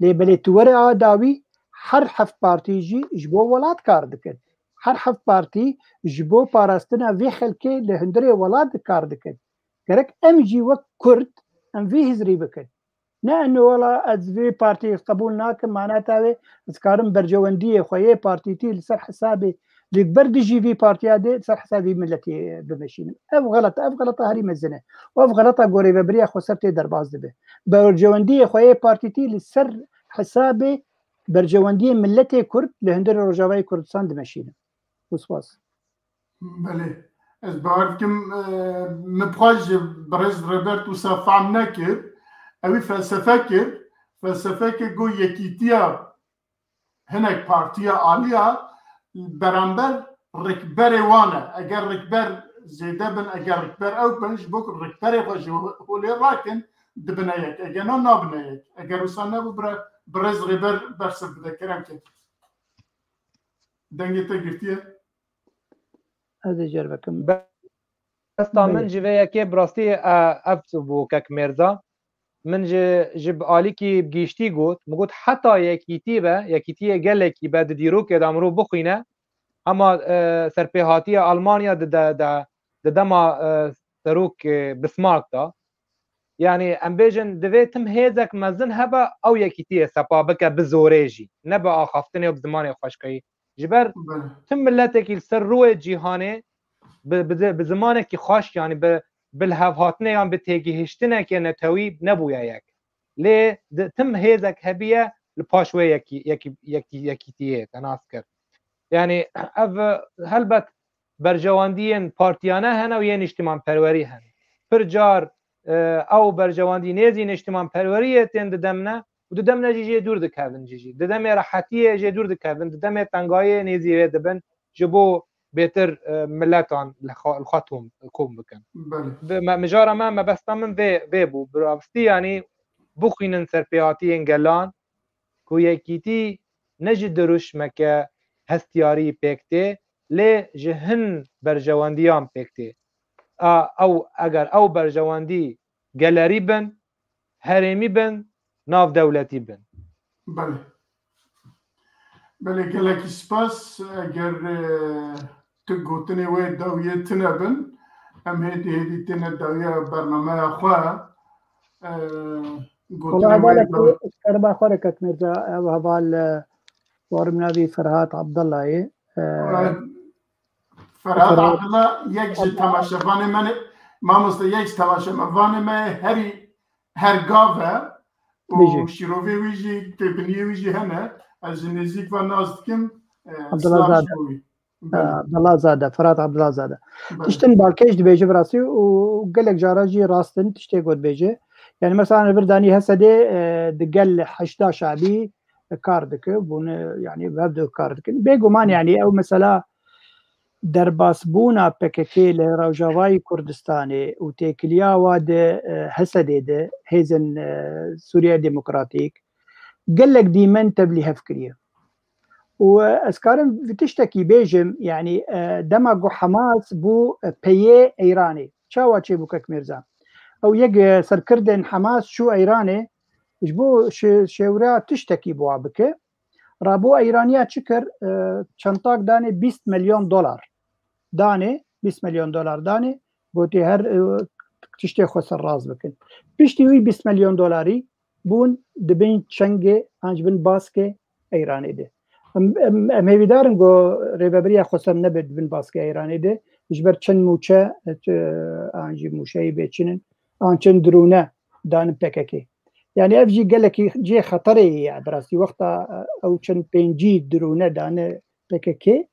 Lê belê tu were a dawî, her heft partî jî ji bo welat kar dikin. Her heft partî ji bo parastina vê xelkê li hundirê welat kar dikin. Gerek em jî wek Kurd em vî hizrî bikin. Ne eno wela ez vî partî qebûl nakim, manata wê ez karim berjewendiyê xwe yê partîtî li ser hesabê, li ber dijî vî partiya dê li ser hesabê vî miletê bimeşînim. Ev xelet e, ev xeleta herî mezin e. Û ev xeleta ku Rêvebiriya Xweser tê derbas dibe. Berjewendiyê xwe yê partîtî li ser hesabê berjewendiyê miletê Kurd li hundirê Rojavayê Kurdistan dimeşînim. Û spas. Belê. Ez bawer dikim, e, min bi xwe ji birêz Rêber wisa fehm nekir. Ew ê felsefe kir. Felsefe kir, got yekîtiya hinek partiya aliya beramber rikberê wan e. Eger rikber zêde bin, eger rikber ew bin, ji bo ku rikberê xwe ji holê rakin, dibine yek. Eger na, nabine yek. Eger wisa nebû, bire-, birêz Rêber bersiv bide. Kerem ke. Dengê te girtiye. Ez ê cêr bikim. Besta min ji vê yekê bi rastî, e, ev bû Kek Mêrza. Min ji, ji bi alîkî bi giştî got. Min got heta yekîtî be, yekîtiyê gelekî be di dîrokê de mirov bixwîne. Hema, e, serpêhatiya Almanya di de, de, di dema, e, serok, e, Bismarck de. Yanî em bêjin divê tim hêzek mezin hebe ew yekîtiyê sepa bike bi zorê jî. Ne bi axaftinê û bi zimanê xweşkeyî. Ji ber tim miletekî li ser rûyê cîhanê bi, bi, bi zimanekî xweş, yanî bi, bi lihevhatinê yan bi têgihiştinekê netewî nebûye yek. Lê di, tim hêzek hebiye li paş wê yekî, yekî, yekî, yekîtiyê te nas kir. Yanî ev helbet berjewendiyên partiyane hene û yên nîştimanperwerî hene. Pir car, e, ew berjewendî nêzî nîştimanperweriyê tên didemne û didemne jî jê dûr dikevin jî jî. Didemê rehetiyê jê dûr dikevin, didemê tengayiyê nêzî wê dibin ji bo bêtir, e, miletan li xwe, li xwe tom, kom bikin. Belê. Bi me, mijara me, mebesta min vê, vê bû. Bi rawestî yanî bixwînin serpêhatiyên gelan ku yekîtî ne ji dirûşmeke hestiyarî pêk tê, lê ji hin berjewendiyan pêk tê. A, ew, eger ew berjewendî gelerî bin, herêmî bin, navdewletî bin. Belê. Belê, gelekî spas. Eger, e, tu gotinê wê dawiyê tune bin, em hêdî hêdî têne dawiya bernameya xwe. E, gotinê Wala wê hevalek daw- ji kerema xwe re Kek Mirza, ev heval, e, warim navî Ferhat Abdullah ye. E, Ferhat Ferhat Abdullah yek ji Abdullah. Temaşevanê me ne, mamoste, yek ji temaşevanê me herî her gav e û Bijî. Şîrovê wî jî, têbiniyê wî jî hene. Ez ji nêzîk ve nas dikim. E, Abdullah silav ji Zade. Bo wî. E, Belê. Abdullah Zade, Ferhat Abdullah Zade. Belê. Tiştin balkêş dibêje bi rastî û gelek cara jî rast in, tiştê ku dibêje. Yani mesela li vir danî Hesedê, e, di gel heşda şabî kar dike, bunu yani bi hev de kar dikin. Bêguman yani ew mesela derbasbûna P K K li Rojavayê Kurdistanê û têkiliya wa di, e, Hesedê de hêzên, e, Sûriya Demokratîk gelek dîmen tevlîhev kiriye. Û, e, ez karim vî tiştekî bêjim, yanî, e, dema ku Hamas bû, e, peyê Îranê. Çawa çêbû Kek Mirza? Ew yek, e, serkirdên Hamas çû Îranê, ji bo şê-, şêwra tiştekî bi wa bike. Rabû Îraniya çi kir? E, çentak danê bîst milyon dolar. Danê, bîst milyon dolar danê, gotê her, e, tiştê xwe serrast bikin. Piştî wî bîst milyon dolarî bûn di bin çengê an ji bin baskê Îranê de. Em, em, em hêvîdar in ku rêvebiriya Xweser nebe di bin baskê Îranê de, ji ber çend mûçe, e, tu, an jî mûşeyî bê çin in, an çend drone danin P K K. Yani ev jî gelekî cihê xeterê ye, yani bi rastî wexta, e, ew çend pêncî drone dane P K K,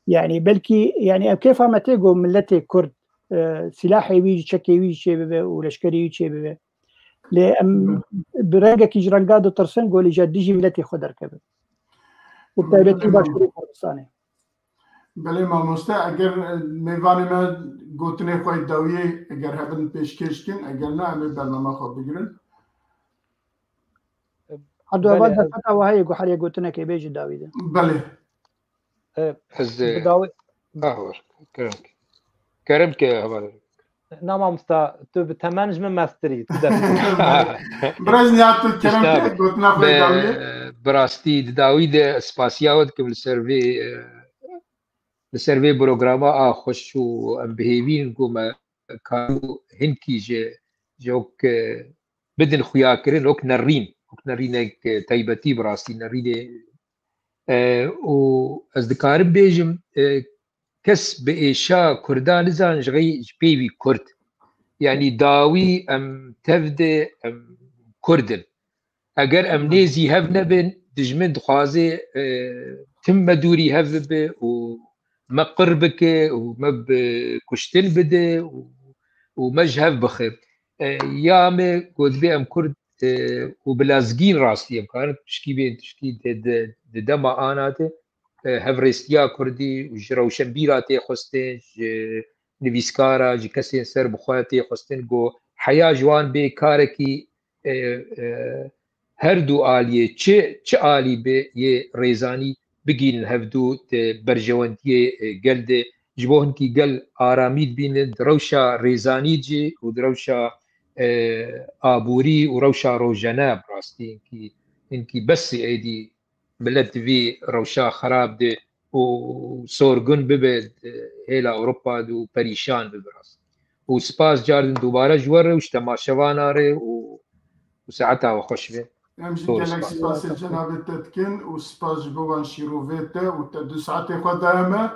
yani belkî, yani ev kêfa me tê ku miletê Kurd, e, silahê wî jî, çekê wî jî çêbibe û leşkerî wî çêbibe. Lê em bi rengekî ji renga ditirsin ku lê ji dijî miletê xwe derkevin. Û bi taybetî Başûrê Kurdistanê. Belê mamoste, eger, e, mêvanê me gotinê xwe yê dawiyê eger hebin pêşkêş kin, eger ne em ê bername xwe bigirin. Abdullah, belê, derfeta we heye ku her yek gotinekê bê ji dawî de. Belê. E, Ez, bi dawî ah, wer. Kerem ke. Kerem ke, hevalê. Na mamosta, tu bi temen ji min mestir î, tu de. Biraz niha tu kerem ke, gotina xwe dawî. Bi rastî di dawî de spasiya we dikim li ser vê, e, li ser vê programa a xweş û em bi hêvî in ku me karu hinkî ji, ji wek, e, bidin xuyakirin, wek nerîn, wek nerînek, e, taybetî bi rastî nerînê, e, û ez dikarim bêjim, e, kes bi êşa Kurda nizan ji xey ji pêvî Kurd. Yanî dawî em tev de em Kurd in. Eger em nêzî hev nebin, dijmin dixwaze, e, tim me dûrî hev bibe û me qir bike û me bi kuştin bide û, û me ji hev bixe. E, ya me ku dibê em Kurd, e, û bi lezgîn rastî em karin tişkî bên tişkî di, di, di dema ana de, e, hevrêstiya Kurdî û ji rewşenbîra tê xwestin, ji nivîskara, ji kesên ser bi xwe tê xwestin ku heya ji wan bê karekî, e, e, her du aliyê, çi, çi alî be yê rêzanî bigihînin hevdu di berjewendiyê, e, gel de, ji bo hinkî gel aramî dibînin di rewşa rêzanî jî û di rewşa, e, aborî û rewşa rojane bi rastî hinkî, hinkî bes e êdî milet di vî rewşa xerab de û sorgun bibe, e, hêla Ewropa de û perîşan bibe rast. Û spas cardin dubare ji we re û ji temaşevana re û, û saeta we xweş be. Em jî gelek spasê cenabê te dikin û spas ji bo wan şîrovê te û te du saetê xwe daye me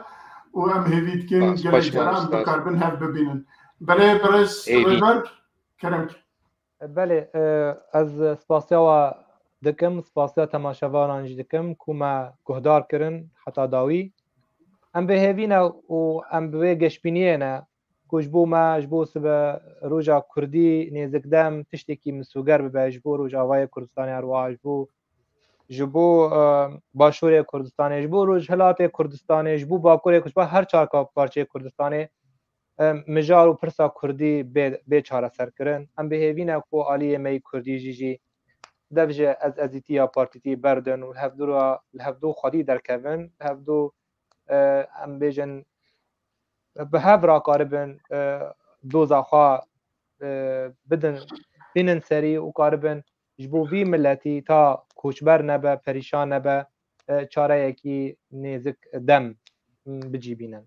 û em hêvî dikin gelek caran em bikaribin hev bibînin. Belê birêz Rêber, kerem ke. Belê, e, ez spasiya we dikim, spasiya temaşevanan jî dikim ku me guhdar kirin heta dawî. Em bi hêvî ne û em bi wê geşbîniyê ne ku ji bo me, ji bo sibe roja Kurdî nêzik dem tiştekî misoger bibe ji bo Rojavayê Kurdistanê, her wiha ji bo, ji bo, e, Başûrê Kurdistanê, ji bo Rojhilatê Kurdistanê, ji bo Bakurê Kurdistanê, ji bo her çar parçeyê Kurdistanê, e, mijar û pirsa Kurdî bê, bê çareserkirin. Em bi hêvî ne ku aliyê me yê Kurdî jî jî dev ji ez ezîtî ya partîtî berdin û li hevdu re, li hevdu xwedî derkevin, li hevdu, e, em bêjin, bi hev rakaribin, e, doza xwe, e, bidin, bînin serî û karibin ji bo vî miletî ta koçber nebe, perîşan nebe, e, çareyekî nêzik dem, m, bicîbînin.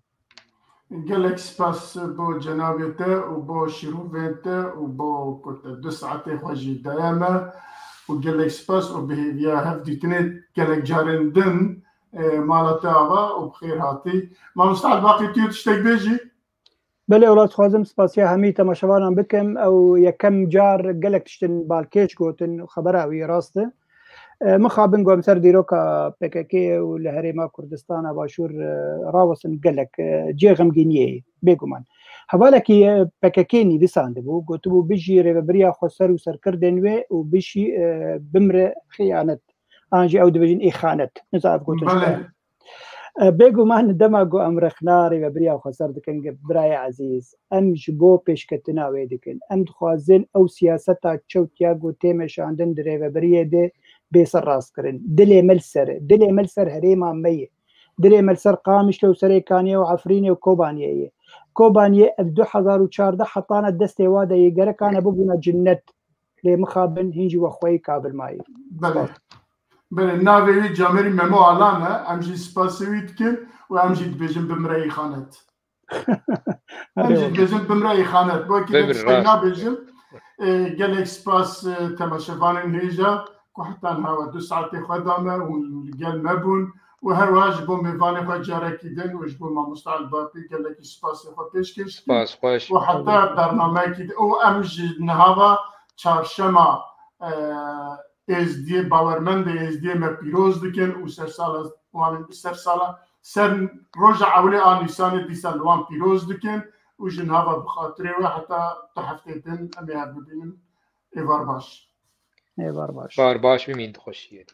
Gelek spas bo cenabê te û bo şîrovên te û bo ku te du saetê xwe jî daye me û gelek spas û bi hêviya hev dîtinê gelek carên din, e, mala te ava û bi xêr hatî. Mamoste Elbaqî, tu yê tiştek bêjî? Belê, wela dixwazim spasiya hemî temaşevanan bikim. Ew yekem car gelek tiştin balkêş gotin, xebera wî rast e. E, mixabin ku em ser dîroka P K K û li Herêma Kurdistana Başûr, e, rawestin gelek, e, cihê xemgîniyê ye, bêguman. Hevalekî, e, P K K nivîsandibû, gotibû, "Bijî rêvebiriya xweser û serkirdên wê û bijî, e, bimre xiyanet." An jî ew dibêjin îxanet. Niza ev gotin ji Belê. E, bêguman dema ku em rexna rêvebiriya xweser dikin, ge-, birayê ezîz, em ji bo pêşketina wê dikin. Em dixwazin ew siyaseta çewt ya ku tê meşandin di rêvebiriyê de bê ser rastkirin. Dilê me li ser e. Dilê me li ser herêma me ye. Dilê me li ser Qamişlo û Serêkaniyê û Efrînê û Kobaniyê ye. Kobaniyê ev du hezar û çardeh hetane destê wa de yê, gereka nebibûna cinnet. Lê mixabin hîn jî wexweyî kabil mayî. Belê. Belê, navê wî Camerî Memo Alan e. Em jî spasê wî dikin û em jî dibêjin bimre îxanet. Em jî dibêjin bimre îxanet. Bo yekî de tiştek nabêjim. E, gelek spas, e, temaşevanên hêja ku heta niha we du saetê xwe da me û li gel me bûn û her wiha ji bo mêvanê xwe carekî din û ji bo Mamoste Elbaqî gelekî spasê xwe pêşkêş dikin. Spas, xweş. Û heta bernameyekî din û em ji niha ve çarşema e, Êzdiyê, bawermendê Êzdiyê me pîroz dikin û ser sala wan, ser sala, ser roja ewilê a Nîsanê dîsa li wan pîroz dikin û ji niha ve bi xatirê we heta du heftê din em ê hev bibînin. Êvar baş. Êvar baş. Bar baş bimîn di xweşiyê.